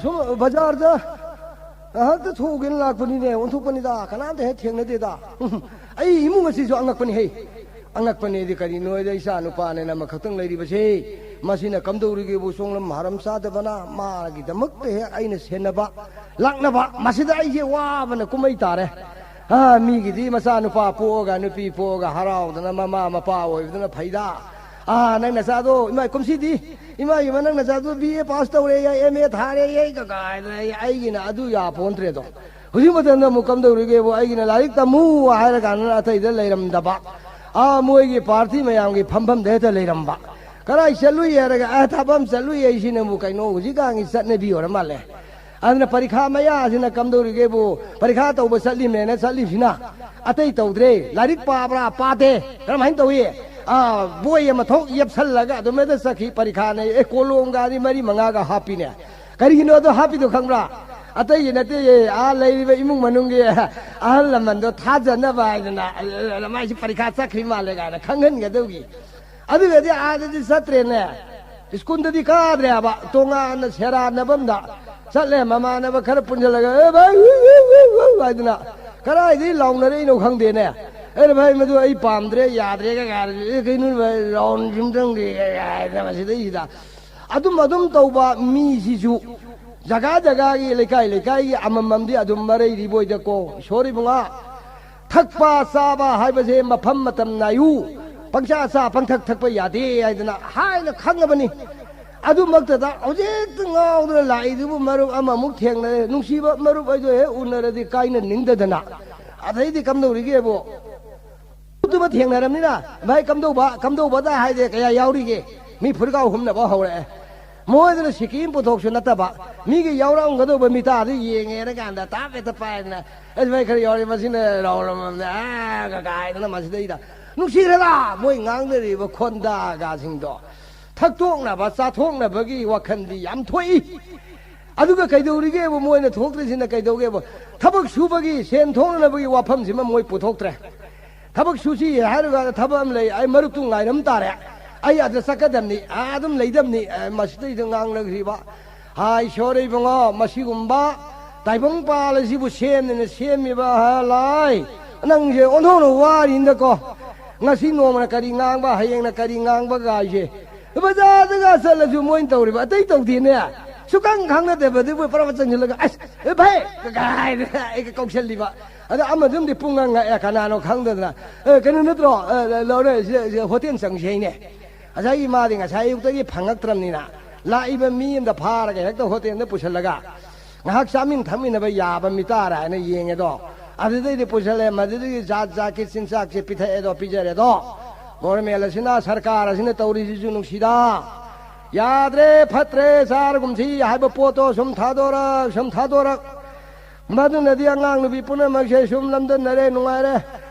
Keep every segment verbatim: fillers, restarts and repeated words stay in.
ꯁꯨꯝ ꯕꯖꯥꯔꯗ ꯉꯥꯏꯍꯥꯛꯇ ꯊꯣꯛꯎꯒꯦꯅ ꯂꯥꯛꯄꯅꯤꯅꯦ, ꯑꯣꯟꯊꯣꯛꯄꯅꯤꯗ, ꯀꯅꯥꯝꯇ ꯍꯦꯛ ꯊꯦꯡꯅꯗꯦꯗ꯫ ꯑꯩ ꯏꯃꯨꯡ ꯑꯁꯤꯁꯨ ꯑꯉꯛꯄꯅꯤ ꯍꯦ꯫ ꯑꯉꯛꯄꯅꯦꯗꯤ ꯀꯔꯤꯅꯣꯗ, ꯏꯆꯥ ꯅꯨꯄꯥꯅꯦꯅ ꯑꯃꯈꯛꯇꯪ ꯂꯩꯔꯤꯕꯁꯦ, ꯃꯁꯤꯅ ꯀꯝꯗꯧꯔꯤꯒꯦꯕꯨ ꯁꯣꯡꯂꯝ ꯍꯥꯔꯝ ꯆꯥꯗꯕꯅ ꯃꯥꯒꯤꯗꯃꯛꯇ ꯍꯦꯛ ꯑꯩꯅ ꯁꯦꯟꯅꯕ ꯂꯥꯛꯅꯕ, ꯃꯁꯤꯗ ꯑꯩꯁꯦ ꯋꯥꯕꯅ ꯀꯨꯝꯍꯩ ꯇꯥꯔꯦ꯫ ꯑꯥ, ꯃꯤꯒꯤꯗꯤ ꯃꯆꯥꯅꯨꯄꯥ ꯄꯣꯛꯑꯒ, ꯅꯨꯄꯤ ꯄꯣꯛꯑꯒ ꯍꯔꯥꯎꯗꯅ ꯃꯃꯥ ꯃꯄꯥ ꯑꯣꯏꯕꯗꯨꯅ ꯐꯩꯗ꯫ ꯑꯥ, ꯅꯪ ꯅꯆꯥꯗꯣ, ꯏꯃꯥ, ꯀꯨꯝꯁꯤꯗꯤ ꯏꯃꯥ, ꯏꯃꯥ, ꯅꯪ ꯅꯆꯥꯗꯣ ꯕꯤ ꯑꯦ ꯄꯥꯁ ꯇꯧꯔꯦ, ꯑꯦꯝ ꯑꯦ ꯊꯥꯔꯦ, ꯀꯀꯥꯏꯗꯅ ꯑꯩ-, ꯑꯩꯒꯤꯅ ꯑꯗꯨ ꯌꯥꯄꯣꯟꯇ꯭ꯔꯦꯗꯣ꯫ ꯍꯧꯖꯤꯛ ꯃꯇꯝꯗ ꯑꯃꯨꯛ ꯀꯝꯗꯧꯔꯤꯒꯦꯕꯨ, ꯑꯩꯒꯤꯅ ꯂꯥꯏꯔꯤꯛ ꯇꯝꯃꯨ ꯍꯥꯏꯔ ꯀꯥꯟꯗꯅ ꯑꯇꯩꯗ ꯂꯩꯔꯝꯗꯕ, ꯑꯥ, ꯃꯣꯏꯒꯤ ꯄꯥꯔꯇꯤ ꯃꯌꯥꯝꯒꯤ ꯐꯝꯐꯝꯗ ꯍꯦꯛꯇ ꯂꯩꯔꯝꯕ꯫ ꯀꯗꯥꯏ ꯆꯠꯂꯨꯏ ꯍꯥꯏꯔꯒ, ꯑꯦ, ꯊꯕꯛ ꯑꯃ ꯆꯠꯂꯨꯏ ꯍꯥꯏꯁꯤꯅꯕꯨ ꯀꯩꯅꯣ ꯍꯧꯖꯤꯛꯀꯥꯟꯒꯤ ꯆꯠꯅꯕꯤ ꯑꯣꯏꯔ ꯃꯥꯜꯂꯦ꯫ ꯑꯗꯨꯅ ꯄꯔꯤꯈꯥ ꯃꯌꯥꯁꯤꯅ ꯀꯝꯗꯧꯔꯤꯒꯦꯕꯨ, ꯄꯔꯤꯈꯥ ꯇꯧꯕ ꯆꯠꯂꯤꯃꯦꯅ ꯆꯠꯂꯤꯁꯤꯅ ꯑꯇꯩ ꯇꯧꯗ꯭ꯔꯦ꯫ ꯂꯥꯏꯔꯤꯛ ꯄꯥꯕ꯭ꯔꯥ? ꯄꯥꯗꯦ꯫ ꯀꯔꯝꯍꯥꯏꯅ ꯇꯧꯏ? ꯑꯥ, ꯕꯣꯏ ꯑꯃ ꯊꯣꯛ ꯌꯦꯞꯁꯜꯂꯒ ꯑꯗꯨꯝ ꯍꯦꯛꯇ ꯆꯠꯈꯤ꯫ ꯄꯔꯤꯈꯥꯅꯦ, ꯑꯦ, ꯀꯣꯂꯣꯝꯒꯗꯤ ꯃꯔꯤ ꯃꯉꯥꯒ ꯍꯥꯞꯄꯤꯅꯦ꯫ ꯀꯔꯤꯒꯤꯅꯣ ꯑꯗꯣ ꯍꯥꯞꯄꯤꯗꯣ ꯈꯪꯕ꯭ꯔꯥ? ꯑꯇꯩꯒꯤ ꯅꯠꯇꯦ, ꯑꯥ ꯂꯩꯔꯤꯕ ꯏꯃꯨꯡ ꯃꯅꯨꯡꯒꯤ ꯑꯍꯜ ꯂꯃꯟꯗꯣ ꯊꯥꯖꯅꯕ ꯍꯥꯏꯗꯅ, ꯑ, ꯃꯥꯏꯁꯤ ꯄꯔꯤꯈꯥ ꯆꯠꯈ꯭ꯔꯤ ꯃꯥꯜꯂꯦ ꯀꯥꯏꯅ ꯈꯪꯍꯟꯒꯗꯧꯒꯤ꯫ ꯑꯗꯨꯒꯗꯤ ꯑꯥꯗꯗꯤ ꯆꯠꯇ꯭ꯔꯦꯅꯦ꯫ ꯁ꯭ꯀꯨꯜꯗꯗꯤ ꯀꯥꯗ꯭ꯔꯦ ꯍꯥꯏꯕ꯫ ꯇꯣꯉꯥꯟꯅ ꯁꯦꯔꯥꯟꯅꯕ ꯑꯃꯗ ꯆꯠꯂꯦ꯫ ꯃꯃꯥꯟꯅꯕ ꯈꯔ ꯄꯨꯟꯁꯤꯜꯂꯒ, "ꯑꯦ ꯚꯥꯏ, ꯎ, ꯎ, ꯎ, ꯎ," ꯍꯥꯏꯗꯅ ꯀꯗꯥꯏꯗꯒꯤ ꯂꯥꯎꯅꯔꯛꯏꯅꯣ ꯈꯪꯗꯦꯅꯦ꯫ "ꯑꯦ ꯚꯥꯏ, ꯃꯗꯨ ꯑꯩ ꯄꯥꯝꯗ꯭ꯔꯦ, ꯌꯥꯗ꯭ꯔꯦ" ꯀꯥꯏꯅ, "ꯑꯦ, ꯀꯩꯅꯣ ꯚꯥꯏ, ꯔꯥꯎꯟ ꯁꯤꯝꯇꯪꯗꯤ" ꯀꯥꯏꯅ ꯃꯁꯤꯗꯩꯁꯤꯗ ꯑꯗꯨꯝ, ꯑꯗꯨꯝ ꯇꯧꯕ ꯃꯤꯁꯤꯁꯨ ꯖꯒꯥ ꯖꯒꯥꯒꯤ, ꯂꯩꯀꯥꯏ ꯂꯩꯀꯥꯏꯒꯤ ꯑꯃꯃꯝꯗꯤ ꯑꯗꯨꯝ ꯃꯔꯩꯔꯤꯕꯣꯏꯗꯀꯣ꯫ ꯏꯁꯣꯔ ꯏꯕꯨꯡꯉꯥ, ꯊꯛꯄ ꯆꯥꯕ ꯍꯥꯏꯕꯁꯦ ꯃꯐꯝ ꯃꯇꯝ ꯅꯥꯏꯌꯨ꯫ ꯄꯪꯆꯥ ꯆꯥ ꯄꯪꯊꯛ ꯊꯛꯄ ꯌꯥꯗꯦ ꯍꯥꯏꯗꯅ ꯍꯥꯏꯅ ꯈꯪꯉꯕꯅꯤ꯫ ꯑꯗꯨꯃꯛꯇꯗ ꯍꯧꯖꯤꯛꯇ ꯉꯥꯎꯗꯨꯅ ꯂꯥꯛꯏꯗꯨꯕꯨ ꯃꯔꯨꯞ ꯑꯃꯃꯨꯛ ꯊꯦꯡꯅꯔꯦ꯫ ꯅꯨꯡꯁꯤꯕ ꯃꯔꯨꯞ ꯑꯩꯗꯣ ꯍꯦꯛ ꯎꯅꯔꯗꯤ ꯀꯥꯏꯅꯅꯤꯡꯗꯗꯅ꯫ ꯑꯗꯩꯗꯤ ꯀꯝꯗꯧꯔꯤꯒꯦꯕꯨ? ꯃꯔꯨꯞꯇꯨꯃ ꯊꯦꯡꯅꯔꯕꯅꯤꯅ, "ꯚꯥꯏ, ꯀꯝꯗꯧꯕ, ꯀꯝꯗꯧꯕꯗ" ꯍꯥꯏꯗꯤ ꯀꯌꯥ ꯌꯥꯎꯔꯤꯒꯦ? ꯃꯤ ꯐꯨꯔꯤꯀꯥꯎ ꯍꯨꯝꯅꯕ ꯍꯧꯔꯛꯑꯦ꯫ ꯃꯣꯏꯗꯅ ꯁꯤꯀꯤ ꯑꯃ ꯄꯨꯊꯣꯛꯁꯨ ꯅꯠꯇꯕ, ꯃꯤꯒꯤ ꯌꯥꯎꯔꯝꯒꯗꯧꯕ ꯃꯤꯇꯥꯗꯨ ꯌꯦꯡꯉꯦꯅ ꯀꯥꯟꯗ ꯇꯥꯞ ꯍꯦꯛꯇ ꯄꯥꯏꯗꯅ, "ꯑꯁ ꯚꯥꯏ, ꯈꯔ ꯌꯥꯎꯔꯤ, ꯃꯁꯤꯅ ꯔꯥꯎꯟ ꯑꯃꯃꯝꯅꯦ", ꯑꯥ, ꯀꯥꯏꯗꯅ ꯃꯁꯤꯗꯩꯗ ꯅꯨꯡꯁꯤꯈ꯭ꯔꯦꯗ ꯃꯣꯏ ꯉꯥꯡꯅꯔꯤꯕ ꯈꯣꯟꯗꯥꯒꯁꯤꯡꯗꯣ꯫ ꯊꯛꯇꯣꯛꯅꯕ ꯆꯥꯊꯣꯛꯅꯕꯒꯤ ꯋꯥꯈꯜꯗꯤ ꯌꯥꯝ ꯊꯣꯛꯏ꯫ ꯑꯗꯨꯒ ꯀꯩꯗꯧꯔꯤꯒꯦꯕꯨ, ꯃꯣꯏꯅ ꯊꯣꯛꯇ꯭ꯔꯤꯁꯤꯅ ꯀꯩꯗꯧꯒꯦꯕꯨ? ꯊꯕꯛ ꯁꯨꯕꯒꯤ, ꯁꯦꯟ ꯊꯣꯛꯅꯅꯕꯒꯤ ꯋꯥꯐꯝꯁꯤꯃ ꯃꯣꯏ ꯄꯨꯊꯣꯛꯇ꯭ꯔꯦ꯫ ꯊꯕꯛ ꯁꯨꯁꯤ ꯍꯥꯏꯔꯒ ꯊꯕꯛ ꯑꯃ ꯂꯩ, ꯑꯩ ꯃꯔꯨꯞꯇꯨ ꯉꯥꯏꯔꯝ ꯇꯥꯔꯦ, ꯑꯩ ꯑꯗ ꯆꯠꯀꯗꯕꯅꯤ, ꯑꯥ ꯑꯗꯨꯝ ꯂꯩꯗꯕꯅꯤ, ꯑ, ꯃꯁꯤꯗꯩꯗ ꯉꯥꯡꯅꯈ꯭ꯔꯤꯕ꯫ ꯍꯥꯏ, ꯁꯣꯔꯦ ꯏꯕꯨꯡꯉꯣ, ꯃꯁꯤꯒꯨꯝꯕ ꯇꯥꯏꯕꯪ ꯄꯥꯜ ꯑꯁꯤꯕꯨ ꯁꯦꯝꯗꯅ ꯁꯦꯝꯃꯤꯕ, ꯍ, ꯂꯥꯏ꯫ ꯅꯪꯁꯦ ꯑꯣꯟꯊꯣꯛꯅ ꯋꯥꯔꯤꯅꯗꯀꯣ꯫ ꯉꯁꯤ ꯅꯣꯡꯃꯅ ꯀꯔꯤ ꯉꯥꯡꯕ, ꯍꯌꯦꯡꯅ ꯀꯔꯤ ꯉꯥꯡꯕ ꯒꯥꯏꯁꯦ꯫ ꯕꯖꯥꯔꯗꯒ ꯆꯠꯂꯁꯨ ꯃꯣꯏꯅ ꯇꯧꯔꯤꯕ ꯑꯇꯩ ꯇꯧꯗꯦꯅꯦ꯫ ꯁꯨꯛꯈꯪ ꯈꯪꯅꯗꯕꯗꯨꯕꯨ ꯄꯨꯔꯥ ꯆꯪꯁꯤꯜꯂꯒ, "ꯑꯁ, ꯐꯩ," ꯀꯥꯏꯅ ꯑꯩꯒ ꯀꯧꯁꯜꯂꯤꯕ꯫ ꯑꯗ ꯑꯃꯗꯨꯝꯗꯤ ꯄꯨꯡ ꯉꯥꯡ ꯉꯛꯑꯦ, ꯀꯅꯥꯅꯣ ꯈꯪꯗꯗꯅ꯫ "ꯑꯦ, ꯀꯩꯅꯣ ꯅꯠꯇ꯭ꯔꯣ? ꯑꯦ, ꯂꯧꯔꯦ, ꯁꯤ, ꯁꯤ ꯍꯣꯇꯦꯜ ꯆꯪꯁꯤ ꯍꯥꯏꯅꯦ?" ꯉꯁꯥꯏꯒꯤ ꯃꯥꯗꯤ ꯉꯁꯥꯏ ꯑꯌꯨꯛꯇꯒꯤ ꯐꯪꯉꯛꯇ꯭ꯔꯕꯅꯤꯅ, ꯂꯥꯛꯏꯕ ꯃꯤ ꯑꯃꯗ ꯐꯥꯔꯒ ꯍꯦꯛꯇ ꯍꯣꯇꯦꯜꯗ ꯄꯨꯁꯤꯜꯂꯒ ꯉꯥꯏꯍꯥꯛ ꯆꯥꯃꯤꯟ ꯊꯛꯃꯤꯟꯅꯕ ꯌꯥꯕ ꯃꯤꯇꯥꯔ ꯍꯥꯏꯅ ꯌꯦꯡꯉꯦꯗꯣ꯫ ꯑꯗꯨꯗꯩꯗꯤ ꯄꯨꯁꯤꯜꯂꯦ, ꯃꯗꯨꯗꯒꯤ ꯖꯥꯠ ꯖꯥꯠꯀꯤ ꯆꯤꯟꯖꯥꯛꯁꯦ ꯄꯤꯊꯛꯑꯦꯗꯣ, ꯄꯤꯖꯔꯦꯗꯣ꯫ ꯒꯣꯔꯃꯦꯟ ꯑꯁꯤꯅ, ꯁꯔꯀꯥꯔ ꯑꯁꯤꯅ ꯇꯧꯔꯤꯁꯤꯁꯨ ꯅꯨꯡꯁꯤꯗ꯫ ꯌꯥꯗ꯭ꯔꯦ, ꯐꯠꯇ꯭ꯔꯦ, ꯆꯥꯔꯒꯨꯝꯁꯤ ꯍꯥꯏꯕ ꯄꯣꯠꯇꯣ ꯁꯨꯝ ꯊꯥꯗꯣꯔꯛ, ꯁꯨꯝ ꯊꯥꯗꯣꯔꯛ꯫ ꯃꯗꯨꯅꯗꯤ ꯑꯉꯥꯡ ꯅꯨꯄꯤ ꯄꯨꯝꯅꯃꯛꯁꯦ ꯁꯨꯝ ꯂꯝꯗꯟꯅꯔꯦ, ꯅꯨꯡꯉꯥꯏꯔꯦ꯫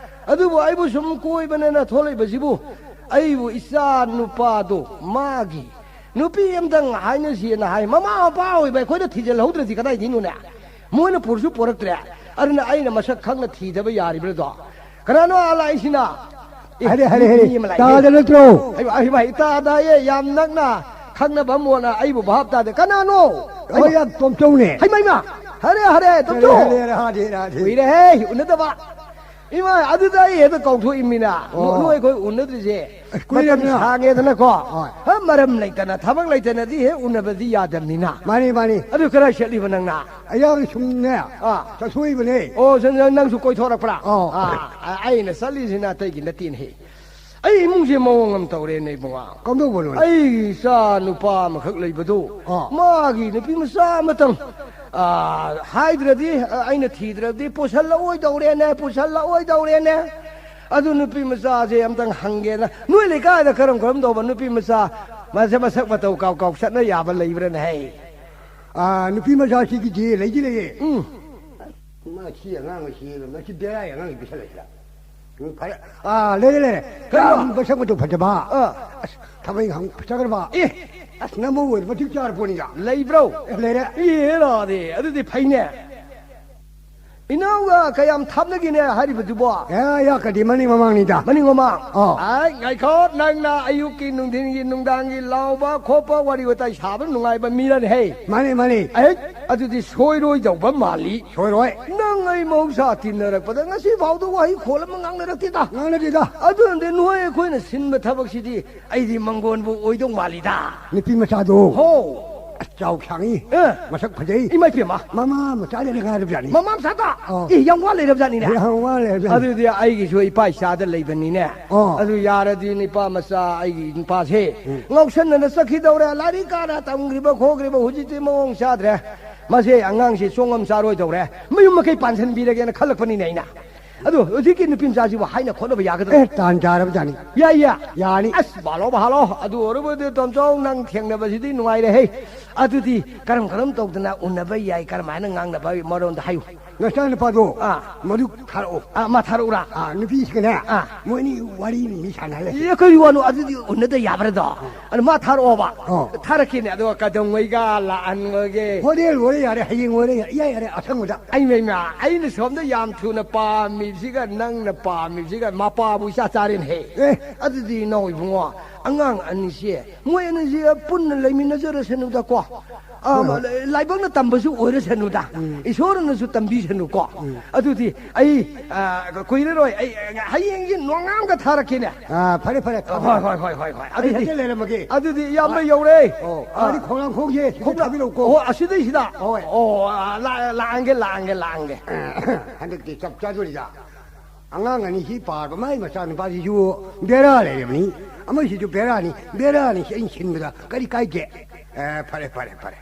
ꯑꯗꯨꯕꯨ ꯑꯩꯕꯨ ꯁꯨꯝ ꯀꯣꯏꯕꯅꯦꯅ ꯊꯣꯛꯂꯛꯏꯕꯁꯤꯕꯨ, ꯑꯩꯕꯨ ꯏꯆꯥ ꯅꯨꯄꯥꯗꯣ ꯃꯥꯒꯤ ꯅꯨꯄꯤ ꯑꯝꯇꯪ ꯍꯥꯏꯅꯁꯤꯅ ꯍꯥꯏ꯫ ꯃꯃꯥ ꯃꯄꯥ ꯑꯣꯏꯕ ꯑꯩꯈꯣꯏꯅ ꯊꯤꯖꯤꯜꯍꯧꯗ꯭ꯔꯗꯤ ꯀꯗꯥꯏꯗꯩꯅꯣꯅꯦ? ꯃꯣꯏꯅ ꯄꯨꯔꯁꯨ ꯄꯨꯔꯛꯇ꯭ꯔꯦ꯫ ꯑꯗꯨꯅ ꯑꯩꯅ ꯃꯁꯛ ꯈꯪꯅ ꯊꯤꯗꯕ ꯌꯥꯔꯤꯕ꯭ꯔꯗꯣ? ꯀꯅꯥꯅꯣ ꯑꯥ ꯂꯥꯛꯏꯁꯤꯅ? ꯑꯦ, ꯍꯔꯦ, ꯍꯔꯦ, ꯍꯔꯦ꯫ ꯃꯤ ꯑꯃ ꯂꯥꯛꯏ꯫ ꯇꯥꯗ ꯅꯠꯇ꯭ꯔꯣ? ꯍꯩꯃꯥ, ꯍꯩꯃꯥ, ꯏꯇꯥ ꯇꯥꯏꯌꯦ, ꯌꯥꯝ ꯅꯛꯅ ꯈꯪꯅꯕ ꯑꯃꯣꯅ ꯑꯩꯕꯨ ꯚꯥꯞ ꯇꯥꯗꯦ꯫ ꯀꯅꯥꯅꯣ? ꯍꯣꯏ, ꯌꯥꯝ ꯇꯣꯝꯆꯧꯅꯦ꯫ ꯍꯩꯃꯥ, ꯍꯩꯃꯥ, ꯍꯔꯦ, ꯍꯔꯦ, ꯇꯣꯝꯆꯧ꯫ ꯍꯔꯦ, ꯍꯔꯦ, ꯍꯔꯦ, ꯍꯔꯦ, ꯍꯔꯦ꯫ ꯀꯨꯏꯔꯦꯍꯦ, ꯎꯅꯗꯕ꯫ ꯏꯃꯥ, ꯑꯗꯨꯗ ꯑꯩ ꯍꯦꯛꯇ ꯀꯥꯎꯊꯣꯛꯏꯃꯤꯅ꯫ ꯑꯣ꯫ ꯅꯣꯏ ꯑꯩꯈꯣꯏ ꯎꯅꯗ꯭ꯔꯤꯁꯦ ꯑꯁ, ꯀꯨꯏꯔꯕꯅꯤꯅ꯫ ꯃꯇꯝ ꯁꯥꯡꯉꯦꯗꯅꯀꯣ꯫ ꯍꯣꯏ꯫ ꯍ, ꯃꯔꯝ ꯂꯩꯇꯅ, ꯊꯕꯛ ꯂꯩꯇꯅꯗꯤ ꯍꯦꯛ ꯎꯅꯕꯗꯤ ꯌꯥꯗꯕꯅꯤꯅ꯫ ꯃꯥꯅꯤ, ꯃꯥꯅꯤ꯫ ꯑꯗꯨ ꯀꯗꯥꯏ ꯆꯠꯂꯤꯕ ꯅꯪꯅ? ꯑꯩ ꯁꯨꯝꯅꯦ, ꯑꯥ꯫ ꯆꯠꯊꯣꯛꯏꯕꯅꯦ꯫ ꯑꯣ, ꯁ-, ꯅ-, ꯅꯪꯁꯨ ꯀꯣꯏꯊꯣꯔꯛꯄ꯭ꯔꯥ? ꯑꯧ꯫ ꯑꯥ, ꯑ-, ꯑꯩꯅ ꯆꯠꯂꯤꯁꯤꯅ ꯑꯇꯩꯒꯤ ꯅꯠꯇꯦꯅꯦꯍꯦ꯫ ꯑꯩ ꯏꯃꯨꯡꯁꯦ ꯃꯑꯣꯡ ꯑꯃ ꯇꯧꯔꯦꯅꯦ, ꯏꯕꯨꯡꯉꯣ꯫ ꯀꯝꯗꯧꯕꯅꯣ? ꯑꯩ ꯏꯆꯥ ꯅꯨꯄꯥ ꯑꯃꯈꯛ ꯂꯩꯕꯗꯣ, ꯑꯥ꯫ ꯃꯥꯒꯤ ꯅꯨꯄꯤ ꯃꯆꯥ ꯑꯃꯇꯪ, ꯑꯥ, ꯍꯥꯏꯗ꯭ꯔꯗꯤ, ꯑ-, ꯑꯩꯅ ꯊꯤꯗ꯭ꯔꯗꯤ ꯄꯨꯁꯜꯂꯛꯑꯣꯏꯗꯧꯔꯦꯅꯦ, ꯄꯨꯁꯜꯂꯛꯑꯣꯏꯗꯧꯔꯦꯅꯦ꯫ ꯑꯗꯨ ꯅꯨꯄꯤ ꯃꯆꯥꯁꯦ ꯑꯝꯇꯪ ꯍꯪꯒꯦꯅ꯫ ꯅꯣꯏ ꯂꯩꯀꯥꯏꯗ ꯀꯔꯝ ꯀꯔꯝ ꯇꯧꯕ ꯅꯨꯄꯤ ꯃꯆꯥ, ꯃꯁꯛ, ꯃꯁꯛ ꯃꯇꯧ ꯀꯥꯎ ꯀꯥꯎ ꯆꯠꯅ ꯌꯥꯕ ꯂꯩꯕ꯭ꯔꯥꯅꯦ ꯍꯩ? ꯑꯥ, ꯅꯨꯄꯤ ꯃꯆꯥꯁꯤꯒꯤꯗꯤ ꯂꯩꯗꯤ ꯂꯩꯌꯦ꯫ ꯎꯝ꯫ ꯃꯁꯤ ꯑꯉꯥꯡ ꯑꯁꯤ, ꯃꯁꯤ ꯕꯦꯔꯥꯒꯤ ꯑꯉꯥꯡꯁꯤ ꯄꯤꯁꯜꯂꯛꯏꯁꯤꯗ꯫ ꯎꯝ, ꯐꯔꯦ꯫ ꯑꯥ, ꯂꯩꯔꯦ, ꯂꯩꯔꯦ꯫ ꯀꯩꯅꯣ? ꯌꯥꯝ ꯃꯁꯛ ꯃꯇꯧ ꯐꯖꯕ꯫ ꯑꯥ꯫ ꯑꯁ, ꯊꯕꯛ ꯏꯪꯈꯥꯡ ꯆꯠꯈ꯭ꯔꯕ꯫ ꯑꯦ! ꯑꯁ, ꯅꯃꯧ ꯑꯣꯏꯔ ꯃꯇꯤꯛ ꯆꯥꯔ ꯄꯣꯠꯅꯤꯗ꯫ ꯂꯩꯕ꯭ꯔꯣ? ꯑꯦ, ꯂꯩꯔꯦ꯫ ꯑꯦ, ꯂꯥꯗꯦ꯫ ꯑꯗꯨꯗꯤ ꯐꯩꯅꯦ꯫ ꯏꯅꯥꯎꯒ ꯀꯌꯥꯝ ꯊꯥꯞꯅꯒꯦꯅꯦ ꯍꯥꯏꯔꯤꯕꯗꯨꯕꯣ? ꯑꯦ, ꯌꯥꯀꯗꯤ ꯃꯅꯤꯡ ꯃꯃꯥꯡꯅꯤꯗ꯫ ꯃꯅꯤꯡ ꯃꯃꯥꯡ? ꯑꯥ꯫ ꯑꯩ ꯉꯥꯏꯈꯣ, ꯅꯪꯅ ꯑꯌꯨꯛꯀꯤ, ꯅꯨꯡꯊꯤꯟꯒꯤ, ꯅꯨꯡꯗꯥꯡꯒꯤ ꯂꯥꯎꯕ ꯈꯣꯠꯄ, ꯋꯥꯔꯤ ꯋꯥꯇꯥꯏ ꯁꯥꯕ ꯅꯨꯡꯉꯥꯏꯕ ꯃꯤꯔꯅꯦ ꯍꯦ? ꯃꯥꯅꯤ, ꯃꯥꯅꯤ꯫ ꯑꯦ, ꯑꯗꯨꯗꯤ ꯁꯣꯏꯔꯣꯏꯗꯧꯕ ꯃꯥꯜꯂꯤ꯫ ꯁꯣꯏꯔꯣꯏ꯫ ꯅꯪ ꯑꯩ ꯃꯍꯧꯁꯥ ꯇꯤꯟꯅꯔꯛꯄꯗ ꯉꯁꯤ ꯐꯥꯎꯗ ꯋꯥꯍꯩ ꯈꯣꯜ ꯑꯃ ꯉꯥꯡꯅꯔꯛꯇꯦꯗ꯫ ꯉꯥꯡꯅꯗꯦꯗ꯫ ꯑꯗꯨꯅꯗꯤ ꯅꯣꯏ ꯑꯩꯈꯣꯏꯅ ꯁꯤꯟꯕ ꯊꯕꯛꯁꯤꯗꯤ ꯑꯩꯗꯤ ꯃꯪꯒꯣꯟꯕꯨ ꯑꯣꯏꯗꯧ ꯃꯥꯜꯂꯤꯗ꯫ ꯅꯨꯄꯤ ꯃꯆꯥꯗꯣ꯫ ꯍꯣ꯫ ꯑꯁ, ꯆꯥꯎ ꯁꯥꯡꯉꯤ꯫ ꯑꯦ꯫ ꯃꯁꯛ ꯐꯖꯩ꯫ ꯏꯃꯥ ꯏꯄꯦꯝꯃ꯫ ꯃꯃꯥ ꯃꯆꯥꯗ ꯉꯥꯏꯔꯕꯖꯥꯠꯅꯤ꯫ ꯃꯃꯥ ꯃꯆꯥꯗ? ꯑꯥ꯫ ꯑꯦ, ꯌꯥꯝ ꯋꯥ ꯂꯩꯔꯕꯖꯥꯠꯅꯤꯅꯦ꯫ ꯌꯥꯝ ꯋꯥ ꯂꯩꯔꯕꯖꯥꯠꯅꯤ꯫ ꯑꯗꯨꯗꯤ ꯑꯩꯒꯤꯁꯨ ꯏꯄꯥ ꯏꯆꯥꯗ ꯂꯩꯕꯅꯤꯅꯦ꯫ ꯑꯥ꯫ ꯑꯗꯨ ꯌꯥꯔꯗꯤ ꯅꯨꯄꯥ ꯃꯆꯥ ꯑꯩꯒꯤ ꯅꯨꯄꯥꯁꯦ ꯎꯝ꯫ ꯉꯥꯎꯁꯟꯅꯅ ꯆꯠꯈꯤꯗꯧꯔꯦ꯫ ꯂꯥꯏꯔꯤꯛ ꯀꯥꯅ ꯇꯝꯈ꯭ꯔꯤꯕ ꯈꯣꯠꯈ꯭ꯔꯤꯕ ꯍꯧꯖꯤꯛꯇꯤ ꯃꯑꯣꯡ ꯆꯥꯗ꯭ꯔꯦ꯫ ꯃꯁꯦ ꯑꯉꯥꯡꯁꯦ ꯆꯣꯡꯉꯝ ꯆꯥꯔꯣꯏꯗꯧꯔꯦ꯫ ꯃꯌꯨꯝ ꯃꯀꯩ ꯄꯥꯟꯁꯤꯟꯕꯤꯔꯒꯦꯅ ꯈꯜꯂꯛꯄꯅꯤꯅꯦ ꯑꯩꯅ꯫ ꯑꯗꯨ ꯍꯧꯖꯤꯛꯀꯤ ꯅꯨꯄꯤ ꯃꯆꯥꯁꯤꯕꯨ ꯍꯥꯏꯅ ꯈꯣꯠꯅꯕ ꯌꯥꯒꯗ꯭ꯔꯥ? ꯑꯦ, ꯇꯥꯟ ꯆꯥꯔꯕꯖꯥꯠꯅꯤ꯫ ꯌꯥꯏ, ꯌꯥꯏ꯫ ꯌꯥꯅꯤ꯫ ꯑꯁ, ꯚꯥꯂꯣ, ꯚꯥꯂꯣ꯫ ꯑꯗꯨ ꯑꯣꯏꯔꯕꯗꯤ ꯇꯣꯝꯆꯧ, ꯅꯪ ꯊꯦꯡꯅꯕꯁꯤꯗꯤ ꯅꯨꯡꯉꯥꯏꯔꯦꯍꯦ꯫ ꯑꯗꯨꯗꯤ ꯀꯔꯝ ꯀꯔꯝ ꯇꯧꯗꯅ ꯎꯅꯕ ꯌꯥꯏ, ꯀꯔꯝꯍꯥꯏꯅ ꯉꯥꯡꯅꯕ, ꯃꯔꯣꯟꯗ ꯍꯥꯏꯌꯨ꯫ ꯅꯆꯥꯅꯨꯄꯥꯗꯣ ꯑꯥ꯫ ꯃꯗꯨ ꯊꯥꯔꯛꯑꯣ꯫ ꯑꯥ, ꯃꯥ ꯊꯥꯔꯛꯎꯔꯥ? ꯑꯥ, ꯅꯨꯄꯤꯁꯤꯒꯅꯦ ꯑꯥ꯫ ꯃꯣꯏꯅꯤ ꯋꯥꯔꯤ ꯅꯨꯃꯤ ꯁꯥꯟꯅꯍꯜꯂꯁꯤ꯫ ꯑꯦ, ꯀꯔꯤ ꯋꯥꯅꯣ? ꯑꯗꯨꯗꯤ ꯎꯅꯗ ꯌꯥꯕ꯭ꯔꯗꯣ? ꯑꯗꯨ ꯃꯥ ꯊꯥꯔꯛꯑꯣꯕ꯫ ꯑꯣ꯫ ꯊꯥꯔꯛꯀꯦꯅꯦ꯫ ꯑꯗꯨꯒ ꯀꯩꯗꯧꯉꯩꯒ ꯂꯥꯛꯍꯟꯕꯒꯦ? ꯍꯣꯔꯦꯟ ꯑꯣꯏꯔꯦ ꯌꯥꯔꯦ, ꯍꯌꯦꯡ ꯑꯣꯏꯔꯦ ꯌꯥꯔꯦ, ꯏꯌꯥ ꯌꯥꯔꯦ, ꯑꯁꯪꯕꯗ꯫ ꯑꯩ ꯃꯩꯃ, ꯑꯩꯅ ꯁꯣꯝꯗ ꯌꯥꯝ ꯊꯨꯅ ꯄꯥꯝꯃꯤꯕꯁꯤꯒ ꯅꯪꯅ ꯄꯥꯝꯃꯤꯕꯁꯤꯒ ꯃꯄꯥꯕꯨ ꯏꯆꯥ ꯆꯥꯔꯦꯅꯦꯍꯦ꯫ ꯑꯦ꯫ ꯑꯗꯨꯗꯤ ꯏꯅꯥꯎ ꯏꯕꯨꯡꯉꯣ, ꯑꯉꯥꯡ ꯑꯅꯤꯁꯦ, ꯃꯣꯏ ꯑꯅꯤꯁꯦ ꯄꯨꯟꯅ ꯂꯩꯃꯤꯟꯅꯖꯔꯁꯅꯨꯗꯀꯣ꯫ ꯑꯥ, ꯍꯣꯏ, ꯍꯣꯏ꯫ ꯂꯥꯏꯕꯛꯅ ꯇꯝꯕꯁꯨ ꯑꯣꯏꯔꯁꯅꯨꯗ꯫ ꯎꯝ꯫ ꯏꯁꯣꯔꯅꯁꯨ ꯇꯝꯕꯤꯁꯅꯨꯀꯣ꯫ ꯎꯝ꯫ ꯑꯗꯨꯗꯤ ꯑꯩ, ꯑꯥ, ꯀꯨꯏꯔꯔꯣꯏ꯫ ꯑꯩ ꯍꯌꯦꯡꯁꯦ ꯅꯣꯡꯉꯥꯝꯒ ꯊꯥꯔꯛꯀꯦꯅꯦ꯫ ꯑꯥ, ꯐꯔꯦ, ꯐꯔꯦ, ꯊꯝꯃꯣ꯫ ꯍꯣꯏ, ꯍꯣꯏ, ꯍꯣꯏ, ꯍꯣꯏ, ꯍꯣꯏ꯫ ꯑꯩ ꯑꯗꯨꯗꯤ, ꯍꯦꯛꯇ ꯂꯩꯔꯝꯃꯒꯦ꯫ ꯑꯗꯨꯗꯤ ꯏꯌꯥꯝꯕ ꯑꯥ꯫ ꯌꯧꯔꯦ꯫ ꯑꯣ, ꯑꯥ꯫ ꯃꯥꯗꯤ ꯈꯣꯡꯅꯥꯡꯈꯣꯡꯁꯦ ꯁꯤꯗ ꯈꯣꯡꯅꯥꯡ-, ꯊꯥꯕꯤꯔꯛꯎꯀꯣ꯫ ꯑꯣ, ꯑꯁꯤꯗꯩꯁꯤꯗ? ꯍꯣꯏ꯫ ꯑꯣ, ꯑꯥ, ꯂꯥ-, ꯂꯥꯛꯑꯒꯦ, ꯂꯥꯛꯑꯒꯦ, ꯂꯥꯛꯑꯒꯦ꯫ ꯍꯟꯗꯛꯇꯤ ꯆꯞ ꯆꯥꯗꯣꯔꯤꯗ꯫ ꯑꯉꯥꯡ ꯑꯅꯤ ꯁꯤ ꯄꯥꯔꯕ, ꯃꯥꯏ ꯃꯆꯥꯅꯨꯄꯥꯁꯤꯁꯨ ꯕꯦꯔꯥ ꯂꯩꯔꯕꯅꯤ, ꯑꯃꯁꯤꯁꯨ ꯕꯦꯔꯥꯅꯤ, ꯕꯦꯔꯥꯅꯤ ꯁꯤ ꯑꯩꯅ ꯁꯤꯟꯕꯗ ꯀꯔꯤ ꯀꯥꯏꯒꯦ? ꯑꯦ, ꯐꯔꯦ, ꯐꯔꯦ, ꯐꯔꯦ꯫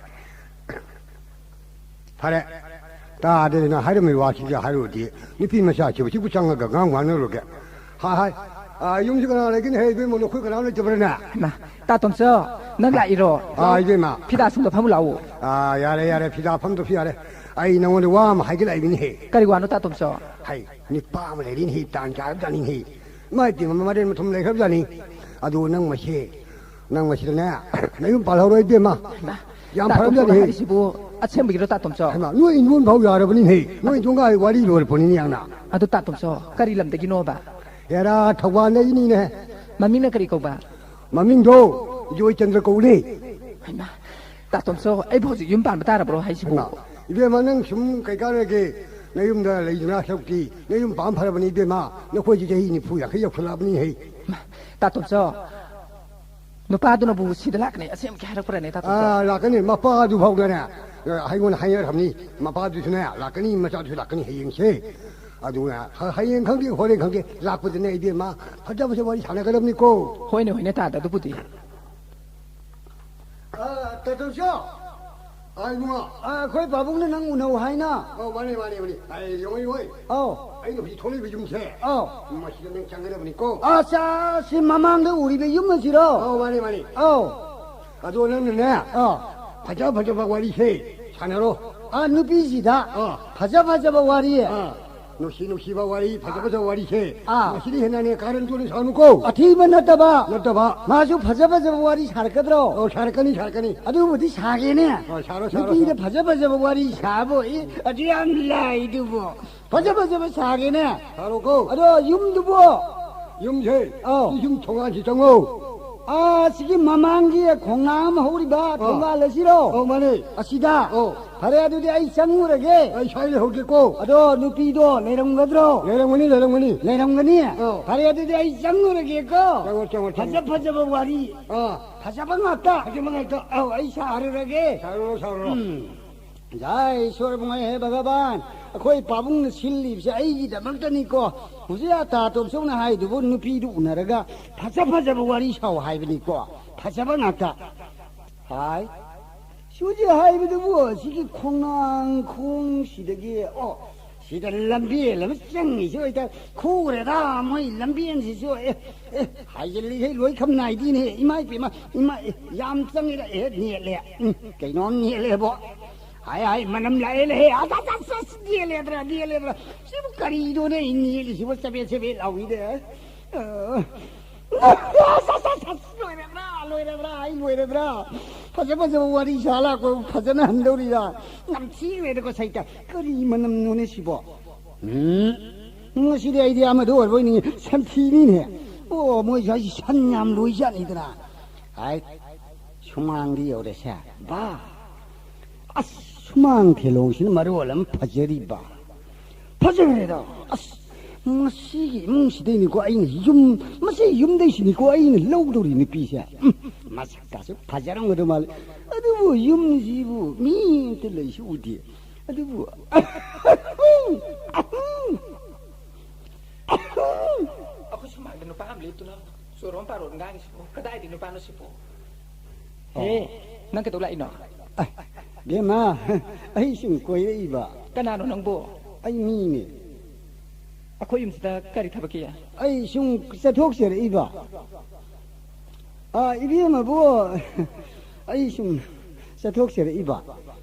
ꯐꯔꯦ, ꯇꯥꯗꯗꯅ ꯍꯥꯏꯔꯝꯃꯤ ꯋꯥꯁꯤꯁꯨ ꯍꯥꯏꯔꯨꯔꯗꯤ, ꯅꯨꯄꯤ ꯃꯆꯥꯁꯤꯕꯨ ꯁꯤꯕꯨ ꯆꯪꯉꯒ ꯉꯥꯡ ꯋꯥꯅꯔꯨꯒꯦ꯫ ꯍꯥꯏ, ꯍꯥꯏ, ꯑꯥ, ꯌꯨꯝꯁꯤ ꯀꯅꯥ ꯂꯩꯒꯦꯅꯦ? ꯍꯦ, ꯏꯕꯦꯝꯃ, ꯅꯈꯣꯏ ꯀꯅꯥꯝ ꯂꯩꯇꯕ꯭ꯔꯥꯅꯦ? ꯍꯩꯃꯥ, ꯇꯥ ꯇꯣꯝꯆꯧ, ꯅꯪ ꯂꯥꯛꯏꯔꯣ? ꯑꯥ, ꯏꯕꯦꯝꯃ꯫ ꯐꯤꯗꯥ ꯁꯨꯝꯗ ꯐꯝꯃꯨ ꯂꯥꯛꯑꯣ꯫ ꯑꯥ, ꯌꯥꯔꯦ, ꯌꯥꯔꯦ, ꯐꯤꯗꯥ ꯐꯝꯗ꯭ꯔꯁꯨ ꯌꯥꯔꯦ꯫ ꯑꯩ ꯅꯉꯣꯟꯗ ꯋꯥ ꯑꯃ ꯍꯥꯏꯒꯦ ꯂꯥꯛꯏꯃꯤꯅꯦꯍꯦ꯫ ꯀꯔꯤ ꯋꯥꯅꯣ, ꯇꯥ ꯇꯣꯝꯆꯧ? ꯍꯩ, ꯅꯨꯄꯥ ꯑꯃ ꯂꯩꯔꯤꯅꯦꯍꯦ, ꯇꯥꯟ ꯆꯥꯔꯕꯖꯥꯠꯅꯤꯅꯦꯍꯦ꯫ ꯃꯥꯏ ꯇꯤꯝ ꯑꯃ ꯃꯔꯦꯟ ꯃꯊꯨꯝ ꯂꯩꯈ꯭ꯔꯕꯖꯥꯠꯅꯤ꯫ ꯑꯗꯨ ꯅꯪ ꯃꯁꯦ, ꯅꯪ ꯃꯁꯤꯗꯅꯦ, ꯅꯌꯨꯝ ꯄꯥꯜꯍꯧꯔꯣꯏ ꯏꯕꯦꯝꯃ꯫ ꯍꯩꯃꯥ, ꯌꯥꯝ ꯇꯥ ꯐꯔꯝꯖꯥꯠꯅꯤ ꯇꯣꯝꯆꯧꯅ ꯍꯦ꯫ ꯍꯥꯏꯔꯤꯁꯤꯕꯨ ꯑꯁꯦꯡꯕꯒꯤꯔꯣ, ꯇꯥ ꯇꯣꯝꯆꯧ? ꯍꯩꯃꯥ, ꯅꯣꯏ ꯏꯟꯗꯣꯟ ꯐꯥꯎ ꯌꯥꯔꯕꯅꯤꯅꯦ꯫ ꯅꯣꯏ ꯏꯟꯗꯣꯟꯒ ꯑꯩ ꯋꯥꯔꯤ ꯂꯣꯏꯔꯛꯄꯅꯤꯅꯦ ꯌꯥꯝꯅ꯫ ꯑꯗꯨ ꯇꯥ ꯇꯣꯝꯆꯧ, ꯀꯔꯤ ꯂꯝꯗꯒꯤꯅꯣꯕ? ꯍꯦꯔꯥ, ꯊꯧꯕꯥꯜꯗ ꯑꯩꯅꯤꯅꯦ꯫ ꯃꯃꯤꯡꯅ ꯀꯔꯤ ꯀꯧꯕ? ꯃꯃꯤꯡꯗꯣ ꯖꯣꯏꯆꯟꯗ꯭ꯔ ꯀꯧꯅꯦ꯫ ꯍꯩꯃꯥ, ꯇꯥ ꯇꯣꯝꯆꯧ, ꯑꯩꯕꯨ ꯍꯧꯖꯤꯛ ꯌꯨꯝ ꯄꯥꯟꯕ ꯇꯥꯔꯕ꯭ꯔꯣ ꯍꯥꯏꯁꯤꯕꯨ? ꯍꯩꯃꯥ, ꯏꯕꯦꯝꯃ, ꯅꯪ ꯁꯨꯝ ꯀꯩ ꯀꯥꯟꯅꯒꯦ? ꯅꯌꯨꯝꯗ ꯂꯩꯗꯅ ꯁꯔꯨꯛꯇꯤ ꯅꯌꯨꯝ ꯄꯥꯟ ꯐꯔꯕꯅꯤ ꯏꯕꯦꯝꯃ꯫ ꯅꯈꯣꯏꯁꯤ ꯆꯍꯤ ꯅꯤꯐꯨ ꯌꯥꯡꯈꯩ ꯌꯧꯁꯜꯂꯛꯑꯕꯅꯤ ꯍꯩ꯫ ꯇꯥ ꯇꯣꯝꯆꯧ, ꯅꯨꯄꯥꯗꯨꯅꯕꯨ ꯁꯤꯗ ꯂꯥꯛꯀꯅꯤ ꯑꯁꯦꯡꯕꯒꯤ ꯍꯥꯏꯔꯛꯄ꯭ꯔꯅꯦ, ꯇꯥ ꯇꯣꯝꯆꯧ? ꯑꯥ, ꯂꯥꯛꯀꯅꯤ꯫ ꯃꯄꯥꯗꯨ ꯐꯥꯎꯗꯅꯦ, ꯑꯩꯉꯣꯟꯗ ꯍꯥꯏꯅꯔꯝꯅꯤ꯫ ꯃꯄꯥꯗꯨꯁꯨꯅꯦ ꯂꯥꯛꯀꯅꯤ, ꯃꯆꯥꯗꯨꯁꯨ ꯂꯥꯛꯀꯅꯤ ꯍꯌꯦꯡꯁꯦ꯫ ꯑꯗꯨꯅ ꯍ-, ꯍꯌꯦꯡ ꯈꯪꯗꯦ, ꯍꯣꯔꯦꯟ ꯈꯪꯗꯦ, ꯂꯥꯛꯄꯗꯅꯦ ꯏꯕꯦꯝꯃ, ꯐꯖ ꯐꯖꯕ ꯋꯥꯔꯤ ꯁꯥꯟꯅꯒꯗꯕꯅꯤꯀꯣ꯫ ꯍꯣꯏꯅꯦ, ꯍꯣꯏꯅꯦ, ꯇꯥꯗ, ꯑꯗꯨꯕꯨꯗꯤ꯫ ꯑ, ꯇꯥ ꯇꯣꯝꯆꯧ꯫ ꯑ, ꯏꯕꯨꯡꯉꯣ꯫ ꯑ, ꯑꯩꯈꯣꯏ ꯄꯥꯕꯨꯡꯅ ꯅꯪ ꯎꯅꯧ ꯍꯥꯏꯅ꯫ ꯑꯣ, ꯃꯥꯅꯦ, ꯃꯥꯅꯦ, ꯃꯥꯅꯦ꯫ ꯑꯩ ꯌꯦꯡꯉꯣ, ꯌꯦꯡꯉꯣ꯫ ꯑꯧ꯫ ꯑꯩꯅ ꯍꯧꯖꯤꯛ ꯊꯣꯛꯂꯛꯏꯕ ꯌꯨꯝꯁꯦ꯫ ꯑꯧ꯫ ꯃꯁꯤꯗ ꯅꯪ ꯆꯪꯒꯗꯕꯅꯤꯀꯣ꯫ ꯑꯁ, ꯁꯤ ꯃꯃꯥꯡꯗ ꯎꯔꯤꯕ ꯌꯨꯝ ꯑꯁꯤꯔꯣ? ꯑꯧ, ꯃꯥꯅꯦ, ꯃꯥꯅꯦ꯫ ꯑꯧ꯫ ꯑꯗꯣ ꯅꯪꯅꯅꯦ, ꯑꯧ꯫ ꯐꯖ ꯐꯖꯕ ꯋꯥꯔꯤꯁꯦ ꯁꯥꯟꯅꯔꯣ꯫ ꯑ, ꯅꯨꯄꯤꯁꯤꯗ ꯑꯥ꯫ ꯐꯖ ꯐꯖꯕ ꯋꯥꯔꯤ꯫ ꯑꯥ꯫ ꯅꯨꯡꯁꯤ ꯅꯨꯡꯁꯤꯕ ꯋꯥꯔꯤ, ꯐꯖ ꯐꯖꯕ ꯋꯥꯔꯤꯁꯦ꯫ ꯑꯥ꯫ ꯃꯁꯤꯗꯤ ꯍꯦꯟꯅꯅꯦ ꯀꯥꯔꯟ ꯇꯨꯔꯟ ꯁꯥꯎꯅꯨꯀꯣ꯫ ꯑꯊꯤꯕ ꯅꯠꯇꯕ꯫ ꯅꯠꯇꯕ꯫ ꯃꯥꯁꯨ ꯐꯖ ꯐꯖꯕ ꯋꯥꯔꯤ ꯁꯥꯔꯛꯀꯗ꯭ꯔꯣ? ꯑꯣ, ꯁꯥꯔꯛꯀꯅꯤ, ꯁꯥꯔꯛꯀꯅꯤ꯫ ꯑꯗꯨꯕꯨꯗꯤ ꯁꯥꯒꯦꯅꯦ꯫ ꯑꯣ, ꯁꯥꯔꯣ, ꯁꯥꯔꯣ, ꯅꯨꯄꯤꯗ ꯁꯥꯔꯣ꯫ ꯐꯖ ꯐꯖꯕ ꯋꯥꯔꯤ ꯁꯥꯕ, ꯑꯦ, ꯑꯗꯨ ꯌꯥꯝ ꯂꯥꯏꯗꯨꯕꯨ꯫ ꯐꯖ ꯐꯖꯕ ꯁꯥꯒꯦꯅꯦ꯫ ꯁꯥꯔꯣꯀꯣ꯫ ꯑꯗꯣ ꯌꯨꯝꯗꯨꯕꯨ? ꯌꯨꯝꯁꯦ꯫ ꯑꯧ꯫ ꯁꯤ ꯌꯨꯝ ꯊꯣꯡꯒꯥꯟꯁꯤ ꯆꯪꯉꯣ꯫ ꯑꯥ, ꯁꯤꯒꯤ ꯃꯃꯥꯡꯒꯤ ꯈꯣꯡꯅꯥꯡ ꯑꯃ ꯍꯧꯔꯤꯕ ꯑꯥ꯫ ꯊꯣꯡꯒꯥꯜ ꯑꯁꯤꯔꯣ? ꯑꯧ, ꯃꯥꯅꯦ꯫ ꯑꯁꯤꯗ? ꯑꯧ꯫ ꯐꯔꯦ, ꯑꯗꯨꯗꯤ ꯑꯩ ꯆꯪꯉꯨꯔꯒꯦ꯫ ꯑꯩ ꯁ꯭ꯋꯥꯏ ꯂꯩꯍꯧꯒꯦꯀꯣ꯫ ꯑꯗꯣ ꯅꯨꯄꯤꯗꯣ ꯂꯩꯔꯝꯒꯗ꯭ꯔꯣ? ꯂꯩꯔꯝꯒꯅꯤ, ꯂꯩꯔꯝꯒꯅꯤ꯫ ꯂꯩꯔꯝꯒꯅꯤ? ꯑꯧ꯫ ꯐꯔꯦ, ꯑꯗꯨꯗꯤ ꯑꯩ ꯆꯪꯉꯨꯔꯒꯦꯀꯣ꯫ ꯆꯪꯉꯣ, ꯆꯪꯉꯣ, ꯆꯪꯉꯣ꯫ ꯐꯖ ꯐꯖꯕ ꯋꯥꯔꯤ꯫ ꯑꯥ꯫ ꯐꯖꯕ ꯉꯥꯛꯇ꯫ ꯐꯖꯕ ꯉꯥꯛꯇ꯫ ꯑꯧ, ꯑꯩ ꯁꯥꯔꯨꯔꯒꯦ꯫ ꯁꯥꯔꯨꯔꯣ, ꯁꯥꯔꯨꯔꯣ꯫ ꯎꯝ꯫ ꯖꯥꯏ ꯏꯁꯣꯔ ꯃꯣꯏ ꯍꯦ ꯚꯒꯕꯥꯟ, ꯑꯩꯈꯣꯏ ꯄꯥꯕꯨꯡꯅ ꯁꯤꯜꯂꯤꯕꯁꯦ ꯑꯩꯒꯤꯗꯃꯛꯇꯅꯤꯀꯣ꯫ ꯍꯧꯖꯤꯛ ꯑꯇꯥ ꯇꯣꯝꯆꯧꯅ ꯍꯥꯏꯗꯨꯕꯨ ꯅꯨꯄꯤꯗꯨ ꯎꯅꯔꯒ ꯐꯖ ꯐꯖꯕ ꯋꯥꯔꯤ ꯁꯥꯎ ꯍꯥꯏꯕꯅꯤꯀꯣ꯫ ꯐꯖꯕ ꯉꯥꯛꯇ꯫ ꯍꯥꯏ꯫ ꯁꯤ ꯍꯧꯖꯤꯛ ꯍꯥꯏꯕꯗꯨꯕꯨ ꯁꯤꯒꯤ ꯈꯣꯡꯅꯥꯡ ꯈꯣꯡꯁꯤꯗꯒꯤ, ꯑꯣ, ꯁꯤꯗ ꯂꯝꯕꯦꯜ ꯑꯃ ꯆꯪꯉꯤꯁꯤ ꯑꯣꯏꯇꯥꯔꯦ꯫ ꯈꯨꯔꯦꯗ ꯃꯣꯏ ꯂꯝꯕꯦꯜꯁꯤꯁꯨ꯫ ꯑꯦ, ꯑꯦ, ꯍꯥꯏꯖꯤꯜꯂꯤꯈꯩ ꯂꯣꯏ ꯈꯝ ꯅꯥꯏꯗꯤꯅꯦ꯫ ꯏꯃꯥ ꯏꯄꯦꯝꯃ, ꯏꯃꯥ, ꯑꯦ, ꯌꯥꯝ ꯆꯪꯉꯤꯗ꯫ ꯑꯦ, ꯅꯦꯠꯂꯦ꯫ ꯎꯝ, ꯀꯩꯅꯣꯝ ꯅꯦꯠꯂꯦꯕꯣ꯫ ꯍꯥꯏ, ꯍꯥꯏ, ꯃꯅꯝ ꯂꯥꯛꯑꯦ, ꯂꯩꯍꯦ꯫ ꯑꯁ, ꯑꯁ, ꯑꯁ, ꯑꯁ, ꯅꯦꯠꯂꯦꯗ꯭ꯔꯥ, ꯅꯦꯠꯂꯦꯗ꯭ꯔꯥ? ꯁꯤꯕꯨ ꯀꯔꯤꯅꯣꯅꯦ ꯑꯩ ꯅꯦꯠꯂꯤꯁꯤꯕꯨ? ꯆꯕꯦꯠ, ꯆꯕꯦꯠ ꯂꯥꯎꯏꯗ꯫ ꯑ, ꯑꯁ, ꯑꯁ, ꯑꯁ, ꯑꯁ, ꯂꯣꯏꯔꯗ꯭ꯔꯥ, ꯂꯣꯏꯔꯗ꯭ꯔꯥ, ꯑꯩ ꯂꯣꯏꯔꯗ꯭ꯔꯥ? ꯐꯖ ꯐꯖꯕ ꯋꯥꯔꯤ ꯁꯥ ꯂꯥꯛꯄ ꯐꯖꯅ ꯍꯟꯗꯧꯔꯤꯔꯥ? ꯅꯝꯊꯤꯈ꯭ꯔꯦꯗꯀꯣ ꯁꯩꯇ꯫ ꯀꯔꯤ ꯃꯅꯝꯅꯣꯅꯦ ꯁꯤꯕꯣ? ꯎꯝ, ꯉꯁꯤꯗꯤ ꯑꯩꯗꯤ ꯑꯃꯗ ꯑꯣꯏꯔꯕꯣꯏ ꯅꯤꯡꯉꯤ꯫ ꯁꯟꯊꯤꯅꯤꯅꯦ꯫ ꯑꯣ, ꯃꯣꯏ ꯁ꯭ꯋꯥꯏꯁꯤ ꯁꯟ ꯌꯥꯝ ꯂꯣꯏꯖꯥꯠꯅꯤꯗꯅ꯫ ꯍꯥꯏ, ꯁꯨꯃꯥꯡꯗꯤ ꯌꯧꯔꯁꯦ꯫ ꯕꯥ! ꯑꯁ, ꯁꯨꯃꯥꯡ ꯊꯦꯂꯣꯡꯁꯤꯅ ꯃꯔꯣꯜ ꯑꯃ ꯐꯖꯔꯤꯕ꯫ ꯐꯖꯈ꯭ꯔꯦꯗ꯫ ꯑꯁ, ꯃꯁꯤꯒꯤ ꯏꯃꯨꯡꯁꯤꯗꯩꯅꯤꯀꯣ ꯑꯩꯅ ꯌꯨꯝ, ꯃꯁꯤ ꯌꯨꯝꯗꯩꯁꯤꯅꯤꯀꯣ ꯑꯩꯅ ꯂꯧꯗꯧꯔꯤ ꯅꯨꯄꯤꯁꯦ꯫ ꯎꯝ, ꯃꯁꯛꯀꯥꯁꯦ ꯐꯖꯔꯝꯒꯗꯧ ꯃꯥꯜꯂꯦ꯫ ꯑꯗꯨꯕꯨ ꯌꯨꯝꯁꯤꯕꯨ ꯃꯤ ꯑꯝꯇ ꯂꯩꯁꯨ ꯎꯗꯦ꯫ ꯑꯗꯨꯕꯨ, ꯑꯩꯈꯣꯏ ꯁꯨꯃꯥꯡꯗ ꯅꯨꯄꯥ ꯑꯃ ꯂꯦꯞꯇꯨꯅ ꯆꯣꯔꯣꯟ ꯄꯥꯔꯣꯟ ꯉꯥꯡꯉꯤꯁꯤꯕꯨ ꯀꯗꯥꯏꯗꯒꯤ ꯅꯨꯄꯥꯅꯣ ꯁꯤꯕꯨ? ꯍꯦ, ꯅꯪ ꯀꯩꯗꯧ ꯂꯥꯛꯏꯅꯣ? ꯑ, ꯕꯦꯝꯃ, ꯑꯩ ꯁꯨꯝ ꯀꯣꯏꯔꯛꯏꯕ꯫ ꯀꯅꯥꯅꯣ ꯅꯪꯕꯨ? ꯑꯩ ꯃꯤꯅꯦ꯫ ꯑꯩꯈꯣꯏ ꯌꯨꯝꯁꯤꯗ ꯀꯔꯤ ꯊꯕꯛꯀꯤ? ꯑꯩ ꯁꯨꯝ ꯆꯠꯊꯣꯛꯆꯔꯛꯏꯕ꯫ ꯑ, ꯏꯕꯦꯝꯃꯕꯨ, ꯑꯩ ꯁꯨꯝ ꯆꯠꯊꯣꯛꯆꯔꯛꯏꯕ꯫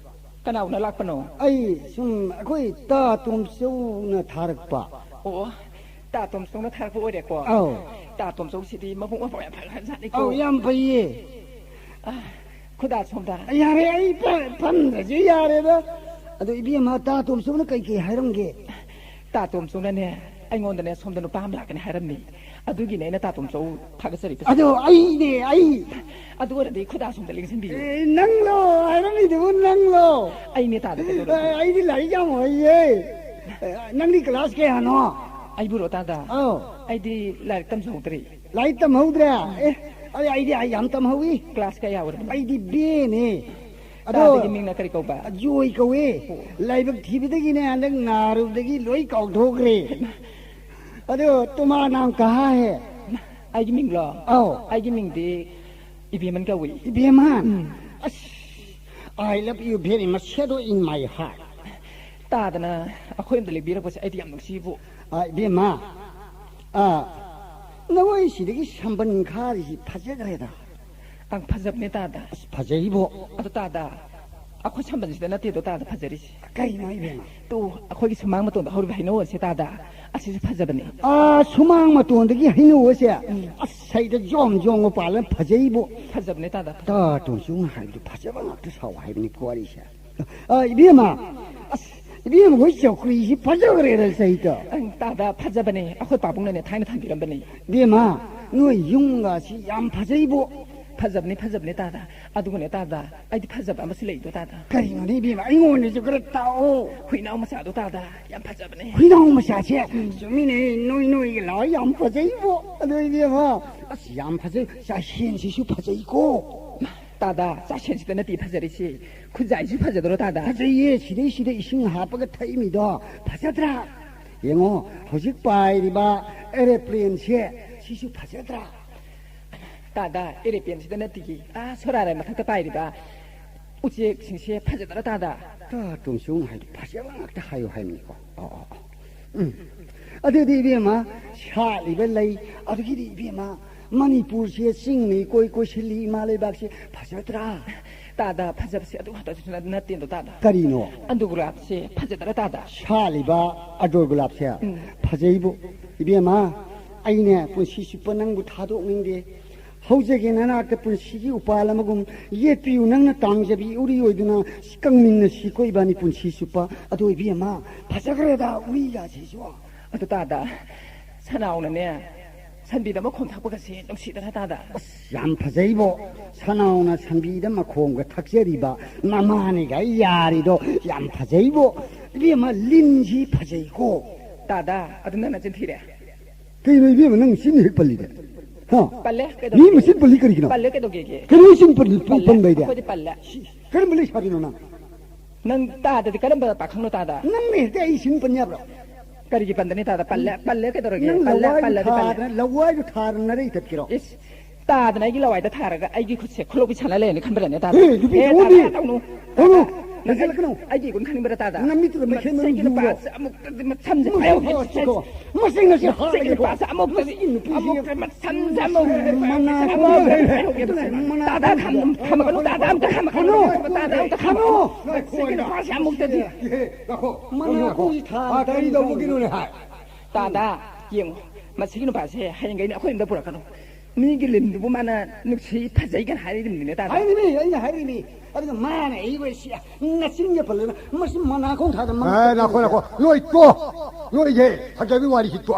ꯀꯅꯥ ꯎꯅ ꯂꯥꯛꯄꯅꯣ? ꯑꯩ ꯁꯨꯝ ꯑꯩꯈꯣꯏ ꯇꯥ ꯇꯣꯝꯆꯧꯅ ꯊꯥꯔꯛꯄ꯫ ꯑꯣ, ꯇꯥ ꯇꯣꯝꯆꯧꯅ ꯊꯥꯔꯛꯄ ꯑꯣꯏꯔꯦꯀꯣ? ꯑꯧ꯫ ꯇꯥ ꯇꯣꯝꯆꯧꯁꯤꯗꯤ ꯃꯕꯨꯛ ꯃꯄꯥꯎ ꯌꯥꯝ ꯐꯈ꯭ꯔꯖꯥꯠꯅꯤꯀꯣ? ꯑꯧ, ꯌꯥꯝ ꯐꯩꯌꯦ꯫ ꯑ, ꯈꯨꯗꯥ ꯁꯣꯝꯗ꯫ ꯌꯥꯔꯦ, ꯑꯩ ꯐ-, ꯐꯝꯗ꯭ꯔꯁꯨ ꯌꯥꯔꯦꯗ꯫ ꯑꯗꯣ ꯏꯕꯦꯝꯃ, ꯇꯥ ꯇꯣꯝꯆꯧꯅ ꯀꯩ ꯀꯩ ꯍꯥꯏꯔꯝꯒꯦ? ꯇꯥ ꯇꯣꯝꯆꯧꯅꯅꯦ, ꯑꯩꯉꯣꯟꯗꯅꯦ ꯁꯣꯝꯗ ꯅꯨꯄꯥ ꯑꯃ ꯂꯥꯛꯀꯅꯤ ꯍꯥꯏꯔꯝꯃꯤ꯫ ꯑꯗꯨꯒꯤꯅꯦ ꯑꯩꯅ ꯇꯥ ꯇꯣꯝꯆꯧ ꯊꯥꯒꯠꯆꯔꯤꯕꯁꯦ꯫ ꯑꯗꯣ ꯑꯩꯅꯦ, ꯑꯩ꯫ ꯑꯗꯨ ꯑꯣꯏꯔꯗꯤ ꯈꯨꯗꯥ ꯁꯣꯝꯗ ꯂꯦꯡꯁꯤꯟꯕꯤꯌꯨ꯫ ꯑꯦ, ꯅꯪꯂꯣ ꯍꯥꯏꯔꯝꯃꯤꯗꯨꯕꯨ, ꯅꯪꯂꯣ? ꯑꯩꯅꯦ ꯇꯥꯗ ꯀꯩꯗꯧꯔꯒꯦ? ꯑꯦ, ꯑꯩꯗꯤ ꯂꯥꯏꯔꯤꯛ ꯌꯥꯝ ꯍꯩꯌꯦ꯫ ꯑꯦ, ꯅꯪꯗꯤ ꯀ꯭ꯂꯥꯁ ꯀꯌꯥꯅꯣ? ꯑꯩꯕꯨꯔꯣ ꯇꯥꯗ? ꯑꯧ꯫ ꯑꯩꯗꯤ ꯂꯥꯏꯔꯤꯛ ꯇꯝꯖꯍꯧꯗ꯭ꯔꯤ꯫ ꯂꯥꯏꯔꯤꯛ ꯇꯝꯍꯧꯗ꯭ꯔꯦ? ꯑꯦ, ꯑꯩ, ꯑꯩꯗꯤ ꯑꯩ ꯌꯥꯝ ꯇꯝꯍꯧꯏ꯫ ꯀ꯭ꯂꯥꯁ ꯀꯌꯥ ꯌꯥꯎꯔꯕꯅꯣ? ꯑꯩꯗꯤ ꯕꯤ ꯑꯦꯅꯦ꯫ ꯑꯗꯣ ꯇꯥꯗꯒꯤ ꯃꯤꯡꯅ ꯀꯔꯤ ꯀꯧꯕ? ꯖꯣꯏ ꯀꯧꯋꯦ꯫ ꯑꯣ꯫ ꯂꯥꯏꯕꯛ ꯊꯤꯕꯗꯒꯤꯅꯦ ꯍꯟꯗꯛ ꯅꯥꯔꯨꯕꯗꯒꯤ ꯂꯣꯏ ꯀꯥꯎꯊꯣꯛꯈ꯭ꯔꯦ꯫ ꯑꯗꯣ ꯇꯨꯃꯥ ꯅꯥꯝ ꯀꯍꯥ ꯍꯦ? ꯑꯩꯒꯤ ꯃꯤꯡꯂꯣ? ꯑꯧ꯫ ꯑꯩꯒꯤ ꯃꯤꯡꯗꯤ ꯏꯕꯦꯝꯃꯟ ꯀꯧꯏ꯫ ꯏꯕꯦꯝꯃꯟ? ꯎꯝ꯫ ꯑꯁ, I love you very much, shadow in my heart꯫ ꯇꯥꯗꯅ ꯑꯩꯈꯣꯏ ꯑꯝꯗ ꯂꯦꯡꯕꯤꯔꯛꯄꯁꯦ ꯑꯩꯗꯤ ꯌꯥꯝ ꯅꯨꯡꯁꯤꯕꯨ꯫ ꯑ, ꯏꯕꯦꯝꯃ, ꯑ, ꯅꯈꯣꯏ ꯁꯤꯗꯒꯤ ꯁꯝꯕꯟ ꯈꯥꯔꯤꯁꯤ ꯐꯖꯈ꯭ꯔꯦꯗ꯫ ꯑꯪ, ꯐꯖꯕꯅꯦ ꯇꯥꯗ꯫ ꯑꯁ, ꯐꯖꯩꯕꯣ꯫ ꯑꯗꯣ ꯇꯥꯗ, ꯑꯩꯈꯣꯏ ꯁꯝꯕꯜꯁꯤꯗ ꯅꯠꯇꯦꯗꯣ ꯇꯥꯗ ꯐꯖꯔꯤꯁꯦ꯫ ꯀꯩꯅꯣ ꯏꯕꯦꯝꯃ? ꯇꯨ, ꯑꯩꯈꯣꯏꯒꯤ ꯁꯨꯃꯥꯡ ꯃꯇꯣꯟꯗ ꯍꯧꯔꯤꯕ ꯍꯩꯅꯧ ꯑꯁꯦ ꯇꯥꯗ, ꯑꯁꯤꯁꯨ ꯐꯖꯕꯅꯦ꯫ ꯑꯥ, ꯁꯨꯃꯥꯡ ꯃꯇꯣꯟꯗꯒꯤ ꯍꯩꯅꯧ ꯑꯁꯦ? ꯎꯝ꯫ ꯑꯁ, ꯁꯩꯗ ꯖꯣꯝ ꯖꯣꯝꯒ ꯄꯥꯜꯂ ꯐꯖꯩꯕꯣ꯫ ꯐꯖꯕꯅꯦ ꯇꯥꯗ꯫ ꯇꯥ ꯇꯣꯟꯁꯨ ꯍꯥꯏꯕꯗꯨ ꯐꯖꯕ ꯉꯥꯛꯇ ꯁꯥꯎ ꯍꯥꯏꯕꯅꯤꯀꯣ ꯋꯥꯔꯤꯁꯦ꯫ ꯑ, ꯏꯕꯦꯝꯃ, ꯑꯁ, ꯏꯕꯦꯝꯃ ꯍꯣꯏ ꯆꯧꯀ꯭ꯔꯤꯁꯤ ꯐꯖꯈ꯭ꯔꯦꯗ ꯁꯍꯤꯇ꯫ ꯑꯪ, ꯇꯥꯗ, ꯐꯖꯕꯅꯦ꯫ ꯑꯩꯈꯣꯏ ꯄꯥꯕꯨꯡꯅꯅꯦ ꯊꯥꯏꯅ ꯊꯝꯕꯤꯔꯝꯕꯅꯦ꯫ ꯏꯕꯦꯝꯃ, ꯅꯣꯏ ꯌꯨꯝꯒꯁꯤ ꯌꯥꯝ ꯐꯖꯩꯕꯣ꯫ ꯐꯖꯕꯅꯦ, ꯐꯖꯕꯅꯦ ꯇꯥꯗ꯫ ꯑꯗꯨꯒꯅꯦ ꯇꯥꯗ, ꯑꯩꯗꯤ ꯐꯖꯕ ꯑꯃꯁꯨ ꯂꯩꯗꯣ ꯇꯥꯗ꯫ ꯀꯔꯤꯅꯣꯅꯦ ꯏꯕꯦꯝꯃ? ꯑꯩꯉꯣꯟꯗꯁꯨ ꯈꯔ ꯇꯥꯛꯑꯣ꯫ ꯍꯨꯏꯅꯥꯎ ꯃꯆꯥꯗꯣ ꯇꯥꯗ, ꯌꯥꯝ ꯐꯖꯕꯅꯦ꯫ ꯍꯨꯏꯅꯥꯎ ꯃꯆꯥꯁꯦ? ꯎꯝ꯫ ꯆꯨꯝꯃꯤꯅꯦ, ꯅꯣꯏ ꯅꯣꯏꯒ ꯂꯥꯎꯔ ꯌꯥꯝ ꯐꯖꯩꯕꯣ꯫ ꯑꯗꯣ ꯏꯕꯦꯝꯃ, ꯑꯁ, ꯌꯥꯝ ꯐꯖꯩ꯫ ꯆꯥꯛꯁꯦꯟꯁꯤꯁꯨ ꯐꯖꯩꯀꯣ꯫ ꯇꯥꯗ, ꯆꯥꯛꯁꯦꯟꯁꯤꯗ ꯅꯠꯇꯦ ꯐꯖꯔꯤꯁꯤ, ꯈꯨꯖꯥꯏꯁꯨ ꯐꯖꯗ꯭ꯔꯣ ꯇꯥꯗ? ꯐꯖꯩꯌꯦ, ꯁꯤꯗꯩꯁꯤꯗ ꯏꯁꯤꯡ ꯍꯥꯞꯄꯒ ꯊꯛꯏꯃꯤꯗꯣ ꯐꯖꯗ꯭ꯔꯥ? ꯌꯦꯡꯉꯣ, ꯍꯧꯖꯤꯛ ꯄꯥꯏꯔꯤꯕ ꯑꯦꯔꯣꯄ꯭ꯂꯦꯟꯁꯦ, ꯁꯤꯁꯨ ꯐꯖꯗ꯭ꯔꯥ? ꯇꯥꯗ, ꯑꯦꯔꯣꯄ꯭ꯂꯦꯟꯁꯤꯗ ꯅꯠꯇꯤꯌꯦ, ꯑꯥ ꯁꯣꯔꯥꯔ ꯃꯊꯛꯇ ꯄꯥꯏꯔꯤꯕ ꯎꯆꯦꯛꯁꯤꯡꯁꯦ ꯐꯖꯗ꯭ꯔꯥ ꯇꯥꯗ? ꯇꯥ ꯇꯣꯡꯆꯨꯡ ꯍꯥꯏꯗꯣ ꯐꯖꯕ ꯉꯥꯛꯇ ꯍꯥꯏꯌꯨ ꯍꯥꯏꯕꯅꯤꯀꯣ꯫ ꯑꯣ, ꯑꯣ, ꯑꯣ꯫ ꯎꯝ꯫ ꯑꯗꯨꯗꯤ ꯏꯕꯦꯝꯃ, ꯁꯥꯠꯂꯤꯕ ꯂꯩ, ꯑꯗꯨꯒꯤꯗꯤ ꯏꯕꯦꯝꯃ, ꯃꯅꯤꯄꯨꯔꯁꯦ ꯆꯤꯡꯅ ꯏꯀꯣꯏ ꯀꯣꯏꯁꯤꯜꯂꯤ, ꯏꯃꯥ ꯂꯩꯕꯥꯛꯁꯦ ꯐꯖꯗ꯭ꯔꯥ? ꯇꯥꯗ, ꯐꯖꯕꯁꯦ ꯑꯗꯨ ꯈꯛꯇꯁꯨ ꯅꯠꯇꯦꯗꯣ ꯇꯥꯗ꯫ ꯀꯔꯤꯅꯣ? ꯑꯟꯗꯨ ꯒꯨꯂꯥꯞꯁꯦ ꯐꯖꯗ꯭ꯔꯥ ꯇꯥꯗ? ꯁꯥꯠꯂꯤꯕ ꯑꯟꯗꯨ ꯒꯨꯂꯥꯞꯁꯦ ꯎꯝ꯫ ꯐꯖꯩꯕꯨ꯫ ꯏꯕꯦꯝꯃ, ꯑꯩꯅꯦ ꯄꯨꯟꯁꯤ ꯆꯨꯞꯄ ꯅꯪꯕꯨ ꯊꯥꯗꯣꯛꯅꯤꯡꯗꯦ꯫ ꯍꯧꯖꯒꯦ ꯅꯅꯥꯛꯇ ꯄꯨꯟꯁꯤꯒꯤ ꯎꯄꯥꯜ ꯑꯃꯒꯨꯝ ꯌꯦꯠꯄꯤꯌꯨ, ꯅꯪꯅ ꯇꯥꯡꯖꯕꯤ ꯎꯔꯤ ꯑꯣꯏꯗꯨꯅ ꯀꯪꯃꯤꯟꯅꯁꯤꯀꯣ ꯏꯕꯥꯅꯤ ꯄꯨꯟꯁꯤ ꯆꯨꯞꯄ꯫ ꯑꯗꯣ ꯏꯕꯦꯝꯃ, ꯐꯖꯈ꯭ꯔꯦꯗ ꯎꯔꯤꯒꯁꯤꯁꯨ꯫ ꯑꯗꯨ ꯇꯥꯗ, ꯁꯅꯥꯎꯅꯅꯦ ꯁꯟꯕꯤꯗ ꯃꯈꯣꯝ ꯊꯛꯄꯒꯁꯦ ꯅꯨꯡꯁꯤꯗꯅ ꯇꯥꯗ꯫ ꯑꯁ, ꯌꯥꯝ ꯐꯖꯩꯕꯣ꯫ ꯁꯅꯥꯎꯅ ꯁꯟꯕꯤꯗ ꯃꯈꯣꯝꯒ ꯊꯛꯆꯔꯤꯕ ꯃꯃꯥꯅꯤꯒ ꯌꯥꯔꯤꯗꯣ ꯌꯥꯝ ꯐꯖꯩꯕꯣ꯫ ꯏꯕꯦꯝꯃ, ꯂꯤꯟꯁꯤ ꯐꯖꯩꯀꯣ꯫ ꯇꯥꯗ, ꯑꯗꯨ ꯅꯪꯅ ꯆꯤꯟꯊꯤꯔꯦ꯫ ꯀꯩꯅꯣ ꯏꯕꯦꯝꯃ, ꯅꯪ ꯆꯤꯟ ꯍꯦꯛ ꯄꯜꯂꯤꯗ? ꯍꯥ? ꯄꯜꯂꯦ, ꯀꯩꯗꯧꯒꯦ? ꯃꯤ ꯃꯆꯤꯟ ꯄꯜꯂꯤ ꯀꯔꯤꯒꯤꯅꯣ? ꯄꯜꯂꯦ, ꯀꯩꯗꯧꯒꯦꯒꯦ? ꯀꯩꯅꯣ ꯆꯤꯟ ꯄꯜꯂꯤ, ꯄꯜꯂꯦ, ꯄꯟꯕ ꯍꯥꯏꯗꯤ? ꯑꯩꯈꯣꯏꯗꯤ ꯄꯜꯂꯦ꯫ ꯁꯤ, ꯀꯔꯝꯕ ꯂꯩꯁꯥꯕꯤꯅꯣ ꯅꯪ? ꯅꯪ ꯇꯥꯗꯗꯤ ꯀꯔꯝꯕ ꯄꯥꯈꯪꯅꯣ ꯇꯥꯗ? ꯅꯪꯅ ꯍꯦꯛꯇ ꯑꯩ ꯆꯤꯟ ꯄꯟ ꯌꯥꯕ꯭ꯔꯣ? ꯀꯔꯤꯒꯤ ꯄꯟꯗꯅꯤ ꯇꯥꯗ? ꯄꯜꯂꯦ, ꯄꯜꯂꯦ, ꯀꯩꯗꯧꯔꯒꯦ? ꯅꯪ ꯄꯜꯂꯦ, ꯂꯋꯥꯏꯗꯨ ꯄꯜꯂꯗꯤ ꯄꯜꯂꯦ꯫ ꯊꯥꯗꯅ, ꯂꯋꯥꯏꯗꯨ ꯊꯥꯗꯅ ꯅꯔꯩ ꯇꯠꯀꯦꯔꯣ? ꯏꯁ, ꯇꯥꯗꯅ ꯑꯩꯒꯤ ꯂꯋꯥꯏꯗ ꯊꯥꯔꯒ ꯑꯩꯒꯤ ꯈꯨꯠꯁꯦ ꯈꯨꯂꯣꯛꯄꯤ ꯁꯥꯟꯅ ꯂꯩꯔꯅꯤ ꯈꯟꯕ꯭ꯔꯅꯦ ꯇꯥꯗ? ꯑꯦ, ꯅꯨꯄꯤ ꯑꯦ, ꯊꯣꯛꯑꯣꯅꯦ꯫ ꯇꯥꯗ, ꯇꯧꯅꯨ꯫ ꯊꯣꯛꯑꯣ꯫ ꯇꯥꯗ꯫ ꯍꯦꯟꯖꯜꯂꯛꯀꯅꯨ꯫ ꯑꯩꯒꯤ ꯏꯒꯨꯟ ꯈꯪꯅꯤꯡꯕ꯭ꯔꯥ, ꯇꯥꯗ? ꯅꯃꯤꯠꯇꯨꯗ ꯃꯩꯈꯦꯠ ꯃꯔꯨ ꯃꯁꯤꯒꯤ ꯌꯨꯔꯣ꯫ ꯅꯨꯄꯥꯁꯦ ꯑꯃꯨꯛꯇꯗꯤ ꯃꯁꯝꯁꯦ ꯃꯁꯤ ꯑꯌꯧ-, ꯍꯧꯖꯤꯛꯀꯣ꯫ ꯃꯁꯤ ꯉꯁꯤ ꯃꯁꯤꯒꯤ ꯍꯥꯠꯂꯒꯦꯀꯣ꯫ ꯅꯨꯄꯥꯁꯦ ꯑꯃꯨꯛꯇꯗꯤ, ꯃꯁꯤ ꯅꯨꯄꯤꯁꯦ ꯑꯃꯨꯛꯇ ꯃꯁꯝꯁꯦ ꯑꯃꯨꯛ, ꯃꯅꯥ ꯑꯃꯨꯛ, ꯀꯣꯡ ꯂꯩꯔꯦ꯫ ꯃꯅꯥ ꯇꯥꯗ ꯀꯣꯡ ꯈꯝ-, ꯈꯝꯃꯛꯀꯅꯨ, ꯇꯥꯗ ꯑꯝꯇ ꯈꯝꯃꯛꯀꯅꯨ, ꯈꯝꯃꯛꯀꯅꯨ꯫ ꯇꯥꯗ ꯑꯝꯇ ꯈꯝꯃꯛꯀꯅꯨ꯫ ꯃꯁꯤꯒꯤ ꯅꯨꯄꯥꯁꯦ ꯑꯃꯨꯛꯇꯗꯤ꯫ ꯏꯍꯦ, ꯉꯥꯏꯈꯣ, ꯃꯅꯥ ꯉꯥꯏꯈꯣ꯫ ꯀꯣꯡꯁꯤ ꯊꯥ-, ꯑꯥ, ꯀꯔꯤ ꯇꯧꯕꯒꯤꯅꯣꯅꯦ ꯍꯥꯏ? ꯇꯥꯗ, ꯌꯦꯡꯉꯣ, ꯃꯁꯤꯒꯤ ꯅꯨꯄꯥꯁꯦ ꯍꯌꯦꯡꯈꯩꯅ ꯑꯩꯈꯣꯏ ꯌꯨꯝꯗ ꯄꯨꯔꯛꯀꯅꯨ꯫ ꯃꯤꯒꯤ ꯂꯤꯟꯗꯨꯕꯨ ꯃꯥꯅ ꯅꯨꯡꯁꯤ ꯐꯖꯩ ꯀꯥꯏꯅ ꯍꯥꯏꯔꯤꯕꯅꯤꯅꯦ, ꯇꯥꯗ꯫ ꯍꯥꯏꯔꯤꯅꯤ, ꯑꯩꯅ ꯍꯥꯏꯔꯤꯅꯤ꯫ ꯑꯗꯨꯒ ꯃꯥꯅ ꯑꯩꯕꯨ ꯁꯤ ꯅꯆꯤꯟꯒ ꯄꯜꯂꯒ ꯃꯁꯤ ꯃꯅꯥ ꯀꯣꯡ ꯊꯥꯗ ꯃꯉꯛ ꯑꯦ, ꯅꯥꯈꯣ, ꯅꯥꯈꯣ꯫ ꯂꯣꯏ ꯇꯣ꯫ ꯂꯣꯏꯁꯦ꯫ ꯐꯖꯕꯤ ꯋꯥꯔꯤꯁꯤ ꯇꯣ꯫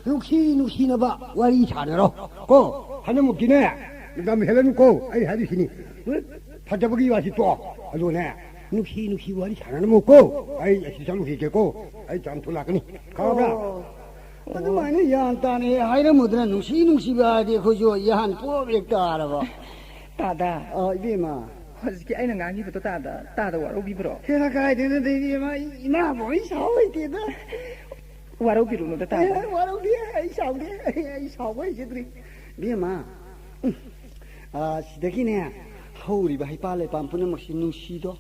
ꯅꯨꯡꯁꯤ ꯅꯨꯡꯁꯤꯅꯕ ꯋꯥꯔꯤ ꯁꯥꯟꯅꯔꯣ꯫ ꯀꯣ, ꯍꯟꯗꯛꯃꯨꯛꯇꯤꯅꯦ, ꯂꯝ ꯍꯦꯜꯂꯅꯨꯀꯣ꯫ ꯑꯩ ꯍꯥꯏꯔꯤꯁꯤꯅꯤ꯫ ꯐꯖꯕꯒꯤ ꯋꯥꯁꯤ ꯇꯣ꯫ ꯑꯗꯨꯅꯦ, ꯅꯨꯡꯁꯤ ꯅꯨꯡꯁꯤ ꯋꯥꯔꯤ ꯁꯥꯟꯅꯔꯝꯃꯨꯀꯣ꯫ ꯑꯩ ꯑꯁꯤ ꯆꯠꯂꯨꯈꯤꯒꯦꯀꯣ꯫ ꯑꯩ ꯆꯥꯝ ꯊꯣꯛꯂꯛꯀꯅꯤ꯫ ꯈꯪꯉꯕ꯭ꯔꯥ? ꯑꯣ꯫ ꯑꯗꯨꯃꯥꯏꯅ ꯒ꯭ꯌꯥꯟ ꯇꯥꯅ ꯍꯦꯛ ꯍꯥꯏꯔꯝꯃꯨꯗꯅ, ꯅꯨꯡꯁꯤ ꯅꯨꯡꯁꯤꯕ ꯍꯥꯏꯗꯤ ꯑꯩꯈꯣꯏꯁꯨ ꯒ꯭ꯌꯥꯟ ꯄꯣꯞ ꯍꯦꯛ ꯇꯥꯔꯕ꯫ ꯇꯥꯗ꯫ ꯑ, ꯏꯕꯦꯝꯃ꯫ ꯍꯧꯖꯤꯛꯀꯤ ꯑꯩꯅ ꯉꯥꯡꯈꯤꯕꯗꯣ ꯇꯥꯗ, ꯇꯥꯗ ꯋꯥꯔꯧꯕꯤꯕ꯭ꯔꯣ? ꯍꯦꯔꯥ, ꯀꯥꯏꯗꯩꯅꯣꯗ, ꯏꯕꯦꯝꯃ, ꯑꯩ ꯏꯃꯥꯕꯨ ꯑꯩ ꯁꯥꯎ ꯍꯩꯇꯦꯗ꯫ ꯋꯥꯔꯧꯕꯤꯔꯨꯅꯨꯗ, ꯇꯥꯗ꯫ ꯑꯦ, ꯋꯥꯔꯧꯗꯦ, ꯑꯩ ꯁꯥꯎꯗꯦ, ꯑꯩ, ꯑꯩ ꯁꯥꯎꯕ ꯍꯩꯖꯗ꯭ꯔꯤ꯫ ꯏꯕꯦꯝꯃ, ꯎꯝ, ꯑ, ꯁꯤꯗꯒꯤꯅꯦ, ꯍꯧꯔꯤꯕ ꯍꯩꯄꯥꯜ ꯂꯩꯄꯥꯜ ꯄꯨꯝꯅꯃꯛꯁꯤ ꯅꯨꯡꯁꯤꯗꯣ꯫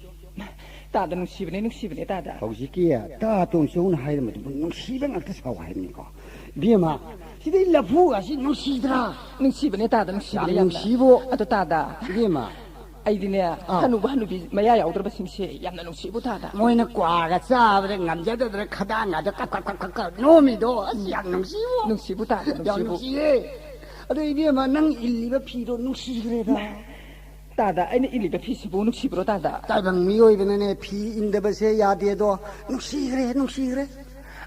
ꯇꯥꯗ, ꯅꯨꯡꯁꯤꯕꯅꯦ, ꯅꯨꯡꯁꯤꯕꯅꯦ, ꯇꯥꯗ꯫ ꯍꯧꯖꯤꯛꯀꯤ ꯇꯥ ꯇꯣꯟꯆꯧꯅ ꯍꯥꯏꯔꯝꯕꯗꯨꯕꯨ ꯅꯨꯡꯁꯤꯕ ꯉꯥꯛꯇ ꯁꯥꯎ ꯍꯥꯏꯕꯅꯤꯀꯣ꯫ ꯏꯕꯦꯝꯃ, ꯁꯤꯗꯩ ꯂꯐꯨꯒꯁꯤ ꯅꯨꯡꯁꯤꯗ꯭ꯔꯥ? ꯅꯨꯡꯁꯤꯕꯅꯦ, ꯇꯥꯗ, ꯅꯨꯡꯁꯤꯕꯅꯦ ꯌꯥꯝ ꯌꯥꯝꯅ꯫ ꯅꯨꯡꯁꯤꯕꯣ꯫ ꯑꯗꯣ, ꯇꯥꯗ, ꯏꯕꯦꯝꯃ꯫ ꯑꯩꯗꯤꯅꯦ, ꯑꯥ꯫ ꯍꯅꯨꯕ ꯍꯅꯨꯕꯤ ꯃꯌꯥ ꯌꯥꯎꯗ꯭ꯔꯕꯁꯤꯡꯁꯦ ꯌꯥꯝꯅ ꯅꯨꯡꯁꯤꯕꯨ, ꯇꯥꯗ꯫ ꯃꯣꯏꯅ ꯀ꯭ꯋꯥꯒ ꯆꯥꯕꯗ ꯉꯝꯖꯗꯗꯅ ꯈꯗꯥꯡꯒꯗꯣ ꯀꯛ ꯀꯛ ꯀꯛ ꯀꯛ ꯀꯛ ꯅꯣꯝꯃꯤꯗꯣ, ꯑꯁ, ꯌꯥꯝ ꯅꯨꯡꯁꯤꯕꯣ꯫ ꯅꯨꯡꯁꯤꯕꯨ, ꯇꯥꯗ, ꯌꯥꯝ ꯅꯨꯡꯁꯤꯕꯨ꯫ ꯅꯨꯡꯁꯤꯌꯦ꯫ ꯑꯗꯣ, ꯏꯕꯦꯝꯃ, ꯅꯪ ꯏꯜꯂꯤꯕ ꯐꯤꯗꯣ ꯅꯨꯡꯁꯤꯈ꯭ꯔꯦꯗ꯫ ꯃꯥ, ꯇꯥꯗ, ꯑꯩꯅ ꯏꯜꯂꯤꯕ ꯐꯤꯁꯤꯕꯨ ꯅꯨꯡꯁꯤꯕ꯭ꯔꯣ, ꯇꯥꯗ? ꯇꯥꯏꯕꯪ ꯃꯤꯑꯣꯏꯕꯅꯅꯦ, ꯐꯤ ꯏꯟꯗꯕꯁꯦ ꯌꯥꯗꯦꯗꯣ꯫ ꯅꯨꯡꯁꯤꯈ꯭ꯔꯦ, ꯅꯨꯡꯁꯤꯈ꯭ꯔꯦ꯫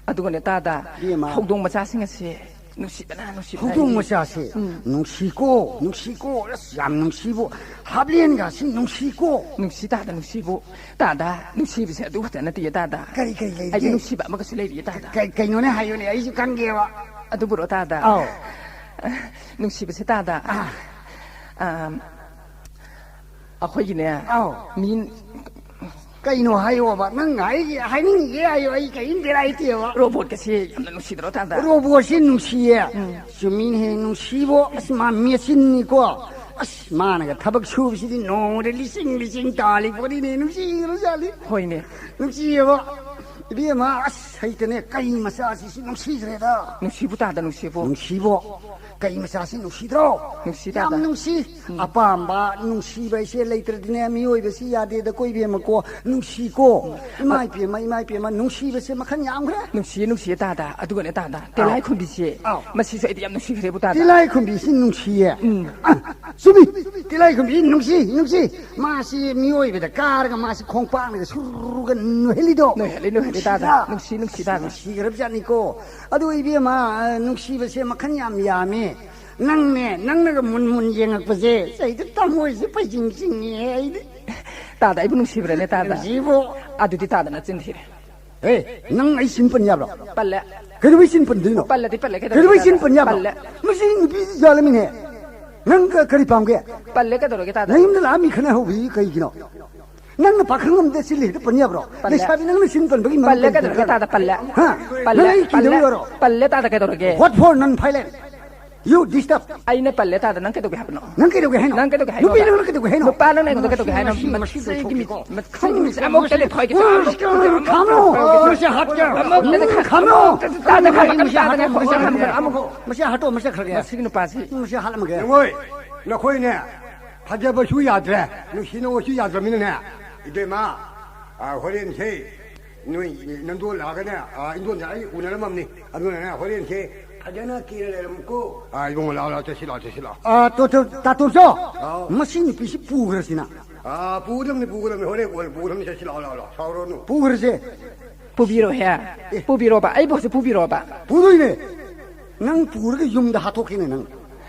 ꯑꯗꯨꯒꯅꯦ, ꯇꯥꯗ, ꯏꯕꯦꯝꯃ꯫ ꯍꯧꯗꯣꯡ ꯃꯆꯥꯁꯤꯡ ꯑꯁꯦ ꯅꯨꯡꯁꯤꯕꯅ, ꯅꯨꯡꯁꯤꯕꯅ ꯍꯧꯗꯣꯡ ꯑꯩꯗꯤ꯫ ꯃꯆꯥꯁꯦ ꯎꯝ꯫ ꯅꯨꯡꯁꯤꯀꯣ, ꯅꯨꯡꯁꯤꯀꯣ, ꯑꯁ, ꯌꯥꯝ ꯅꯨꯡꯁꯤꯕꯣ꯫ ꯍꯥꯞꯂꯦꯟꯒꯁꯤ ꯅꯨꯡꯁꯤꯀꯣ꯫ ꯅꯨꯡꯁꯤ, ꯇꯥꯗ, ꯅꯨꯡꯁꯤꯕꯨ꯫ ꯇꯥꯗ, ꯅꯨꯡꯁꯤꯕꯁꯦ ꯑꯗꯨ ꯈꯛꯇ ꯅꯠꯇꯦ, ꯇꯥꯗ꯫ ꯀꯔꯤ, ꯀꯔꯤ ꯂꯩꯒꯦ? ꯑꯩꯗꯤ ꯅꯨꯡꯁꯤꯕ ꯑꯃꯒꯁꯨ ꯂꯩꯔꯤꯌꯦ, ꯇꯥꯗ꯫ ꯀꯩ-, ꯀꯩꯅꯣꯅꯦ, ꯍꯥꯏꯌꯨꯅꯦ, ꯑꯩꯁꯨ ꯈꯪꯒꯦꯕ꯫ ꯑꯗꯨꯕꯨꯔꯣ, ꯇꯥꯗ? ꯑꯥꯎ꯫ ꯅꯨꯡꯁꯤꯕꯁꯦ, ꯇꯥꯗ꯫ ꯑꯥ꯫ ꯑꯥ, ꯑꯩꯈꯣꯏꯒꯤꯅꯦ, ꯑꯥꯎ꯫ ꯃꯤ ꯀꯩꯅꯣ ꯍꯥꯏꯌꯣꯕ, ꯅꯪ ꯍꯥꯏ-, ꯍꯥꯏꯅꯤꯡꯉꯤꯒꯦ ꯍꯥꯏꯌꯣ, ꯑꯩ ꯀꯔꯤꯝ ꯕꯦꯔꯥ ꯂꯩꯇꯦꯕ꯫ ꯔꯣꯕꯣꯠꯀꯁꯦ ꯌꯥꯝꯅ ꯅꯨꯡꯁꯤꯗ꯭ꯔꯣ, ꯇꯥꯗ? ꯔꯣꯕꯣꯠꯁꯤ ꯅꯨꯡꯁꯤꯌꯦ꯫ ꯎꯝ꯫ ꯆꯨꯝꯃꯤꯅꯦꯍꯦ, ꯅꯨꯡꯁꯤꯕꯣ, ꯑꯁ, ꯃꯥ ꯃꯦꯆꯤꯟꯅꯤꯀꯣ꯫ ꯑꯁ, ꯃꯥꯅꯒ ꯊꯕꯛ ꯁꯨꯕꯁꯤꯗꯤ ꯅꯣꯡꯃꯗ ꯂꯤꯁꯤꯡ ꯂꯤꯁꯤꯡ ꯇꯥꯜꯂꯤ ꯄꯣꯠꯅꯤꯅꯦ, ꯅꯨꯡꯁꯤꯈ꯭ꯔꯖꯥꯠꯅꯤ꯫ ꯍꯣꯏꯅꯦ꯫ ꯅꯨꯡꯁꯤꯌꯦꯕ꯫ ꯏꯕꯦꯝꯃ, ꯑꯁ, ꯍꯩꯇꯅꯦ, ꯀꯩ ꯃꯆꯥꯁꯤꯁꯨ ꯅꯨꯡꯁꯤꯈ꯭ꯔꯦꯗ꯫ ꯅꯨꯡꯁꯤꯕꯨ ꯇꯥꯗ, ꯅꯨꯡꯁꯤꯕꯨ꯫ ꯅꯨꯡꯁꯤꯕꯣ꯫ ꯀꯩ ꯃꯆꯥꯁꯤ ꯅꯨꯡꯁꯤꯗ꯭ꯔꯣ? ꯅꯨꯡꯁꯤ ꯌꯥꯝ ꯇꯥꯗ꯫ ꯅꯨꯡꯁꯤ꯫ ꯎꯝ꯫ ꯑꯄꯥꯝꯕ ꯅꯨꯡꯁꯤꯕ ꯍꯥꯏꯁꯦ ꯂꯩꯇ꯭ꯔꯗꯤꯅꯦ, ꯃꯤꯑꯣꯏꯕꯁꯤ ꯌꯥꯗꯦꯗ, ꯀꯣ ꯏꯕꯦꯝꯃꯀꯣ꯫ ꯅꯨꯡꯁꯤꯀꯣ꯫ ꯎꯝ꯫ ꯏꯃꯥ ꯏꯄꯦꯝꯃ, ꯏꯃꯥ ꯏꯄꯦꯝꯃ, ꯅꯨꯡꯁꯤꯕꯁꯦ ꯃꯈꯜ ꯌꯥꯝꯈ꯭ꯔꯦ꯫ ꯅꯨꯡꯁꯤꯌꯦ, ꯅꯨꯡꯁꯤꯌꯦ ꯇꯥꯗ꯫ ꯑꯗꯨꯒꯅꯦ ꯇꯥꯗ, ꯑꯥꯎ꯫ ꯇꯦꯂꯥꯏꯈꯨꯝꯕꯤꯁꯦ, ꯑꯥꯎ꯫ ꯃꯁꯤꯁꯨ ꯑꯩꯗꯤ ꯌꯥꯝ ꯅꯨꯡꯁꯤꯈ꯭ꯔꯦꯕꯨ ꯇꯥꯗ꯫ ꯇꯤꯂꯥꯏꯈꯨꯝꯕꯤꯁꯤ ꯅꯨꯡꯁꯤꯌꯦ꯫ ꯎꯝ꯫ ꯑ, ꯆꯨꯝꯃꯤ꯫ ꯇꯤꯂꯥꯏꯈꯨꯝꯕꯤ ꯅꯨꯡꯁꯤ, ꯅꯨꯡꯁꯤ꯫ ꯃꯥꯁꯤ ꯃꯤꯑꯣꯏꯕꯗ ꯀꯥꯔꯒ ꯃꯥꯁꯤ ꯈꯣꯡꯄꯥꯛꯅꯒ ꯁꯨꯔꯨꯒ ꯅꯣꯏꯍꯜꯂꯤꯗꯣ꯫ ꯅꯣꯏꯍꯜꯂꯤ, ꯅꯣꯏꯍꯜꯂꯤ ꯇꯥꯗ꯫ ꯅꯨꯡꯁꯤꯗ꯭ꯔꯥ? ꯅꯨꯡꯁꯤ, ꯅꯨꯡꯁꯤ ꯇꯥꯗ꯫ ꯅꯨꯡꯁꯤꯈ꯭ꯔꯕꯖꯥꯠꯅꯤꯀꯣ꯫ ꯑꯗꯨ ꯏꯕꯦꯝꯃ, ꯑ, ꯅꯨꯡꯁꯤꯕꯁꯦ ꯃꯈꯜ ꯌꯥꯝ ꯌꯥꯝꯃꯤ꯫ ꯅꯪꯅꯦ, ꯅꯪꯅꯒ ꯃꯨꯟ ꯃꯨꯟ ꯌꯦꯡꯉꯛꯄꯁꯦ, ꯑꯩꯗꯤ ꯊꯃꯣꯏꯁꯦ ꯄꯩꯆꯤꯡ ꯆꯤꯡꯉꯦ, ꯑꯩꯗꯤ꯫ ꯇꯥꯗ, ꯑꯩꯕꯨ ꯅꯨꯡꯁꯤꯕ꯭ꯔꯅꯦ ꯇꯥꯗ? ꯅꯨꯡꯁꯤꯕꯨ꯫ ꯑꯗꯨꯗꯤ ꯇꯥꯗꯅ ꯆꯤꯟ ꯊꯤꯔꯦ꯫ ꯑꯦ, ꯅꯪ ꯑꯩ ꯁꯤꯟ ꯄꯟ ꯌꯥꯕ꯭ꯔꯣ? ꯄꯜꯂꯦ꯫ ꯀꯩꯗꯧꯕꯩ ꯁꯤꯟ ꯄꯟꯗꯣꯏꯅꯣ? ꯄꯜꯂꯗꯤ ꯄꯜꯂꯦ, ꯀꯩꯗꯧꯔꯒꯦ ꯀꯩꯗꯧꯕꯩ ꯁꯤꯟ ꯇꯥꯗ? ꯄꯟ ꯌꯥꯕ꯭ꯔꯣ? ꯄꯜꯂꯦ꯫ ꯃꯁꯤ ꯅꯨꯄꯤꯁꯤ ꯖꯥꯠꯂꯃꯤꯅꯦ꯫ ꯅꯪ ꯀ-, ꯀꯔꯤ ꯄꯥꯝꯒꯦ? ꯄꯜꯂꯦ, ꯀꯩꯗꯧꯔꯒꯦ ꯇꯥꯗ? ꯅꯌꯨꯝꯗ ꯂꯥꯛꯑ ꯃꯤ ꯈꯠꯅ ꯍꯧꯕꯤ ꯀꯩꯒꯤꯅꯣ? ꯅꯪꯅ ꯄꯥꯈꯪ ꯑꯃꯗ ꯁꯤꯜꯂꯤ ꯍꯦꯛꯇ ꯄꯟ ꯌꯥꯕ꯭ꯔꯣ? ꯄꯜꯂꯦ꯫ ꯂꯩꯁꯥꯕꯤ ꯅꯪꯅ ꯁꯤꯟ ꯄꯟꯕꯒꯤ ꯃꯔꯝ ꯄꯜꯂꯦ, ꯀꯔꯤ ꯀꯩꯗꯧꯔꯒꯦ ꯂꯩꯕ꯭ꯔꯥ? ꯇꯥꯗ? ꯄꯜꯂꯦ꯫ ꯍꯥ? ꯄꯜꯂꯦ, ꯅꯪ ꯑꯩ ꯄꯜꯂꯦ, ꯀꯤꯗꯕ ꯑꯣꯏꯔꯣ? ꯄꯜꯂꯦ ꯇꯥꯗ, ꯀꯩꯗꯧꯔꯒꯦ? What for non-violence? You disturb. ꯑꯩꯅ ꯄꯜꯂꯦ ꯇꯥꯗ, ꯅꯪ ꯀꯩꯗꯧꯒꯦ ꯍꯥꯏꯕꯅꯣ? ꯅꯪ ꯀꯩꯗꯧꯒꯦ ꯍꯥꯏꯅꯣ? ꯅꯪ ꯀꯩꯗꯧꯒꯦ ꯍꯥꯏꯅꯣ? ꯅꯨꯄꯤ ꯅꯪꯅ ꯀꯩꯗꯧꯒꯦ ꯍꯥꯏꯅꯣ? ꯅꯨꯄꯥ ꯅꯪꯅ ꯑꯩꯉꯣꯟꯗ ꯀꯩꯗꯧꯒꯦ ꯍꯥꯏꯅꯣ? ꯃꯁꯤ, ꯃꯁꯤ, ꯃꯁꯤꯒꯤ ꯃꯁꯤ ꯃꯤ-, ꯃꯁꯤꯒꯤ ꯃꯤ ꯑꯃꯨꯛꯇꯗꯤ ꯊꯣꯏꯒꯤ ꯈꯥꯝꯂꯣ! ꯃꯁꯤ ꯍꯥꯠꯀꯦ! ꯑꯃꯨꯛꯇꯗꯤ ꯈꯥ-, ꯈꯥꯝꯂꯣ! ꯑꯃꯨꯛꯇꯗꯤ ꯈꯥꯝꯂꯣ! ꯇꯥꯗ ꯈꯥꯝꯂꯣ! ꯇꯥꯗ ꯈꯥꯝꯂꯣ! ꯃꯁꯤ ꯍꯥꯠꯀꯦ! ꯃꯁꯤ ꯍꯥꯠꯀꯦ! ꯑꯃꯨꯛ, ꯑꯃꯨꯛ, ꯃꯁꯤ ꯍꯥꯠꯇꯣꯛꯑ ꯃꯁꯤ ꯈꯔꯒꯦ꯫ ꯃꯁꯤꯒꯤ ꯅꯨꯄꯥꯁꯤ꯫ ꯃꯁꯤ ꯍꯥꯠꯂꯝꯃꯒꯦ꯫ ꯅꯈꯣꯏ, ꯅꯈꯣꯏꯅꯦ, ꯊꯥꯖꯕꯁꯨ ꯌꯥꯗ꯭ꯔꯦ, ꯅꯨꯡꯁꯤꯅꯕꯁꯨ ꯌꯥꯗ꯭ꯔꯕꯅꯤꯅꯅꯦ, ꯏꯕꯦꯝꯃ, ꯑ, ꯍꯣꯔꯦꯟꯁꯦ ꯅꯣꯏ ꯅꯟꯗꯣꯜ ꯂꯥꯛꯑꯒꯅꯦ, ꯑ, ꯏꯟꯗꯣꯜꯁꯦ ꯑꯩ ꯎꯅꯔꯝꯃꯕꯅꯤ꯫ ꯑꯗꯨꯅꯅꯦ ꯍꯣꯔꯦꯟꯁꯦ ꯐꯖꯅ ꯀꯦꯔ ꯂꯩꯔꯝꯃꯨꯀꯣ꯫ ꯑ, ꯏꯕꯨꯡꯉꯣ, ꯂꯥꯛꯑꯣ, ꯂꯥꯛꯑꯣ, ꯆꯠꯁꯤ ꯂꯥꯛꯑꯣ, ꯆꯠꯁꯤ ꯂꯥꯛꯑꯣ꯫ ꯑ, ꯇꯣ-, ꯇꯣ-, ꯇꯥꯇꯣꯝꯆꯧ, ꯑꯥꯎ꯫ ꯃꯁꯤ ꯅꯨꯄꯤꯁꯤ ꯄꯨꯈ꯭ꯔꯁꯤꯅ꯫ ꯑ, ꯄꯨꯒꯗꯕꯅꯤ, ꯄꯨꯒꯗꯕꯅꯤ, ꯍꯣꯔꯦꯟ ꯀꯣꯟꯅ ꯄꯨꯒꯗꯕꯅꯤ, ꯆꯠꯁꯤ ꯂꯥꯛꯑꯣ, ꯂꯥꯛꯑꯣ, ꯂꯥꯛꯑꯣ, ꯁꯥꯎꯔꯅꯨ꯫ ꯄꯨꯈ꯭ꯔꯁꯦ꯫ ꯄꯨꯕꯤꯔꯣꯍꯦ꯫ ꯑꯦ꯫ ꯄꯨꯕꯤꯔꯣꯕ, ꯑꯩꯕꯨꯁꯨ ꯄꯨꯕꯤꯔꯣꯕ꯫ ꯄꯨꯗꯣꯏꯅꯦ꯫ ꯅꯪ ꯄꯨꯔꯒ ꯌꯨꯝꯗ ꯍꯥꯠꯇꯣꯛꯀꯦꯅꯦ ꯅꯪ꯫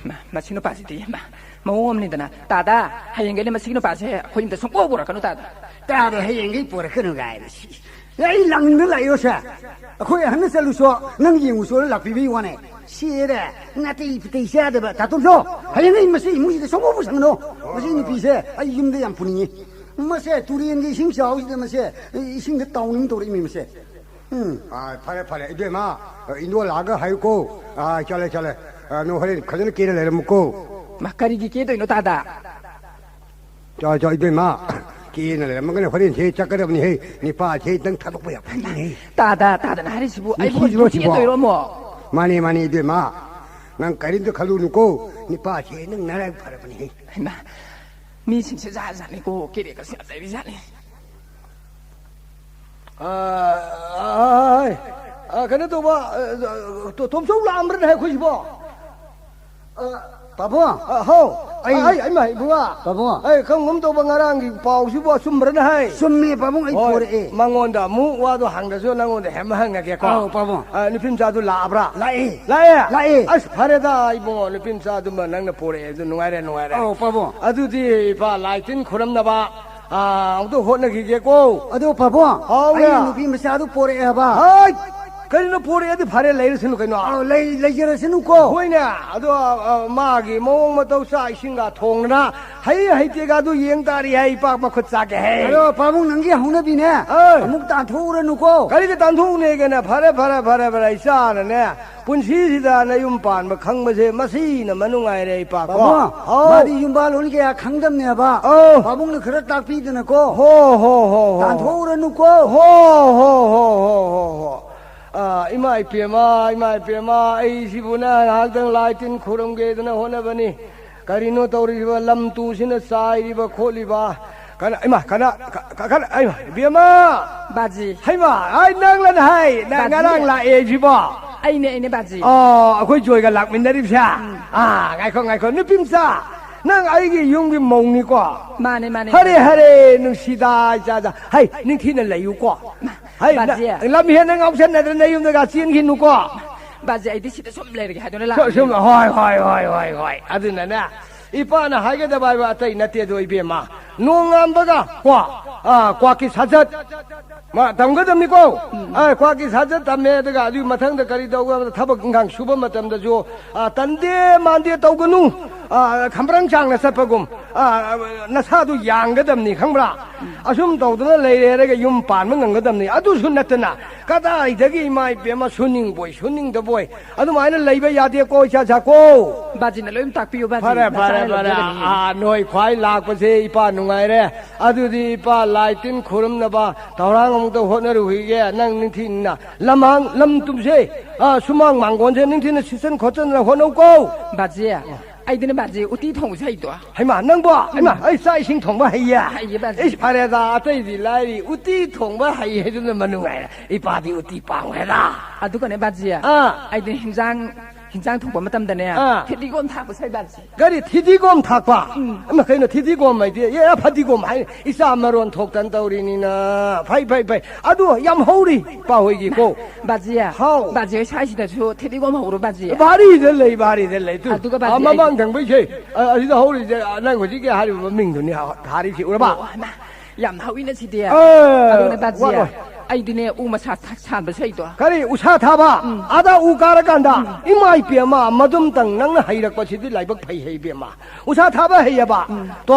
ꯃꯥ, ꯃꯁꯤ ꯅꯨꯄꯥꯁꯤꯗꯤ, ꯃꯥ, ꯃꯑꯣꯡ ꯑꯃꯅꯤꯗꯅ꯫ ꯇꯥꯗ, ꯍꯌꯦꯡꯒꯩꯗꯤ ꯃꯁꯤꯒꯤ ꯅꯨꯄꯥꯁꯦ ꯑꯩꯈꯣꯏ ꯌꯨꯝꯗ ꯁꯨꯡꯄꯨ ꯄꯨꯔꯛꯀꯅꯨ, ꯇꯥꯗ꯫ ꯇꯥꯗ, ꯍꯌꯦꯡꯒꯩ ꯄꯨꯔꯛꯀꯅꯨ ꯀꯥꯏꯅ꯫ ꯁꯤ, ꯑꯩ ꯂꯥꯡꯅꯤꯡꯗ ꯂꯥꯛꯏꯔꯣ ꯁꯦ? ꯑꯩꯈꯣꯏ ꯑꯍꯟꯅ ꯆꯠꯂꯨꯁꯣ, ꯅꯪ ꯌꯦꯡꯉꯨꯁꯣꯅ ꯂꯥꯛꯄꯤꯕꯩ ꯋꯥꯅꯦ꯫ ꯁꯤꯔꯦ, ꯅꯥꯇꯩ ꯄꯨꯇꯩ ꯆꯥꯗꯕ꯫ ꯇꯥꯇꯣꯝꯆꯧ, ꯍꯌꯦꯡꯒꯩ ꯃꯁꯤ ꯏꯃꯨꯡꯁꯤꯗ ꯁꯨꯡꯄꯨ ꯄꯨꯁꯟꯒꯅꯨ꯫ ꯃꯁꯤ ꯅꯨꯄꯤꯁꯦ ꯑꯩ ꯌꯨꯝꯗ ꯌꯥꯝ ꯄꯨꯅꯤꯡꯉꯤ꯫ ꯃꯁꯦ ꯇꯨꯔꯦꯟꯒꯤ ꯏꯁꯤꯡ ꯆꯥꯎꯁꯤꯗ ꯃꯁꯦ ꯏꯁꯤꯡꯗ ꯇꯥꯎꯅꯤꯡ ꯇꯧꯔꯛꯏꯃꯤ ꯃꯁꯦ꯫ ꯎꯝ꯫ ꯑꯥ, ꯐꯔꯦ, ꯐꯔꯦ꯫ ꯏꯕꯦꯝꯃ, ꯏꯟꯗꯣꯜ ꯂꯥꯛꯑꯒ ꯍꯥꯏꯌꯨꯀꯣ꯫ ꯑꯥ, ꯆꯠꯂꯦ, ꯆꯠꯂꯦ꯫ ꯑꯥ, ꯅꯪ ꯍꯣꯔꯦꯟ ꯐꯖꯅ ꯀꯦꯔ ꯂꯩꯔꯝꯃꯨꯀꯣ꯫ ꯃꯥ, ꯀꯔꯤꯒꯤ ꯀꯦꯗꯣꯏꯅꯣ ꯇꯥꯗ? ꯆꯣ, ꯆꯣ, ꯏꯕꯦꯝꯃ, ꯀꯦꯅ ꯂꯩꯔꯝꯃꯒꯅ ꯍꯣꯔꯦꯟꯁꯦ ꯆꯠꯀꯗꯕꯅꯤꯍꯦ꯫ ꯅꯤꯄꯥꯁꯦ ꯅꯪ ꯊꯥꯗꯣꯛꯄ ꯌꯥꯝ ꯐꯠꯇꯦꯅꯦꯍꯦ꯫ ꯇꯥꯗ, ꯇꯥꯗꯅ ꯍꯥꯏꯔꯤꯁꯤꯕꯨ ꯑꯩꯕꯨ ꯅꯨꯡꯁꯤꯗ꯭ꯔꯣ ꯍꯧꯖꯤꯛ ꯁꯤꯕꯣ? ꯀꯦꯗꯣꯏꯔꯣ ꯑꯃꯨꯛ? ꯃꯥꯅꯦ, ꯃꯥꯅꯦ, ꯏꯕꯦꯝꯃ, ꯅꯪ ꯀꯔꯤꯝꯇ ꯈꯜꯂꯨꯅꯨꯀꯣ꯫ ꯅꯤꯄꯥꯁꯦ ꯅꯪ ꯅꯔꯥꯏꯕꯛ ꯐꯔꯕꯅꯤꯍꯦ꯫ ꯍꯩꯃꯥ, ꯃꯤꯁꯤꯡꯁꯦ ꯖꯥꯠ ꯖꯥꯠꯅꯤꯀꯣ, ꯀꯦꯔꯦꯒꯁꯦ ꯌꯥꯝ ꯂꯩꯔꯤꯖꯥꯠꯅꯤ꯫ ꯑ, ꯑ, ꯑ, ꯀꯩꯅꯣ ꯇꯧꯕ, ꯑ, ꯇꯣ-, ꯇꯣꯝꯆꯧ ꯂꯥꯛꯑꯝꯕ꯭ꯔꯅꯦ ꯑꯩꯈꯣꯏꯁꯤꯕꯣ? ꯑ, ꯄꯥꯕꯨꯡ꯫ ꯑ, ꯍꯥꯎ꯫ ꯑꯩ ꯑꯩ, ꯑꯩꯃ, ꯏꯕꯨꯡꯉꯣ꯫ ꯄꯥꯕꯨꯡ꯫ ꯑꯩ ꯈꯪꯒꯨꯝ ꯇꯧꯕ ꯉꯔꯥꯡꯒꯤ ꯄꯥꯎꯁꯤꯕꯨ ꯑꯆꯨꯝꯕ꯭ꯔꯅꯦ ꯍꯥꯏ? ꯆꯨꯝꯃꯦ, ꯄꯥꯕꯨꯡ, ꯑꯩ ꯍꯣꯏ, ꯄꯣꯔꯛꯑꯦ꯫ ꯃꯉꯣꯟꯗ ꯑꯃꯨꯛ ꯋꯥꯗꯣ ꯍꯪꯗꯁꯨ ꯅꯉꯣꯟꯗ ꯍꯦꯛ ꯍꯪꯉꯒꯦꯀꯣ꯫ ꯑꯧ, ꯄꯥꯕꯨꯡ꯫ ꯑ, ꯅꯨꯄꯤ ꯃꯆꯥꯗꯨ ꯂꯥꯛꯑꯕ꯭ꯔꯥ? ꯂꯥꯛꯑꯦ꯫ ꯂꯥꯛꯑꯦ? ꯂꯥꯛꯑꯦ꯫ ꯑꯁ, ꯐꯔꯦꯗ, ꯏꯕꯨꯡꯉꯣ, ꯅꯨꯄꯤ ꯃꯆꯥꯗꯨꯃ ꯅꯪꯅ ꯄꯣꯔꯛꯑꯦ, ꯑꯗꯨ ꯅꯨꯡꯉꯥꯏꯔꯦ, ꯅꯨꯡꯉꯥꯏꯔꯦ꯫ ꯑꯧ, ꯄꯥꯕꯨꯡ꯫ ꯑꯗꯨꯗꯤ ꯏꯄꯥ ꯂꯥꯏ ꯇꯤꯟ ꯈꯨꯔꯝꯅꯕ, ꯑ, ꯑꯃꯨꯛꯇ ꯍꯣꯠꯅꯈꯤꯒꯦꯀꯣ꯫ ꯑꯗꯣ ꯄꯥꯕꯨꯡ, ꯍꯥꯎꯅꯦ꯫ ꯑꯩꯅ ꯅꯨꯄꯤ ꯃꯆꯥꯗꯨ ꯄꯣꯔꯛꯑꯦ ꯍꯥꯏꯕ꯫ ꯍꯥꯏ! ꯀꯔꯤꯅꯣ ꯄꯣꯔꯛꯑꯦꯗꯤ ꯐꯔꯦ, ꯂꯩꯔꯁꯅꯨ ꯀꯩꯅꯣ꯫ ꯑꯧ, ꯂꯩ-, ꯂꯩꯖꯔꯁꯅꯨꯀꯣ꯫ ꯍꯣꯏꯅꯦ, ꯑꯗꯣ, ꯑ, ꯃꯥꯒꯤ ꯃꯑꯣꯡ ꯃꯇꯧ ꯆꯥꯛ ꯏꯁꯤꯡꯒ ꯊꯣꯡꯗꯅ ꯍꯩ ꯍꯩꯇꯦꯒ ꯑꯗꯨ ꯌꯦꯡ ꯇꯥꯔꯤ ꯍꯥꯏ, ꯏꯄꯥ ꯃꯈꯨꯠ ꯆꯥꯒꯦ ꯍꯥꯏ꯫ ꯑꯗꯣ ꯄꯥꯕꯨꯡ ꯅꯪꯒꯤ ꯍꯧꯅꯕꯤꯅꯦ꯫ ꯑꯦ! ꯑꯃꯨꯛ ꯇꯥꯟꯊꯣꯛꯎꯔꯅꯨꯀꯣ꯫ ꯀꯔꯤꯒꯤ ꯇꯥꯟꯊꯣꯛꯎꯅꯦꯒꯦꯅꯦ? ꯐꯔꯦ, ꯐꯔꯦ, ꯐꯔꯦ, ꯐꯔꯦ, ꯏꯆꯥꯅꯅꯦ꯫ ꯄꯨꯟꯁꯤꯁꯤꯗ ꯅꯌꯨꯝ ꯄꯥꯟꯕ ꯈꯪꯕꯁꯦ ꯃꯁꯤꯅ ꯃꯅꯨꯡꯉꯥꯏꯔꯦ, ꯏꯄꯥꯀꯣ꯫ ꯄꯥꯕꯨꯡ, ꯍꯥꯎ꯫ ꯃꯥꯗꯤ ꯌꯨꯝꯕꯥꯜ ꯂꯣꯟ ꯀꯌꯥ ꯈꯪꯗꯕꯅꯦꯕ꯫ ꯑꯧ꯫ ꯄꯥꯕꯨꯡꯅ ꯈꯔ ꯇꯥꯛꯄꯤꯗꯅꯀꯣ꯫ ꯍꯣ, ꯍꯣ, ꯍꯣ, ꯍꯣ꯫ ꯇꯥꯟꯊꯣꯛꯎꯔꯅꯨꯀꯣ꯫ ꯍꯣ, ꯍꯣ, ꯍꯣ, ꯍꯣ, ꯍꯣ꯫ ꯑ, ꯏꯃꯥ ꯏꯄꯦꯝꯃ, ꯏꯃꯥ ꯏꯄꯦꯝꯃ, ꯑꯩꯁꯤꯕꯨꯅꯦ ꯉꯥꯏꯍꯥꯛꯇꯪ ꯂꯥꯏ ꯇꯤꯟ ꯈꯨꯔꯨꯝꯒꯦꯗꯅ ꯍꯣꯠꯅꯕꯅꯤ꯫ ꯀꯔꯤꯅꯣ ꯇꯧꯔꯤꯕ? ꯂꯝ ꯇꯨꯁꯤꯅ ꯆꯥꯏꯔꯤꯕ ꯈꯣꯠꯂꯤꯕ꯫ ꯀꯅꯥ, ꯏꯃꯥ, ꯀꯅꯥ, ꯀ-, ꯀ-, ꯀꯅꯥ, ꯏꯃꯥ, ꯏꯕꯦꯝꯃ! ꯕꯥꯖꯤ꯫ ꯍꯩꯃꯥ, ꯑꯩ ꯅꯪꯂꯅ ꯍꯥꯏ, ꯅꯪ ꯕꯥꯖꯤ꯫ ꯉꯔꯥꯡ ꯂꯥꯛꯑꯦ ꯁꯤꯕꯣ? ꯑꯩꯅꯦ, ꯑꯩꯅꯦ, ꯕꯥꯖꯤ꯫ ꯑꯣ, ꯑꯩꯈꯣꯏ ꯖꯣꯏꯒ ꯂꯥꯛꯃꯤꯟꯅꯔꯤꯕꯁꯦ? ꯎꯝ꯫ ꯑꯥ, ꯉꯥꯏꯈꯣ, ꯉꯥꯏꯈꯣ, ꯅꯨꯄꯤ ꯃꯆꯥ, ꯅꯪ ꯑꯩꯒꯤ ꯌꯨꯝꯒꯤ ꯃꯧꯅꯤꯀꯣ? ꯃꯥꯅꯦ, ꯃꯥꯅꯦ꯫ ꯍꯔꯦ, ꯍꯔꯦ, ꯅꯨꯡꯁꯤꯗ, ꯏꯆꯥꯗ꯫ ꯍꯩ, ꯅꯤꯡꯊꯤꯅ ꯂꯩꯌꯨꯀꯣ꯫ ꯍꯩ, ꯕꯥꯖꯤ꯫ ꯅ-, ꯂꯝ ꯍꯦꯟꯅ ꯉꯥꯎꯁꯟꯅꯗꯅ ꯅꯌꯨꯝꯗꯒ ꯆꯦꯟꯈꯤꯅꯨꯀꯣ꯫ ꯕꯥꯖꯤ, ꯑꯩꯗꯤ ꯁꯤꯗ ꯁꯨꯝ ꯂꯩꯔꯒꯦ ꯍꯥꯏꯗꯨꯅ ꯁꯨꯝ, ꯂꯥꯛꯑꯕꯅꯦ꯫ ꯁꯨꯝ, ꯍꯣꯏ, ꯍꯣꯏ, ꯍꯣꯏ, ꯍꯣꯏ, ꯍꯣꯏ꯫ ꯑꯗꯨꯅꯅꯦ, ꯏꯄꯥꯅ ꯍꯥꯏꯒꯗꯕ ꯍꯥꯏꯕ ꯑꯇꯩ ꯅꯠꯇꯦ ꯑꯗꯣ, ꯏꯕꯦꯝꯃ꯫ ꯅꯣꯡꯉꯥꯟꯕꯒ ꯀꯣ, ꯑ, ꯀ꯭ꯋꯥꯛꯀꯤ ꯁꯥꯖꯠ꯫ ꯃꯥ ꯇꯝꯒꯗꯕꯅꯤꯀꯣ꯫ ꯎꯝ꯫ ꯑ, ꯀ꯭ꯋꯥꯛꯀꯤ ꯁꯥꯖꯠ ꯇꯝꯃꯦ, ꯑꯗꯨꯒ ꯑꯗꯨꯒꯤ ꯃꯊꯪꯗ ꯀꯔꯤ ꯇꯧꯒꯗꯕ? ꯊꯕꯛ ꯏꯪꯈꯥꯡ ꯁꯨꯕ ꯃꯇꯝꯗꯁꯨ, ꯑ, ꯇꯟꯗꯦ ꯃꯥꯟꯗꯦ ꯇꯧꯒꯅꯨ꯫ ꯑ, ꯈꯝꯕ꯭ꯔꯪ ꯆꯥꯡꯅ ꯆꯠꯄꯒꯨꯝ, ꯑ, ꯅꯁꯥꯗꯨ ꯌꯥꯡꯒꯗꯕꯅꯤ, ꯈꯪꯕ꯭ꯔꯥ? ꯑꯁꯨꯝ ꯇꯧꯗꯅ ꯂꯩꯔꯦꯔꯒ ꯌꯨꯝ ꯄꯥꯟꯕ ꯉꯝꯒꯗꯕꯅꯤ꯫ ꯑꯗꯨꯁꯨ ꯅꯠꯇꯅ, ꯀꯗꯥꯏꯗꯒꯤ, ꯏꯃꯥ ꯏꯕꯦꯝꯃ, ꯁꯨꯅꯤꯡꯕꯣꯏ ꯁꯨꯅꯤꯡꯗꯕꯣꯏ, ꯑꯗꯨꯃꯥꯏꯅ ꯂꯩꯕ ꯌꯥꯗꯦꯀꯣ, ꯏꯆꯥ ꯏꯆꯥꯀꯣ꯫ ꯕꯥꯖꯤꯅ ꯂꯣꯏ ꯇꯥꯛꯄꯤꯌꯨ, ꯕꯥꯖꯤ꯫ ꯐꯔꯦ, ꯐꯔꯦ, ꯅꯆꯥꯅ ꯐꯔꯦ꯫ ꯂꯣꯏꯖꯔꯅꯤ꯫ ꯑꯥ, ꯅꯣꯏ ꯈ꯭ꯋꯥꯏ ꯂꯥꯛꯄꯁꯦ ꯏꯄꯥ ꯅꯨꯡꯉꯥꯏꯔꯦ꯫ ꯑꯗꯨꯗꯤ ꯏꯄꯥ ꯂꯥꯏ ꯇꯤꯟ ꯈꯨꯔꯨꯝꯅꯕ ꯊꯧꯔꯥꯡ ꯑꯃꯨꯛꯇ ꯍꯣꯠꯅꯔꯨꯈꯤꯒꯦ꯫ ꯅꯪ ꯅꯤꯡꯊꯤꯅ ꯂꯝꯍꯥꯡ, ꯂꯝ ꯇꯨꯝꯁꯦ, ꯑꯥ, ꯁꯨꯃꯥꯡ ꯃꯥꯡꯒꯣꯟꯁꯦ ꯅꯤꯡꯊꯤꯅ ꯁꯤꯠꯆꯟ ꯈꯣꯠꯆꯟꯗꯅ ꯍꯣꯠꯅꯧꯀꯣ꯫ ꯕꯥꯖꯤ, ꯑꯩꯗꯤꯅꯦ ꯕꯥꯖꯤ, ꯎꯇꯤ ꯊꯣꯡꯕꯁꯦ ꯍꯩꯗꯣ꯫ ꯍꯩꯃꯥ, ꯅꯪꯕꯣ? ꯍꯩꯃꯥ, ꯑꯩ ꯆꯥꯛ ꯏꯁꯤꯡ ꯊꯣꯡꯕ ꯍꯩꯌꯦ? ꯍꯩꯌꯦ, ꯕꯥꯖꯤ꯫ ꯏꯁ, ꯐꯔꯦꯗ, ꯑꯇꯩꯗꯤ ꯂꯥꯏꯔꯤ, ꯎꯇꯤ ꯊꯣꯡꯕ ꯍꯩ ꯍꯥꯏꯗꯨꯅ ꯃꯅꯨꯡꯉꯥꯏꯔꯦ꯫ ꯏꯄꯥꯗꯤ ꯎꯇꯤ ꯄꯥꯝꯈ꯭ꯔꯦꯗ꯫ ꯑꯗꯨꯒꯅꯦ ꯕꯥꯖꯤ, ꯑꯥ꯫ ꯑꯩꯗꯤ ꯍꯤꯟꯖꯥꯡ, ꯍꯤꯟꯖꯥꯡ ꯊꯣꯡꯕ ꯃꯇꯝꯗꯅꯦ, ꯑꯥ꯫ ꯐꯗꯤꯒꯣꯝ ꯊꯥꯛꯄꯁꯦ ꯕꯥꯖꯤ꯫ ꯀꯔꯤ ꯊꯤꯗꯤꯒꯣꯝ ꯊꯥꯛꯄ? ꯎꯝ꯫ ꯑꯃ ꯀꯩꯅꯣ ꯊꯤꯗꯤꯒꯣꯝ ꯍꯥꯏꯗꯤ? ꯑꯦ, ꯐꯗꯤꯒꯣꯝ ꯍꯥꯏ꯫ ꯏꯆꯥ ꯃꯔꯣꯟ ꯊꯣꯛꯇꯅ ꯇꯧꯔꯤꯅꯤꯅ꯫ ꯐꯩ, ꯐꯩ, ꯐꯩ꯫ ꯑꯗꯨ ꯌꯥꯝ ꯍꯧꯔꯤ, ꯏꯄꯥ ꯍꯣꯏꯒꯤꯀꯣ꯫ ꯕꯥꯖꯤ, ꯍꯥꯎ꯫ ꯕꯥꯖꯤ ꯍꯣꯏ ꯁ꯭ꯋꯥꯏꯁꯤꯗꯁꯨ ꯊꯤꯗꯤꯒꯣꯝ ꯍꯧꯔꯣ ꯕꯥꯖꯤ꯫ ꯕꯥꯔꯤꯗ ꯂꯩ, ꯕꯥꯔꯤꯗ ꯂꯩ꯫ ꯇꯨ, ꯑꯗꯨꯒ ꯕꯥꯖꯤ, ꯑꯥ, ꯃꯃꯥꯡ ꯑꯩ ꯊꯪꯕꯩꯁꯦ, ꯑ, ꯑꯁꯤꯗ ꯍꯧꯔꯤꯁꯦ, ꯑ, ꯅꯪ ꯍꯧꯖꯤꯛꯀꯤ ꯍꯥꯏꯔꯤꯕ ꯃꯃꯤꯡꯗꯨꯅꯤ ꯊꯥꯔꯤꯁꯦ, ꯎꯔꯕ? ꯑꯣ, ꯍꯩꯃꯥ, ꯌꯥꯝ ꯍꯧꯏꯅ ꯁꯤꯗꯤ꯫ ꯑ, ꯑꯗꯨꯅꯦ ꯕꯥꯖꯤ, ꯋꯥꯠꯂꯣꯏ꯫ ꯑꯩꯗꯤꯅꯦ ꯎ ꯃꯁꯥ ꯊ-, ꯁꯥꯟꯕꯁꯨ ꯍꯩꯗꯣ꯫ ꯀꯔꯤ ꯎꯁꯥ ꯊꯥꯕ? ꯎꯝ꯫ ꯑꯥꯗ ꯎ ꯀꯥꯔꯀꯥꯟꯗ? ꯎꯝ꯫ ꯏꯃꯥ ꯏꯄꯦꯝꯃ, ꯃꯗꯨꯝꯇꯪ ꯅꯪꯅ ꯍꯩꯔꯛꯄꯁꯤꯗꯤ ꯂꯥꯏꯕꯛ ꯐꯩꯍꯦ ꯏꯕꯦꯝꯃ꯫ ꯎꯁꯥ ꯊꯥꯕ ꯍꯩꯌꯦꯕ? ꯎꯝ꯫ ꯇꯣ,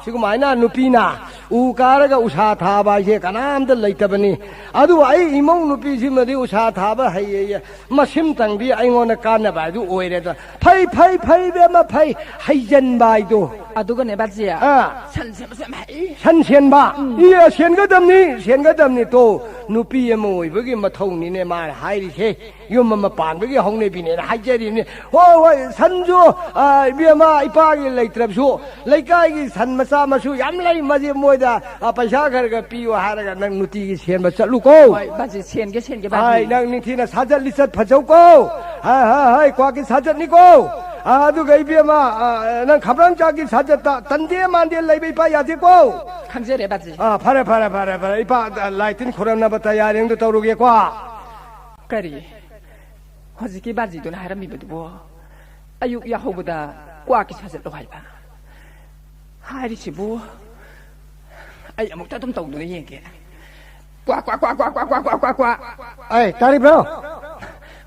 ꯁꯤꯒꯨꯃꯥꯏꯅ ꯅꯨꯄꯤꯅ ꯎ ꯀꯥꯔꯒ ꯎꯁꯥ ꯊꯥꯕ ꯍꯥꯏꯁꯦ ꯀꯅꯥꯝꯇ ꯂꯩꯇꯕꯅꯤ꯫ ꯑꯗꯨꯕꯨ ꯑꯩ ꯏꯃꯧ ꯅꯨꯄꯤꯁꯤꯃꯗꯤ ꯎꯁꯥ ꯊꯥꯕ ꯍꯩꯌꯦꯌꯦ꯫ ꯃꯁꯤꯝꯇꯪꯗꯤ ꯑꯩꯉꯣꯟꯗ ꯀꯥꯟꯅꯕ ꯍꯥꯏꯗꯨ ꯑꯣꯏꯔꯦꯗ꯫ ꯐꯩ, ꯐꯩ, ꯐꯩ, ꯏꯕꯦꯝꯃ, ꯐꯩ꯫ ꯍꯩꯖꯟꯕ ꯍꯥꯏꯗꯣ꯫ ꯑꯗꯨꯒꯅꯦ ꯕꯥꯖꯤ, ꯑꯥ꯫ ꯁꯟ ꯁꯦꯝꯕꯁꯨ ꯌꯥꯝ ꯍꯩ꯫ ꯁꯟ ꯁꯦꯟꯕ? ꯎꯝ꯫ ꯏ, ꯁꯦꯟꯒꯗꯕꯅꯤ, ꯁꯦꯟꯒꯗꯕꯅꯤ꯫ ꯇꯣ, ꯅꯨꯄꯤ ꯑꯃ ꯑꯣꯏꯕꯒꯤ ꯃꯊꯧꯅꯤꯅꯦ ꯃꯥꯅ ꯍꯥꯏꯔꯤꯁꯦ꯫ ꯌꯨꯝ ꯑꯃ ꯄꯥꯟꯕꯒꯤ ꯍꯧꯅꯕꯤꯅꯦꯅ ꯍꯥꯏꯖꯔꯤꯕꯅꯤ꯫ ꯍꯣꯏ, ꯍꯣꯏ, ꯁꯟꯁꯨ, ꯑ, ꯏꯕꯦꯝꯃ, ꯏꯄꯥꯒꯤ ꯂꯩꯇ꯭ꯔꯕꯁꯨ, ꯂꯩꯀꯥꯏꯒꯤ ꯁꯟ ꯃꯆꯥ ꯃꯁꯨ ꯌꯥꯝ ꯂꯩ, ꯃꯁꯤ ꯃꯣꯏꯗ, ꯑ, ꯄꯩꯁꯥ ꯈꯔ ꯈꯔ ꯄꯤꯌꯨ ꯍꯥꯏꯔꯒ ꯅꯪ ꯅꯨꯡꯇꯤꯒꯤ ꯁꯦꯟꯕ ꯆꯠꯂꯨꯀꯣ꯫ ꯍꯣꯏ, ꯕꯥꯖꯤ, ꯁꯦꯟꯒꯦ, ꯁꯦꯟꯒꯦ, ꯕꯥꯖꯤ꯫ ꯍꯥꯏ, ꯅꯪ ꯅꯤꯡꯊꯤꯅ ꯁꯥꯖꯠ ꯂꯤꯆꯠ ꯐꯖꯧꯀꯣ꯫ ꯍꯥꯏ, ꯍꯥꯏ, ꯍꯥꯏ, ꯀ꯭ꯋꯥꯛꯀꯤ ꯁꯥꯖꯠꯅꯤꯀꯣ꯫ ꯑ, ꯑꯗꯨꯒ ꯏꯕꯦꯝꯃ, ꯑ, ꯅꯪ ꯈꯝꯕ꯭ꯔꯪ ꯆꯥꯛꯀꯤ ꯁꯥꯖꯠꯇ ꯇꯟꯗꯦ ꯃꯥꯟꯗꯦ ꯂꯩꯕ ꯏꯄꯥ ꯌꯥꯗꯦꯀꯣ꯫ ꯈꯪꯖꯔꯦ, ꯕꯥꯖꯤ꯫ ꯑ, ꯐꯔꯦ, ꯐꯔꯦ, ꯐꯔꯦ, ꯐꯔꯦ꯫ ꯏꯄꯥ, ꯑ, ꯂꯥꯏ ꯇꯤꯟ ꯈꯨꯔꯝꯅꯕ ꯇꯌꯥꯔꯤ ꯑꯝꯇ ꯇꯧꯔꯨꯒꯦꯀꯣ꯫ ꯀꯔꯤ? ꯍꯧꯖꯤꯛꯀꯤ ꯕꯥꯖꯤꯗꯨꯅ ꯍꯥꯏꯔꯝꯃꯤꯕꯗꯨꯕꯨ ꯑꯌꯨꯛ ꯌꯥꯍꯧꯕꯗ ꯀ꯭ꯋꯥꯛꯀꯤ ꯁꯥꯖꯠꯂꯣ ꯍꯥꯏꯕ? ꯍꯥꯏꯔꯤꯁꯤꯕꯨ ꯑꯩ ꯑꯃꯨꯛꯇ ꯑꯗꯨꯝ ꯇꯧꯗꯨꯅ ꯌꯦꯡꯒꯦ꯫ ꯀ꯭ꯋꯥꯛ, ꯀ꯭ꯋꯥꯛ, ꯀ꯭ꯋꯥꯛ, ꯀ꯭ꯋꯥꯛ꯫ ꯑꯩ, ꯇꯥꯔꯤꯕ꯭ꯔꯣ?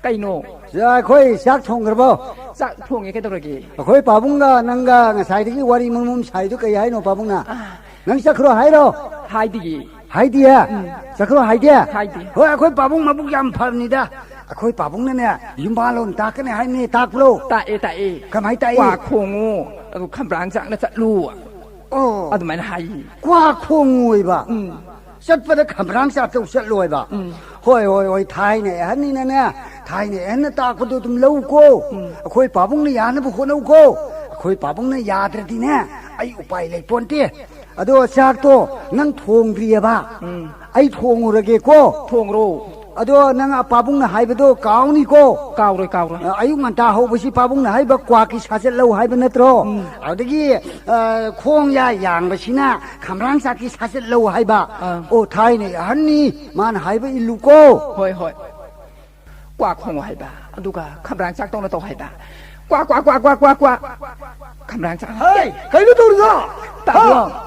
ꯀꯩꯅꯣ? ꯁꯤꯗ ꯑꯩꯈꯣꯏ ꯆꯥꯛ ꯊꯣꯡꯈ꯭ꯔꯕꯣ? ꯆꯥꯛ ꯊꯣꯡꯉꯦ, ꯀꯩꯗꯧꯔꯒꯦ? ꯑꯩꯈꯣꯏ ꯄꯥꯕꯨꯡꯒ ꯅꯪꯒ ꯉꯁꯥꯏꯗꯒꯤ ꯋꯥꯔꯤ ꯃꯨꯝ ꯃꯨꯝ ꯁꯥꯏꯗꯨ ꯀꯩ ꯍꯥꯏꯅꯣ, ꯄꯥꯕꯨꯡꯅ? ꯑꯥ꯫ ꯅꯪ ꯆꯠꯈ꯭ꯔꯣ ꯍꯥꯏꯔꯣ? ꯍꯥꯏꯗꯤꯌꯦ꯫ ꯍꯥꯏꯗꯤꯌꯦ? ꯎꯝ꯫ ꯆꯠꯈ꯭ꯔꯣ ꯍꯥꯏꯗꯦ? ꯍꯥꯏꯗꯦ꯫ ꯍꯣꯏ, ꯑꯩꯈꯣꯏ ꯄꯥꯕꯨꯡ ꯃꯕꯨꯛ ꯌꯥꯝ ꯐꯕꯅꯤꯗ꯫ ꯑꯩꯈꯣꯏ ꯄꯥꯕꯨꯡꯅꯅꯦ, ꯌꯨꯝꯕꯥꯜꯂꯣꯟ ꯇꯥꯛꯀꯅꯤ ꯍꯥꯏꯕꯅꯦ, ꯇꯥꯛꯄ꯭ꯔꯣ? ꯇꯥꯛꯑꯦ, ꯇꯥꯛꯑꯦ꯫ ꯀꯃꯥꯏ ꯇꯥꯛꯏ? ꯀ꯭ꯋꯥ ꯈꯣꯡꯉꯨ, ꯑꯗꯨ ꯈꯝꯕ꯭ꯔꯥꯡ ꯆꯥꯛꯅ ꯆꯠꯂꯨ꯫ ꯑꯣ꯫ ꯑꯗꯨꯃꯥꯏꯅ ꯍꯥꯏꯌꯦ꯫ ꯀ꯭ꯋꯥ ꯈꯣꯡꯉꯨ ꯍꯥꯏꯕ? ꯎꯝ꯫ ꯆꯠꯄꯗ ꯈꯝꯕ꯭ꯔꯥꯡ ꯆꯥꯛꯇꯧ ꯆꯠꯂꯣ ꯍꯥꯏꯕ? ꯎꯝ꯫ ꯍꯣꯏ, ꯍꯣꯏ, ꯍꯣꯏ, ꯊꯥꯏꯅ ꯑꯍꯟꯅꯤꯅꯅꯦ, ꯊꯥꯏꯅ ꯑꯍꯟꯅ ꯇꯥꯛꯄꯗꯣ ꯑꯗꯨꯝ ꯂꯧꯀꯣ꯫ ꯎꯝ꯫ ꯑꯩꯈꯣꯏ ꯄꯥꯕꯨꯡꯅ ꯌꯥꯅꯕ ꯍꯣꯠꯅꯧꯀꯣ꯫ ꯑꯩꯈꯣꯏ ꯄꯥꯕꯨꯡꯅ ꯌꯥꯗ꯭ꯔꯗꯤꯅꯦ, ꯑꯩ ꯎꯄꯥꯏ ꯂꯩꯄꯣꯟꯇꯦ꯫ ꯑꯗꯣ ꯆꯥꯛꯇꯣ ꯅꯪ ꯊꯣꯡꯗ꯭ꯔꯤꯑꯕ? ꯎꯝ꯫ ꯑꯩ ꯊꯣꯡꯉꯨꯔꯒꯦꯀꯣ꯫ ꯊꯣꯡꯉ꯭ꯔꯣ꯫ ꯑꯗꯣ ꯅꯪ ꯄꯥꯕꯨꯡꯅ ꯍꯥꯏꯕꯗꯣ ꯀꯥꯎꯅꯤꯀꯣ꯫ ꯀꯥꯎꯔꯣꯏ, ꯀꯥꯎꯔꯣꯏ꯫ ꯑ, ꯑꯌꯨꯛ ꯉꯟꯇꯥ ꯍꯧꯕꯁꯤ ꯄꯥꯕꯨꯡꯅ ꯍꯥꯏꯕ ꯀ꯭ꯋꯥꯛꯀꯤ ꯁꯥꯖꯠ ꯂꯧ ꯍꯥꯏꯕ ꯅꯠꯇ꯭ꯔꯣ? ꯎꯝ꯫ ꯑꯗꯒꯤ, ꯑ, ꯈꯣꯡ ꯌꯥ ꯌꯥꯡꯕꯁꯤꯅ ꯈꯝꯕ꯭ꯔꯥꯡ ꯆꯥꯛꯀꯤ ꯁꯥꯖꯠ ꯂꯧ ꯍꯥꯏꯕ꯫ ꯑꯥ꯫ ꯑꯣ, ꯊꯥꯏꯅ ꯑꯍꯟꯅꯤ, ꯃꯥꯅ ꯍꯥꯏꯕ ꯏꯜꯂꯨꯀꯣ꯫ ꯍꯣꯏ, ꯍꯣꯏ꯫ ꯀ꯭ꯋꯥ ꯈꯣꯡꯉꯨ ꯍꯥꯏꯕ, ꯑꯗꯨꯒ ꯈꯝꯕ꯭ꯔꯥꯡ ꯆꯥꯛ ꯇꯧꯅ ꯇꯧ ꯍꯥꯏꯕ꯫ ꯀ꯭ꯋꯥ, ꯀ꯭ꯋꯥ, ꯀ꯭ꯋꯥ, ꯀ꯭ꯋꯥ, ꯀ꯭ꯋꯥ, ꯀ꯭ꯋꯥ꯫ ꯈꯝꯕ꯭ꯔꯥꯡ ꯆꯥꯛ꯫ ꯍꯩ, ꯀꯩꯅꯣ ꯇꯧꯔꯤꯗꯣ? ꯄꯥꯕꯨꯡ꯫ ꯍꯥ?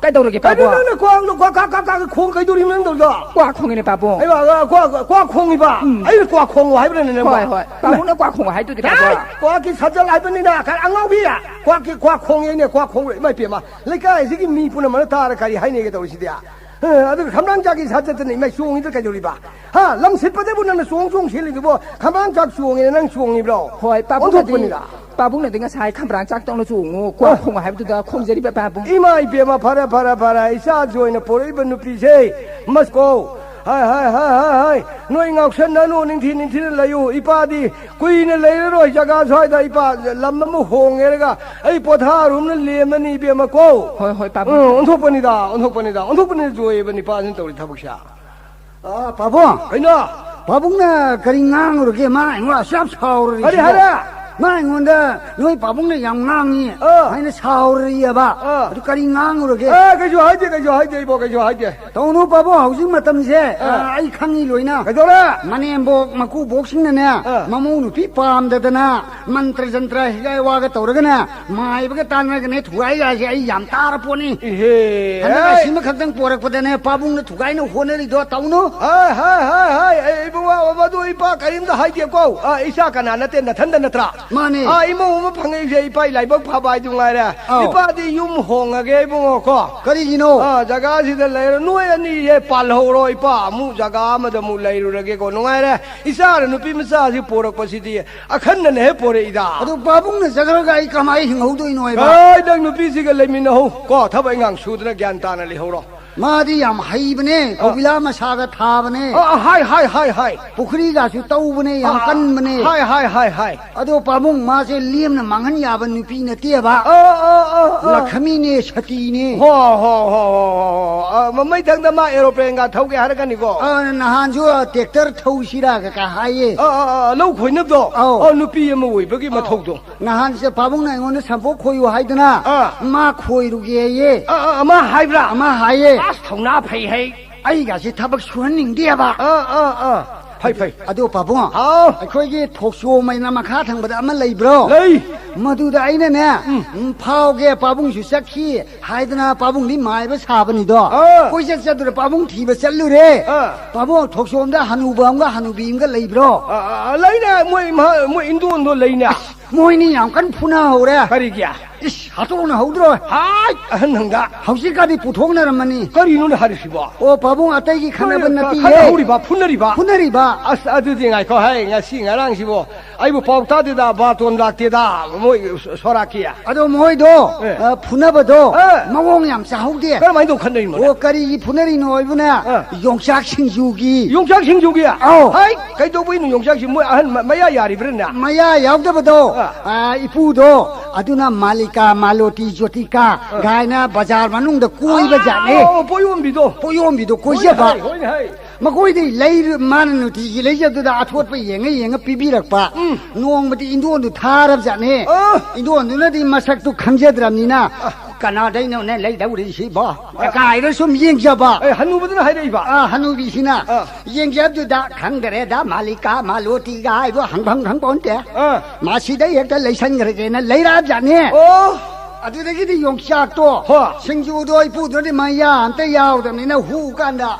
ꯀꯩꯗꯧꯔꯒꯦ, ꯀꯩꯅꯣ ꯄꯥꯕꯨꯡ? ꯅꯪꯅ ꯀ꯭ꯋꯥ, ꯀ꯭ꯋꯥ, ꯀ꯭ꯋꯥ, ꯀ꯭ꯋꯥ, ꯀ꯭ꯋꯥ ꯈꯣꯡ ꯀꯩꯗꯧꯔꯤꯅꯣ ꯅꯪ ꯇꯧꯔꯤꯗꯣ? ꯀ꯭ꯋꯥ ꯈꯣꯡꯉꯤꯅꯦ, ꯄꯥꯕꯨꯡ꯫ ꯑꯩ ꯋꯥ, ꯀ꯭ꯋꯥ, ꯀ꯭ꯋꯥ ꯈꯣꯡꯉꯤꯕ? ꯎꯝ꯫ ꯑꯩꯅ ꯀ꯭ꯋꯥ ꯈꯣꯡꯉꯣ ꯍꯥꯏꯕ꯭ꯔꯅꯦ ꯅꯪꯕꯣ? ꯍꯣꯏ, ꯍꯣꯏ꯫ ꯄꯥꯕꯨꯡꯅ ꯀ꯭ꯋꯥ ꯈꯣꯡꯉꯣ ꯍꯥꯏꯗꯨꯗꯤ, ꯄꯥꯕꯨꯡ꯫ ꯀ꯭ꯋꯥꯀꯤ ꯁꯥꯖꯠ ꯍꯥꯏꯕꯅꯤꯅ, ꯈꯔ ꯑꯉꯥꯎꯕꯤ꯫ ꯀ꯭ꯋꯥꯀꯤ, ꯀ꯭ꯋꯥ ꯈꯣꯡꯉꯦꯅꯦ, ꯀ꯭ꯋꯥ ꯈꯣꯡꯉꯦ꯫ ꯏꯃꯥ ꯏꯄꯦꯝꯃ, ꯂꯩꯀꯥꯏꯁꯤꯒꯤ ꯃꯤ ꯄꯨꯝꯅꯃꯛꯅ ꯇꯥꯔ ꯀꯔꯤ ꯍꯥꯏꯅꯦꯒꯦ ꯇꯧꯔꯤꯁꯤꯗꯤ? ꯑ, ꯑꯗꯨꯒ ꯈꯝꯕ꯭ꯔꯥꯡ ꯆꯥꯛꯀꯤ ꯁꯥꯖꯠꯇꯅ ꯏꯃꯥ ꯆꯣꯡꯉꯤꯗ ꯀꯩꯗꯧꯔꯤꯕ? ꯍꯥ? ꯂꯝ ꯁꯤꯠꯄꯗꯕꯨ ꯅꯪꯅ ꯆꯣꯡ ꯆꯣꯡ ꯁꯤꯜꯂꯤꯗꯨꯕꯣ? ꯈꯝꯕ꯭ꯔꯥꯡ ꯆꯥꯛ ꯆꯣꯡꯉꯦꯅ ꯅꯪ ꯆꯣꯡꯉꯤꯕ꯭ꯔꯣ? ꯍꯣꯏ, ꯄꯥꯕꯨꯡꯅꯗꯤ, ꯑꯣꯟꯊꯣꯛꯄꯅꯤꯗ꯫ ꯄꯥꯕꯨꯡꯅꯗꯤ ꯉꯁꯥꯏ ꯈꯝꯕ꯭ꯔꯥꯡ ꯆꯥꯛ ꯇꯧꯅ ꯆꯣꯡꯉꯨ, ꯀ꯭ꯋꯥ ꯑ꯫ ꯈꯣꯡꯉꯨ ꯍꯥꯏꯕꯗꯨꯗ ꯈꯣꯡꯖꯔꯤꯕ, ꯄꯥꯕꯨꯡ꯫ ꯏꯃꯥ ꯏꯕꯦꯝꯃ, ꯐꯔꯦ, ꯐꯔꯦ, ꯐꯔꯦ꯫ ꯏꯆꯥꯁꯨ ꯑꯣꯏꯅ ꯄꯣꯔꯛꯏꯕ ꯅꯨꯄꯤꯁꯦ, ꯃꯁ ꯀꯣ꯫ ꯍꯥꯏ, ꯍꯥꯏ, ꯍꯥꯏ, ꯍꯥꯏ, ꯍꯥꯏ꯫ ꯅꯣꯏ ꯉꯥꯎꯁꯟꯅꯅꯨ, ꯅꯤꯡꯊꯤ ꯅꯤꯡꯊꯤꯅ ꯂꯩꯌꯨ꯫ ꯏꯄꯥꯗꯤ ꯀꯨꯏꯅ ꯂꯩꯔꯔꯣꯏ ꯖꯒꯥ ꯁ꯭ꯋꯥꯏꯗ꯫ ꯏꯄꯥ ꯂꯝ ꯑꯃ ꯍꯣꯡꯉꯦꯔꯒ ꯑꯩ ꯄꯣꯊꯥꯔꯨꯝꯅ ꯂꯦꯝꯃꯅꯤ, ꯏꯕꯦꯝꯃ ꯀꯣ꯫ ꯍꯣꯏ, ꯍꯣꯏ, ꯄꯥꯕꯨꯡ꯫ ꯎꯝ, ꯑꯣꯟꯊꯣꯛꯄꯅꯤꯗ, ꯑꯣꯟꯊꯣꯛꯄꯅꯤꯗ, ꯑꯣꯟꯊꯣꯛꯄꯅꯤꯗ, ꯖꯣꯏ ꯑꯣꯏꯕ ꯅꯤꯄꯥꯁꯤꯅ ꯇꯧꯔꯤ ꯊꯕꯛꯁꯦ꯫ ꯑ, ꯄꯥꯕꯨꯡ꯫ ꯀꯩꯅꯣ? ꯄꯥꯕꯨꯡꯅ ꯀꯔꯤ ꯉꯥꯡꯉꯨꯔꯒꯦ? ꯃꯥ ꯑꯩꯉꯣꯟꯗ ꯑꯁꯨꯛ ꯌꯥꯝ ꯁꯥꯎꯔꯤꯁꯤꯕꯣ? ꯀꯔꯤ ꯍꯥꯏꯔꯦ? ꯃꯥ ꯑꯩꯉꯣꯟꯗ ꯅꯣꯏ ꯄꯥꯕꯨꯡꯅ ꯌꯥꯝ ꯉꯥꯡꯉꯤ ꯑꯥ꯫ ꯍꯥꯏꯅ ꯁꯥꯎꯔꯤꯑꯕ꯫ ꯑꯥ꯫ ꯑꯗꯨ ꯀꯔꯤ ꯉꯥꯡꯉꯨꯔꯒꯦ? ꯑꯥ, ꯀꯩꯁꯨ ꯍꯥꯏꯗꯦ, ꯀꯩꯁꯨ ꯍꯥꯏꯗꯦ, ꯏꯕꯣ, ꯀꯩꯁꯨ ꯍꯥꯏꯗꯦ꯫ ꯇꯧꯅꯨ ꯄꯥꯕꯨꯡ, ꯍꯧꯖꯤꯛ ꯃꯇꯝꯁꯦ, ꯑꯥ꯫ ꯑꯥ, ꯑꯩ ꯈꯪꯉꯤ ꯂꯣꯏꯅ꯫ ꯀꯩꯗꯧꯔꯦ? ꯃꯅꯦꯝꯕꯣꯛ ꯃꯀꯨꯕꯣꯛꯁꯤꯡꯅꯅꯦ, ꯑꯥ꯫ ꯃꯃꯧ ꯅꯨꯄꯤ ꯄꯥꯝꯗꯗꯅ ꯃꯟꯇ꯭ꯔ ꯖꯟꯇ꯭ꯔ ꯍꯤꯒꯥꯏ ꯋꯥꯒ ꯇꯧꯔꯒꯅꯦ, ꯃꯥꯏꯕꯒ ꯇꯥꯟꯅꯔꯒꯅꯦ, ꯊꯨꯒꯥꯏꯒꯥꯁꯦ ꯑꯩ ꯌꯥꯝ ꯇꯥꯔ ꯄꯣꯠꯅꯤ꯫ ꯏꯍꯦ, ꯍꯟꯗꯛ ꯍꯦ꯫ ꯑꯁꯤꯃ ꯈꯛꯇꯪ ꯄꯣꯔꯛꯄꯗꯅꯦ, ꯄꯥꯕꯨꯡꯅ ꯊꯨꯒꯥꯏꯅ ꯍꯣꯠꯅꯔꯤꯗꯣ ꯇꯧꯅꯨ꯫ ꯍꯥꯏ, ꯍꯥꯏ, ꯍꯥꯏ, ꯍꯥꯏ, ꯑꯩ ꯏꯕꯨꯡꯉꯣ, ꯃꯗꯨ ꯏꯄꯥ ꯀꯔꯤꯝꯇ ꯍꯥꯏꯗꯦꯀꯣ꯫ ꯑ, ꯏꯆꯥ ꯀꯅꯥ ꯅꯠꯇꯦ, ꯅꯊꯟꯗ ꯅꯠꯇ꯭ꯔꯥ? ꯃꯥꯅꯦ꯫ ꯑ, ꯏꯃꯧ ꯑꯃ ꯐꯪꯉꯛꯏꯁꯦ ꯏꯄꯥ ꯂꯥꯏꯕꯛ ꯐꯕ ꯍꯥꯏꯗꯨ ꯉꯥꯏꯔꯦ꯫ ꯑꯧ꯫ ꯏꯄꯥꯗꯤ ꯌꯨꯝ ꯍꯣꯡꯉꯒꯦ ꯏꯕꯨꯡꯉꯣ ꯀꯣ꯫ ꯀꯔꯤꯒꯤꯅꯣ? ꯑ, ꯖꯒꯥꯁꯤꯗ ꯂꯩꯔ ꯅꯣꯏ ꯑꯅꯤꯁꯦ ꯄꯥꯜꯍꯧꯔꯣ ꯏꯄꯥ, ꯑꯃꯨꯛ ꯖꯒꯥ ꯑꯃꯗ ꯑꯃꯨꯛ ꯂꯩꯔꯨꯔꯒꯦꯀꯣ꯫ ꯅꯨꯡꯉꯥꯏꯔꯦ꯫ ꯏꯆꯥꯅ ꯅꯨꯄꯤ ꯃꯆꯥꯁꯤ ꯄꯣꯔꯛꯄꯁꯤꯗꯤ ꯑꯈꯟꯅꯅ ꯍꯦꯛ ꯄꯣꯔꯛꯏꯗ꯫ ꯑꯗꯨ ꯄꯥꯕꯨꯡꯅ ꯆꯠꯈ꯭ꯔꯒ ꯑꯩ ꯀꯃꯥꯏ ꯍꯤꯡꯍꯧꯗꯣꯏꯅꯣ ꯍꯥꯏꯕ? ꯑꯩ ꯅꯪ ꯅꯨꯄꯤꯁꯤꯒ ꯂꯩꯃꯤꯟꯅꯍꯧ ꯀꯣ, ꯊꯕꯛ ꯏꯪꯈꯥꯡ ꯁꯨꯗꯅ ꯒ꯭ꯌꯥꯟ ꯇꯥꯅ ꯂꯩꯍꯧꯔꯣ꯫ ꯃꯥꯗꯤ ꯌꯥꯝ ꯍꯩꯕꯅꯦ, ꯑ꯫ ꯀꯧꯕꯤꯂꯥ ꯃꯁꯥꯒ ꯊꯥꯕꯅꯦ꯫ ꯑ, ꯑ, ꯍꯥꯏ, ꯍꯥꯏ, ꯍꯥꯏ, ꯍꯥꯏ꯫ ꯄꯨꯈ꯭ꯔꯤꯒꯁꯨ ꯇꯧꯕꯅꯦ, ꯌꯥꯝ ꯑ, ꯑ, ꯀꯟꯕꯅꯦ꯫ ꯍꯥꯏ, ꯍꯥꯏ, ꯍꯥꯏ, ꯍꯥꯏ꯫ ꯑꯗꯣ ꯄꯥꯕꯨꯡ, ꯃꯥꯁꯦ ꯂꯦꯝꯅ ꯃꯥꯡꯍꯟ ꯌꯥꯕ ꯅꯨꯄꯤ ꯅꯠꯇꯦꯕ꯫ ꯑ, ꯑ, ꯑ, ꯑ꯫ ꯂꯈꯃꯤꯅꯦ, ꯁꯇꯤꯅꯦ꯫ ꯍꯣ, ꯍꯣ, ꯍꯣ, ꯍꯣ, ꯍꯣ, ꯍꯣ꯫ ꯑ, ꯃ-, ꯃꯩꯊꯪꯗ ꯃꯥ ꯑꯦꯔꯣꯄ꯭ꯂꯦꯟꯒ ꯊꯧꯒꯦ ꯍꯥꯏꯔꯛꯀꯅꯤꯀꯣ꯫ ꯑ, ꯅꯍꯥꯟꯁꯨ, ꯑ, ꯇ꯭ꯔꯦꯛꯇꯔ ꯊꯧꯁꯤꯔꯥ ꯀ-, ꯀ ꯍꯥꯏꯌꯦ꯫ ꯑ, ꯑ, ꯑ, ꯂꯧ ꯈꯣꯏꯅꯕꯗꯣ? ꯑꯧ꯫ ꯑ, ꯅꯨꯄꯤ ꯑꯃ ꯑꯣꯏꯕꯒꯤ ꯑꯧ꯫ ꯃꯊꯧꯗꯣ꯫ ꯅꯍꯥꯟꯁꯦ ꯄꯥꯕꯨꯡꯅ ꯑꯩꯉꯣꯟꯗ ꯁꯝꯄꯣꯛ ꯈꯣꯏꯌꯨ ꯍꯥꯏꯗꯅ ꯑꯥ꯫ ꯃꯥ ꯈꯣꯏꯔꯨꯒꯦꯌꯦ꯫ ꯑꯥ, ꯑꯥ, ꯑꯃ ꯍꯥꯏꯕ꯭ꯔꯥ? ꯑꯃ ꯍꯥꯏꯌꯦ꯫ ꯑꯁ, ꯊꯧꯅꯥ ꯐꯩ ꯍꯩ꯫ ꯑꯩꯒꯥꯁꯦ ꯊꯕꯛ ꯁꯨꯍꯟꯅꯤꯡꯗꯦꯕ꯫ ꯑꯥ, ꯑꯥ, ꯑꯥ꯫ ꯐꯩ, ꯐꯩ꯫ ꯑꯗꯣ ꯄꯥꯕꯨꯡ, ꯍꯥꯎ꯫ ꯑꯩꯈꯣꯏꯒꯤ ꯊꯣꯛꯆꯣꯝ ꯍꯥꯏꯅ ꯃꯈꯥ ꯊꯪꯕꯗ ꯑꯃ ꯂꯩꯕ꯭ꯔꯣ? ꯂꯩ꯫ ꯃꯗꯨꯗ ꯑꯩꯅꯅꯦ, ꯎꯝ꯫ ꯎꯝ, ꯐꯥꯎꯒꯦ, ꯄꯥꯕꯨꯡꯁꯨ ꯆꯠꯈꯤ ꯍꯥꯏꯗꯅ ꯄꯥꯕꯨꯡꯗꯤ ꯃꯥꯏꯕ ꯁꯥꯕꯅꯤꯗꯣ꯫ ꯑꯥ꯫ ꯀꯣꯏꯆꯠ ꯆꯠꯇꯨꯅ ꯄꯥꯕꯨꯡ ꯊꯤꯕ ꯆꯠꯂꯨꯔꯦ꯫ ꯑꯥ꯫ ꯄꯥꯕꯨꯡ, ꯊꯣꯛꯆꯣꯝꯗ ꯍꯅꯨꯕ ꯑꯃꯒ ꯍꯅꯨꯕꯤ ꯑꯃꯒ ꯂꯩꯕ꯭ꯔꯣ? ꯑꯥ, ꯑꯥ, ꯑꯥ, ꯂꯩꯅꯦ, ꯃꯣꯏ ꯏꯃꯥ, ꯃꯣꯏ ꯏꯟꯗꯣꯟꯗꯣ ꯂꯩꯅꯦ꯫ ꯃꯣꯏꯅꯤ ꯌꯥꯝ ꯀꯟꯅ ꯐꯨꯅꯍꯧꯔꯦ꯫ ꯀꯔꯤꯒꯤ? ꯏꯁ, ꯍꯥꯠꯇꯣꯛꯅꯍꯧꯗ꯭ꯔꯣ? ꯍꯥꯏ, ꯑꯍꯟ ꯅꯪꯗ꯫ ꯍꯧꯖꯤꯛꯀꯥꯗꯤ ꯄꯨꯊꯣꯛꯅꯔꯝꯃꯅꯤ꯫ ꯀꯔꯤꯅꯣꯅꯦ ꯍꯥꯏꯔꯤꯁꯤꯕꯣ? ꯑꯣ, ꯄꯥꯕꯨꯡ, ꯑꯇꯩꯒꯤ ꯈꯠꯅꯕ ꯀꯔꯤ ꯅꯠꯇꯤꯌꯦ꯫ ꯈꯠꯅꯍꯧꯔꯤꯕ, ꯐꯨꯅꯔꯤꯕ? ꯐꯨꯅꯔꯤꯕ꯫ ꯑꯁ, ꯑꯗꯨꯗꯤ ꯉꯥꯏꯈꯣ, ꯍꯥꯏ, ꯉꯁꯤ ꯉꯔꯥꯡꯁꯤꯕꯣ ꯑꯩꯕꯨ ꯄꯥꯎ ꯇꯥꯗꯦꯗ, ꯕꯥꯔꯇꯣꯟ ꯂꯥꯛꯇꯦꯗ, ꯃꯣꯏ ꯁꯣꯔꯥꯛꯀꯤ꯫ ꯑꯗꯣ ꯃꯣꯏꯗꯣ, ꯑꯦ꯫ ꯑ, ꯐꯨꯅꯕꯗꯣ ꯑꯦ꯫ ꯃꯑꯣꯡ ꯌꯥꯝ ꯆꯥꯍꯧꯗꯦ꯫ ꯀꯔꯝꯍꯥꯏꯅ ꯇꯧ ꯈꯠꯅꯔꯤꯅꯣꯅꯦ? ꯑꯣ, ꯀꯔꯤꯒꯤ ꯐꯨꯅꯔꯤꯅꯣ ꯍꯥꯏꯕꯅꯦ? ꯑꯦ꯫ ꯌꯣꯡꯆꯥꯛ ꯁꯤꯡꯖꯨꯒꯤ꯫ ꯌꯣꯡꯆꯥꯛ ꯁꯤꯡꯖꯨꯒꯤ? ꯑꯧ꯫ ꯍꯥꯏ, ꯀꯩꯗꯧꯕꯩꯅꯣ ꯌꯣꯡꯆꯥꯛꯁꯤ? ꯃꯣꯏ ꯑꯍꯟ ꯃ-, ꯃꯌꯥ ꯌꯥꯔꯤꯕ꯭ꯔꯥꯅꯦ? ꯃꯌꯥ ꯌꯥꯎꯗꯕꯗꯣ, ꯑꯦ꯫ ꯑ, ꯏꯄꯨꯗꯣ, ꯑꯗꯨꯅ ꯃꯥꯂꯤꯀꯥ, ꯃꯥꯂꯣꯇꯤ, ꯖꯣꯇꯤꯀꯥ ꯑꯦ꯫ ꯒꯥꯏꯅ ꯕꯖꯥꯔ ꯃꯅꯨꯡꯗ ꯀꯣꯏꯕ ꯖꯥꯠꯅꯦ꯫ ꯑꯣ, ꯄꯣꯌꯣꯝꯕꯤꯗꯣ꯫ ꯄꯣꯌꯣꯝꯕꯤꯗꯣ ꯀꯣꯏꯖꯕ꯫ ꯍꯣꯏꯅꯦ, ꯍꯣꯏꯅꯦ, ꯍꯣꯏ꯫ ꯃꯈꯣꯏꯗꯤ ꯂꯩꯔ-, ꯃꯥꯅ ꯅꯨꯡꯇꯤꯒꯤ ꯂꯩꯖꯕꯗꯨꯗ ꯑꯊꯣꯠꯄ ꯌꯦꯡꯉ ꯌꯦꯡꯉ ꯄꯤꯕꯤꯔꯛꯄ꯫ ꯎꯝ꯫ ꯅꯣꯡꯃꯗꯤ ꯏꯟꯗꯣꯟꯗꯨ ꯊꯥꯔꯕꯖꯥꯠꯅꯦ꯫ ꯑ꯫ ꯏꯟꯗꯣꯟꯗꯨꯅꯗꯤ ꯃꯁꯛꯇꯨ ꯈꯪꯖꯗ꯭ꯔꯕꯅꯤꯅ, ꯑ꯫ "ꯀꯅꯥꯗꯩꯅꯣꯅꯦ ꯂꯩꯗꯧꯔꯤꯁꯤꯕꯣ?" ꯑ꯫ ꯀꯥꯏꯅ ꯁꯨꯝ ꯌꯦꯡꯖꯕ꯫ ꯑꯦ, ꯍꯅꯨꯕꯗꯨꯅ ꯍꯥꯏꯔꯛꯏꯕ? ꯑ, ꯍꯅꯨꯕꯤꯁꯤꯅ꯫ ꯑ꯫ ꯌꯦꯡꯖꯕꯗꯨꯗ, "ꯈꯪꯗꯔꯦꯗ, ꯃꯥꯂꯤꯀꯥ ꯃꯥꯂꯣꯇꯤꯒ ꯍꯥꯏꯕ ꯍꯪꯐꯝ ꯈꯪꯄꯣꯟꯇꯦ꯫ ꯑ꯫ ꯃꯁꯤꯗꯩ ꯍꯦꯛꯇ ꯂꯩꯁꯟꯈ꯭ꯔꯒꯦꯅ ꯂꯩꯔꯛꯑꯕꯖꯥꯠꯅꯦ꯫ ꯑꯣ꯫ ꯑꯗꯨꯗꯒꯤꯗꯤ ꯌꯣꯡꯆꯥꯛꯇꯣ, ꯍꯣ꯫ ꯁꯤꯡꯖꯨꯗꯣ ꯏꯄꯨꯗꯨꯅꯗꯤ ꯃꯌꯥ ꯑꯝꯇ ꯌꯥꯎꯗꯕꯅꯤꯅ ꯍꯨ ꯀꯥꯟꯗ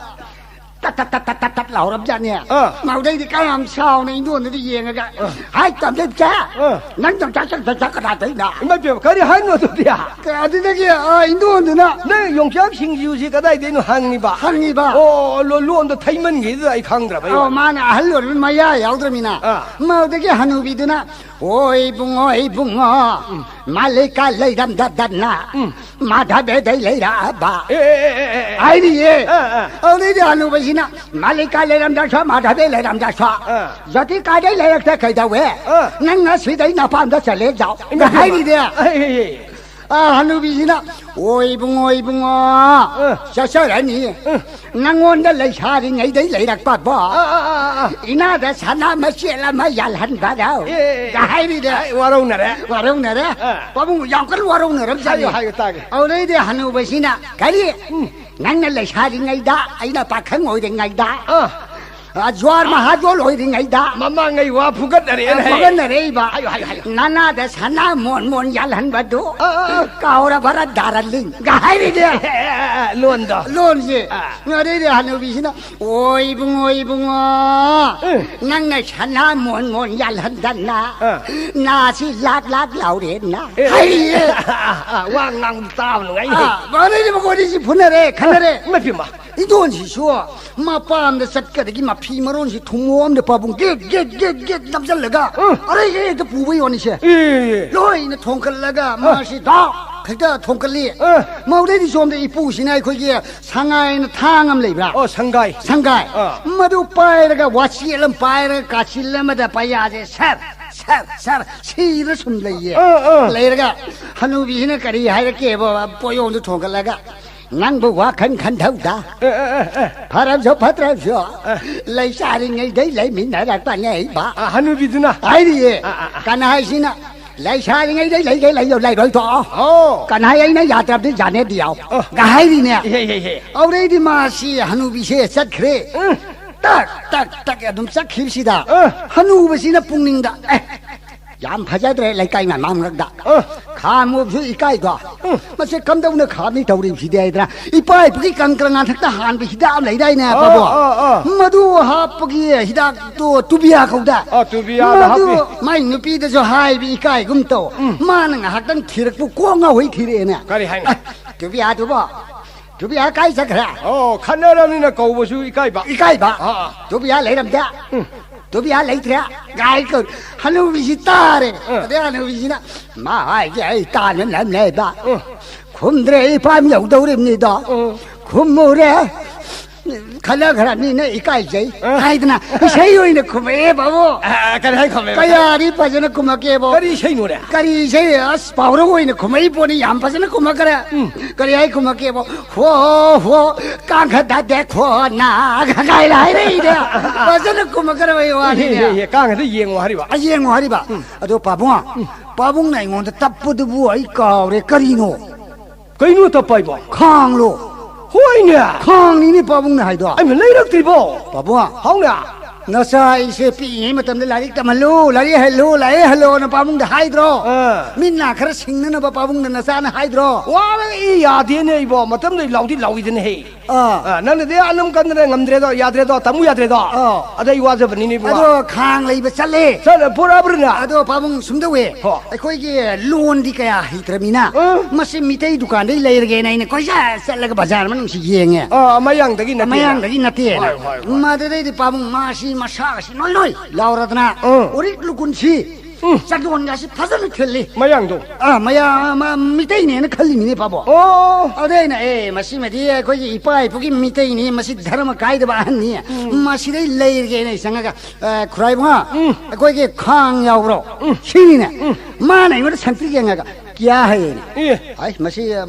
ꯇꯠ ꯇꯠ ꯇꯠ ꯇꯠ ꯇꯠ ꯇꯠ ꯂꯥꯎꯔꯕꯖꯥꯠꯅꯦ꯫ ꯑꯥ꯫ ꯃꯗꯩꯗꯤ ꯀꯌꯥꯝ ꯁꯥꯎꯅ ꯏꯟꯗꯣꯟꯗꯨꯗ ꯌꯦꯡꯉꯒ, ꯑꯥ꯫ "ꯍꯥꯏ, ꯇꯝꯆꯠꯁꯦ, ꯑꯥ꯫ ꯅꯪ ꯌꯣꯡꯆꯥꯛ ꯆꯠ ꯆꯠ ꯀꯅꯥꯗꯩꯅꯣ?" ꯏꯃꯥ ꯏꯕꯦꯝꯃ, ꯀꯔꯤ ꯍꯥꯏꯅꯣ ꯑꯗꯨꯗꯤ? ꯑꯗꯨꯗꯒꯤ, ꯑꯥ, ꯏꯟꯗꯣꯟꯗꯨꯅ ꯅꯪ ꯌꯣꯡꯆꯥꯛ ꯁꯤꯡꯖꯨꯁꯤ ꯀꯗꯥꯏꯗꯩꯅꯣ ꯍꯪꯉꯤꯕ? ꯍꯪꯉꯤꯕ꯫ ꯑꯣ, ꯂꯣ-, ꯂꯣꯟꯗꯣ ꯊꯩꯃꯟꯈꯤꯗꯨꯗ ꯑꯩ ꯈꯪꯗ꯭ꯔꯕ, ꯑꯩ ꯑꯧ, ꯋꯥꯅꯤ꯫ ꯃꯥꯅ ꯑꯍꯜ ꯑꯣꯏꯔꯕꯅꯤꯅ ꯃꯌꯥ ꯌꯥꯎꯗ꯭ꯔꯃꯤꯅ꯫ ꯑꯥ꯫ ꯃꯗꯒꯤ ꯍꯅꯨꯕꯤꯗꯨꯅ, "ꯑꯣ ꯏꯕꯨꯡꯉꯣ, ꯏꯕꯨꯡꯉꯣ, ꯎꯝ꯫ ꯃꯥꯂꯤꯀꯥ ꯂꯩꯔꯝꯗꯗꯅ ꯎꯝ꯫ ꯃꯥꯙꯕꯦꯗꯩ ꯂꯩꯔꯛꯑꯕ?" ꯑꯦ, ꯑꯦ, ꯑꯦ, ꯑꯦ, ꯑꯦ꯫ ꯍꯥꯏꯔꯤꯌꯦ꯫ ꯑꯥ, ꯑꯥ꯫ ꯑꯗꯨꯗꯩꯗꯤ ꯍꯅꯨꯕꯁꯤꯅ, "ꯃꯥꯂꯤꯀꯥ ꯂꯩꯔꯝꯗ꯭ꯔꯁꯨ, ꯃꯥꯙꯕꯦ ꯂꯩꯔꯝꯗ꯭ꯔꯁꯨ, ꯑꯥ꯫ ꯖꯣꯇꯤ ꯀꯥꯗꯩ ꯂꯩꯔꯛꯇ ꯀꯩꯗꯧꯋꯦ? ꯑꯥ꯫ ꯅꯪ ꯉꯁꯤꯗꯩ ꯅꯄꯥꯝꯗ ꯆꯠꯂꯦ ꯖꯥꯎ", ꯏꯃꯥ, ꯏꯃꯥ꯫ ꯍꯥꯏꯔꯤꯅꯦ꯫ ꯑꯦ, ꯑꯦ, ꯑꯦ꯫ ꯑꯥ, ꯍꯅꯨꯕꯤꯁꯤꯅ, "ꯑꯣ ꯏꯕꯨꯡꯉꯣ, ꯏꯕꯨꯡꯉꯣ, ꯑꯥ꯫ ꯆꯠꯆꯔꯅꯤ꯫ ꯑꯥ꯫ ꯅꯪꯉꯣꯟꯗ ꯂꯩꯁꯥꯔꯤꯉꯩꯗꯩ ꯂꯩꯔꯛꯄꯕꯣ? ꯑꯥ, ꯑꯥ, ꯑꯥ, ꯑꯥ, ꯑꯥ꯫ ꯏꯅꯥꯗ ꯁꯅꯥ ꯃꯆꯦꯠ ꯑꯃ ꯌꯥꯜꯍꯟꯕꯗꯣ?" ꯑꯦ, ꯑꯦ, ꯑꯦ꯫ ꯀ ꯍꯥꯏꯔꯤꯅꯦ꯫ ꯑꯩ ꯋꯥꯔꯧꯅꯔꯦ꯫ ꯋꯥꯔꯧꯅꯔꯦ꯫ ꯑꯥ꯫ ꯄꯥꯕꯨꯡ ꯌꯥꯝ ꯀꯟꯅ ꯋꯥꯔꯧꯅꯔꯕꯖꯥꯠꯅꯤ꯫ ꯍꯥꯏꯌꯨ, ꯍꯥꯏꯌꯨ, ꯇꯥꯒꯦ꯫ ꯑꯗꯨꯗꯩꯗꯤ ꯍꯅꯨꯕꯁꯤꯅ, "ꯀꯔꯤ? ꯎꯝ꯫ ꯅꯪꯅ ꯂꯩꯁꯥꯔꯤꯉꯩꯗ, ꯑꯩꯅ ꯄꯥꯈꯪ ꯑꯣꯏꯔꯤꯉꯩꯗ, ꯑꯥ꯫ ꯑ, ꯖ꯭ꯋꯥꯔ ꯃꯍꯥꯖꯣꯟ ꯑꯣꯏꯔꯤꯉꯩꯗ, ꯃꯃꯥꯡꯉꯩ ꯋꯥ ꯐꯨꯒꯠꯅꯔꯦꯅ ꯑ, ꯍꯥꯏ꯫ ꯐꯨꯒꯠꯅꯔꯛꯏꯕ꯫ ꯍꯥꯏꯌꯨ, ꯍꯥꯏꯌꯨ, ꯍꯥꯏꯌꯨ꯫ ꯅꯅꯥꯗ ꯁꯅꯥ ꯃꯣꯟ ꯃꯣꯟ ꯌꯥꯜꯍꯟꯕꯗꯨ ꯑꯥ, ꯑꯥ, ꯑꯥ꯫ ꯀꯥꯎꯔꯕꯔꯥ, ꯗꯥꯔꯂꯤꯡ?" ꯒ ꯍꯥꯏꯔꯤꯅꯦ꯫ ꯑꯦ, ꯑꯦ, ꯑꯦ, ꯑꯦ, ꯂꯣꯟꯗꯣ꯫ ꯂꯣꯟꯁꯦ꯫ ꯑꯥ꯫ ꯑꯗꯩꯗꯤ ꯍꯅꯨꯕꯤꯁꯤꯅ, "ꯑꯣ ꯏꯕꯨꯡꯉꯣ, ꯏꯕꯨꯡꯉꯣ, ꯑꯦ꯫ ꯅꯪꯅ ꯁꯅꯥ ꯃꯣꯟ ꯃꯣꯟ ꯌꯥꯜꯍꯟꯗꯅ ꯑꯥ꯫ ꯅꯥꯁꯤ ꯂꯥꯛ ꯂꯥꯛ ꯂꯥꯎꯔꯦꯅ", ꯑꯦ, ꯑꯦ꯫ ꯍꯥꯏꯔꯤꯌꯦ꯫ ꯑꯥ, ꯑꯥ, ꯑꯥ, ꯋꯥ ꯉꯥꯡꯕ ꯇꯥꯕ ꯅꯨꯡꯉꯥꯏꯅꯦ꯫ ꯑꯥ, ꯑꯗꯩꯗꯤ ꯃꯈꯣꯏ ꯑꯅꯤꯁꯤ ꯐꯨꯅꯔꯦ, ꯈꯟꯅꯔꯦ꯫ ꯏꯃꯥ ꯏꯄꯦꯝꯃ꯫ ꯏꯟꯗꯣꯟꯁꯤꯁꯨ ꯃꯄꯥꯝꯗ ꯆꯠꯀꯗꯒꯤ ꯃꯐꯤ ꯃꯔꯣꯟꯁꯤ ꯊꯨꯝꯃꯣꯛ ꯑꯝꯗ ꯄꯥꯕꯨꯡ ꯒꯦꯠ, ꯒꯦꯠ, ꯒꯦꯠ, ꯒꯦꯠ ꯅꯝꯁꯤꯜꯂꯒ ꯑ꯫ ꯑꯔꯩ ꯑꯔꯩ ꯍꯦꯛꯇ ꯄꯨꯕ ꯌꯣꯟꯅꯤꯁꯦ꯫ ꯑꯦ꯫ ꯂꯣꯏꯅ ꯊꯣꯡꯀꯠꯂꯒ ꯑ꯫ ꯃꯥꯁꯤ ꯗꯥꯎ ꯍꯦꯛꯇ ꯊꯣꯡꯀꯠꯂꯤ꯫ ꯑ꯫ ꯃꯧꯗꯩꯗꯤ ꯁꯣꯝꯗ ꯏꯄꯨꯁꯤꯅ ꯑꯩꯈꯣꯏꯒꯤ ꯁꯉꯥꯏꯅ ꯊꯥꯡ ꯑꯃ ꯂꯩꯕ꯭ꯔꯥ? ꯑꯣ, ꯁꯪꯒꯥꯏ꯫ ꯁꯪꯒꯥꯏ꯫ ꯑ꯫ ꯃꯗꯨ ꯄꯥꯏꯔꯒ ꯋꯥꯆꯦꯠ ꯑꯃ ꯄꯥꯏꯔꯒ ꯀꯥꯆꯤꯜ ꯑꯃꯗ ꯄꯩꯌꯥꯁꯦ ꯁꯦꯠ, ꯁꯦꯠ, ꯁꯦꯠ ꯁꯤꯔ ꯁꯨꯝ ꯂꯩꯌꯦ꯫ ꯑ, ꯑ꯫ ꯂꯩꯔꯒ ꯍꯅꯨꯕꯤꯁꯤꯅ ꯀꯔꯤ ꯍꯥꯏꯔꯛꯀꯦꯕ ꯄꯣꯌꯣꯝꯗꯨ ꯊꯣꯡꯀꯠꯂꯒ? ꯅꯪꯕꯨ ꯋꯥꯈꯜ ꯈꯟꯊꯧꯗ꯫ ꯑꯦ, ꯑꯦ, ꯑꯦ, ꯑꯦ꯫ ꯐꯔꯕꯁꯨ ꯐꯠꯇ꯭ꯔꯕꯁꯨ ꯑ꯫ ꯂꯩꯁꯥꯔꯤꯉꯩꯗꯩ ꯂꯩꯃꯤꯟꯅꯔꯛꯄꯅꯦ ꯏꯕ꯫ ꯑ, ꯍꯅꯨꯕꯤꯗꯨꯅ? ꯍꯥꯏꯔꯤꯌꯦ꯫ ꯑ, ꯑ, ꯑ꯫ ꯀꯅꯥ ꯍꯥꯏꯁꯤꯅ ꯂꯩꯁꯥꯔꯤꯉꯩꯗꯩ ꯂꯩꯒꯦ ꯂꯩꯌꯣ, ꯂꯩꯔꯣꯏ ꯇꯣꯛꯑꯣ꯫ ꯑꯣ꯫ ꯀꯅꯥ ꯍꯥꯏ ꯑꯩꯅ ꯌꯥꯗ꯭ꯔꯕꯗꯤ ꯌꯥꯅꯦꯗꯤ ꯌꯥꯎ꯫ ꯑ꯫ ꯒ ꯍꯥꯏꯔꯤꯅꯦ꯫ ꯍꯦ, ꯍꯦ, ꯍꯦ꯫ ꯑꯧꯔꯩꯗꯤ ꯃꯥꯁꯤ ꯍꯅꯨꯕꯤꯁꯦ ꯆꯠꯈ꯭ꯔꯦ꯫ ꯎꯝ꯫ ꯇꯛ, ꯇꯛ, ꯇꯛ ꯑꯗꯨꯝ ꯆꯠꯈꯤꯕꯁꯤꯗ ꯑ꯫ ꯍꯅꯨꯕꯁꯤꯅ ꯄꯨꯛꯅꯤꯡꯗ, "ꯑꯦ, ꯌꯥꯝ ꯐꯖꯗ꯭ꯔꯦ ꯂꯩꯀꯥꯏ ꯃꯃꯥꯡꯗ꯫ ꯑ꯫ ꯈꯥꯝꯃꯨꯕꯁꯨ ꯏꯀꯥꯏꯗꯣ꯫ ꯎꯝ꯫ ꯃꯁꯤ ꯀꯝꯗꯧꯅ ꯈꯥꯝꯃꯤ ꯇꯧꯔꯤꯕꯁꯤꯗꯤ?" ꯍꯥꯏꯗꯅ ꯏꯄꯥ ꯏꯄꯨꯒꯤ ꯀꯪꯀ꯭ꯔ ꯉꯥꯟꯊꯛꯇ ꯍꯥꯟꯕ ꯍꯤꯗꯥꯛ ꯑꯃ ꯂꯩꯗꯥꯏꯅꯦ, ꯑ, ꯄꯥꯕꯨꯡ? ꯑ, ꯑ꯫ ꯃꯗꯨ ꯍꯥꯞꯄꯒꯤ ꯍꯤꯗꯥꯛꯇꯣ ꯇꯨꯕꯤꯌꯥ ꯀꯧꯗꯥꯏ? ꯑ, ꯇꯨꯕꯤꯌꯥꯗ ꯃꯗꯨ ꯍꯥꯞꯄꯤ꯫ ꯃꯥꯏ ꯅꯨꯄꯤꯗꯁꯨ ꯍꯥꯏꯕ ꯏꯀꯥꯏꯒꯨꯝ ꯇꯧ꯫ ꯎꯝ꯫ ꯃꯥꯅ ꯉꯥꯏꯍꯥꯛꯇꯪ ꯊꯤꯔꯛꯄꯨ ꯀꯣꯛ ꯉꯥꯎꯍꯩ ꯊꯤꯔꯛꯑꯦꯅꯦ꯫ ꯀꯔꯤ ꯍꯥꯏꯅꯣ? ꯑ, ꯇꯨꯕꯤꯌꯥꯗꯨꯕꯣ? ꯇꯨꯕꯤꯌꯥ ꯀꯥꯏ ꯆꯠꯈ꯭ꯔꯦ? ꯑꯣ, ꯈꯠꯅꯔꯕꯅꯤꯅ ꯀꯧꯕꯁꯨ ꯏꯀꯥꯏꯕ꯫ ꯏꯀꯥꯏꯕ? ꯑꯥ, ꯑꯥ꯫ ꯇꯨꯕꯤꯌꯥ ꯂꯩꯔꯝꯗꯦ꯫ ꯎꯝ꯫ ꯇꯨꯕꯤꯌꯥ ꯂꯩꯇ꯭ꯔꯦ꯫ ꯒꯥꯏ ꯀꯧ-, ꯍꯅꯨꯕꯤꯁꯤ ꯇꯥꯔꯦ꯫ ꯎꯝ꯫ ꯑꯗꯩ ꯍꯅꯨꯕꯤꯁꯤꯅ, "ꯃꯥ ꯍꯥꯏꯁꯦ ꯑꯩ ꯇꯥꯟꯅ ꯂꯝ ꯂꯩꯕ꯫ ꯎꯝ꯫ ꯈꯨꯝꯗ꯭ꯔꯦ, ꯑꯩ ꯏꯄꯥꯝ ꯌꯧꯗꯧꯔꯤꯕꯅꯤꯗꯣ꯫ ꯎꯝ꯫ ꯈꯨꯝꯃꯨꯔꯦ꯫ ꯈꯠꯅꯈ꯭ꯔꯕꯅꯤꯅ ꯏꯀꯥꯏꯖꯩ", ꯑ꯫ ꯍꯥꯏꯗꯅ ꯏꯁꯩ ꯑꯣꯏꯅ ꯈꯨꯝꯃꯛꯑꯦ, ꯕꯥꯕꯨ꯫ ꯑ, ꯑ, ꯀꯔꯤ ꯍꯥꯏ ꯈꯨꯝꯃꯦꯕ? ꯀꯌꯥꯗꯤ ꯐꯖꯅ ꯈꯨꯝꯃꯛꯀꯦꯕꯣ꯫ ꯀꯔꯤ ꯏꯁꯩꯅꯣꯅꯦ? ꯀꯔꯤ ꯏꯁꯩ? ꯑꯁ, ꯄꯥꯎꯔꯧ ꯑꯣꯏꯅ ꯈꯨꯝꯃꯛꯏ ꯄꯣꯠꯅꯤ, ꯌꯥꯝ ꯐꯖꯅ ꯈꯨꯝꯃꯛꯈ꯭ꯔꯦ꯫ ꯎꯝ꯫ ꯀꯔꯤ ꯍꯥꯏ ꯈꯨꯝꯃꯛꯀꯦꯕꯣ? "ꯍꯣ, ꯍꯣ, ꯀꯥꯡꯈꯠ ꯊꯥꯗꯦ ꯈꯣꯟꯅ", ꯀꯥꯏꯅ ꯍꯥꯏꯔꯛꯏꯅꯦ꯫ ꯐꯖꯅ ꯈꯨꯝꯃꯛꯈ꯭ꯔꯕ ꯋꯥꯅꯤꯅꯦ꯫ ꯏꯍꯦ, ꯏꯍꯦ, ꯏꯍꯦ, ꯀꯥꯡꯈꯠꯇ ꯌꯦꯡꯉꯣ ꯍꯥꯏꯔꯤꯕ? ꯑ, ꯌꯦꯡꯉꯣ ꯍꯥꯏꯔꯤꯕ꯫ ꯎꯝ꯫ ꯑꯗꯣ ꯄꯥꯕꯨꯡ, ꯎꯝ꯫ ꯄꯥꯕꯨꯡꯅ ꯑꯩꯉꯣꯟꯗ ꯇꯞꯄꯗꯨꯕꯨ ꯑꯩ ꯀꯥꯎꯔꯦ, ꯀꯔꯤꯅꯣ? ꯀꯩꯅꯣ ꯇꯞꯄ ꯍꯥꯏꯕꯣ? ꯈꯥꯡꯂꯣ꯫ ꯍꯣꯏꯅꯦ꯫ ꯈꯥꯡꯅꯤꯅꯦ ꯄꯥꯕꯨꯡꯅ ꯍꯥꯏꯗꯣ꯫ ꯑꯩꯅ ꯂꯩꯔꯛꯇ꯭ꯔꯤꯕꯣ? ꯄꯥꯕꯨꯡ꯫ ꯍꯥꯎꯅꯦ꯫ ꯅꯆꯥ ꯑꯩꯁꯦ ꯄꯤꯛꯏꯉꯩ ꯃꯇꯝꯗ ꯂꯥꯏꯔꯤꯛ ꯇꯝꯍꯜꯂꯨ, ꯂꯥꯏꯔꯤꯛ ꯍꯩꯍꯜꯂꯨ, ꯂꯥꯏꯔꯤꯛ ꯍꯩꯍꯜꯂꯣꯅ ꯄꯥꯕꯨꯡꯗ ꯍꯥꯏꯗ꯭ꯔꯣ? ꯑꯥ꯫ ꯃꯤꯠ ꯅꯥ ꯈꯔ ꯁꯤꯡꯅꯅꯕ ꯄꯥꯕꯨꯡꯗ ꯅꯆꯥꯅ ꯍꯥꯏꯗ꯭ꯔꯣ? ꯋꯥꯔꯛꯏ, ꯌꯥꯗꯦꯅꯦ ꯏꯕꯣ, ꯃꯇꯝꯗ ꯂꯥꯎꯗꯤ ꯂꯥꯎꯏꯗꯅ ꯍꯦ꯫ ꯑꯥ꯫ ꯑꯥ, ꯅꯪꯅꯗꯤ ꯑꯅꯝ ꯀꯟꯗꯅ ꯉꯝꯗ꯭ꯔꯦꯗꯣ, ꯌꯥꯗ꯭ꯔꯦꯗꯣ, ꯇꯝꯃꯨ ꯌꯥꯗ꯭ꯔꯦꯗꯣ꯫ ꯑꯥ꯫ ꯑꯗ ꯑꯩ ꯋꯥꯖꯕꯅꯤꯅꯦ ꯏꯕꯨꯡꯉꯣ꯫ ꯑꯗꯣ ꯈꯥꯡ ꯂꯩꯕ ꯆꯠꯂꯦ꯫ ꯆꯠꯂꯦ, ꯄꯨꯔꯛꯑꯕ꯭ꯔꯥ ꯅꯪ? ꯑꯗꯣ ꯄꯥꯕꯨꯡ ꯁꯨꯝ ꯇꯧꯋꯦ꯫ ꯍꯣ꯫ ꯑꯩꯈꯣꯏꯒꯤ ꯂꯣꯟꯗꯤ ꯀꯌꯥ ꯍꯩꯇ꯭ꯔꯃꯤꯅ, ꯑꯥ꯫ ꯃꯁꯤ ꯃꯤꯇꯩ ꯗꯨꯀꯥꯟꯗꯩ ꯂꯩꯔꯒꯦꯅ ꯑꯩꯅ ꯀꯣꯏꯆꯠ ꯆꯠꯂꯒ ꯕꯖꯥꯔ ꯃꯅꯨꯡꯁꯤ ꯌꯦꯡꯉꯦ꯫ ꯑꯥ, ꯃꯌꯥꯡꯗꯒꯤ ꯅꯠꯇꯦꯅ꯫ ꯃꯌꯥꯡꯗꯒꯤ ꯅꯠꯇꯦꯅ꯫ ꯍꯣꯏ, ꯍꯣꯏ, ꯍꯣꯏ꯫ ꯃꯗꯨꯗꯩꯗꯤ ꯄꯥꯕꯨꯡ ꯃꯥꯁꯤ ꯃꯁꯥꯒꯁꯤ ꯅꯣꯏ ꯅꯣꯏ ꯂꯥꯎꯔꯗꯅ, ꯎꯝ꯫ ꯎꯔꯤꯛ ꯂꯨꯀꯨꯟꯁꯤ ꯎꯝ꯫ ꯆꯟꯗꯣꯟꯒꯁꯤ ꯐꯖꯅ ꯊꯤꯜꯂꯤ꯫ ꯃꯌꯥꯡꯗꯣ? ꯑꯥ, ꯃꯌꯥ-, ꯃ-, ꯃꯤꯇꯩꯅꯦꯅ ꯈꯜꯂꯤꯃꯤꯅꯦ, ꯄꯥꯕꯣ꯫ ꯑꯣ꯫ ꯑꯗꯩ ꯑꯩꯅ, "ꯑꯦ, ꯃꯁꯤꯃꯗꯤ ꯑꯩꯈꯣꯏꯒꯤ ꯏꯄꯥ ꯏꯄꯨꯒꯤ ꯃꯤꯇꯩꯅꯤ, ꯃꯁꯤ ꯙꯔꯃ ꯀꯥꯏꯗꯕ ꯑꯍꯟꯅꯤ, ꯎꯝ꯫ ꯃꯁꯤꯗꯩ ꯂꯩꯔꯒꯦꯅ" ꯑꯩ ꯆꯪꯉꯒ, "ꯑ, ꯈꯨꯔꯥꯏꯕꯨꯡꯉꯣ, ꯎꯝ꯫ ꯑꯩꯈꯣꯏꯒꯤ ꯈꯥꯡ ꯌꯥꯎꯕ꯭ꯔꯣ?" ꯎꯝ꯫ ꯁꯤꯅꯤꯅꯦ꯫ ꯎꯝ꯫ ꯃꯥꯅ ꯑꯩꯉꯣꯟꯗ ꯁꯟꯇ꯭ꯔꯤꯛ ꯌꯦꯡꯉꯒ, ꯀ꯭ꯌꯥ ꯍꯥꯏꯌꯦꯅꯦ꯫ ꯑꯦ꯫ ꯑꯩ, ꯃꯁꯤ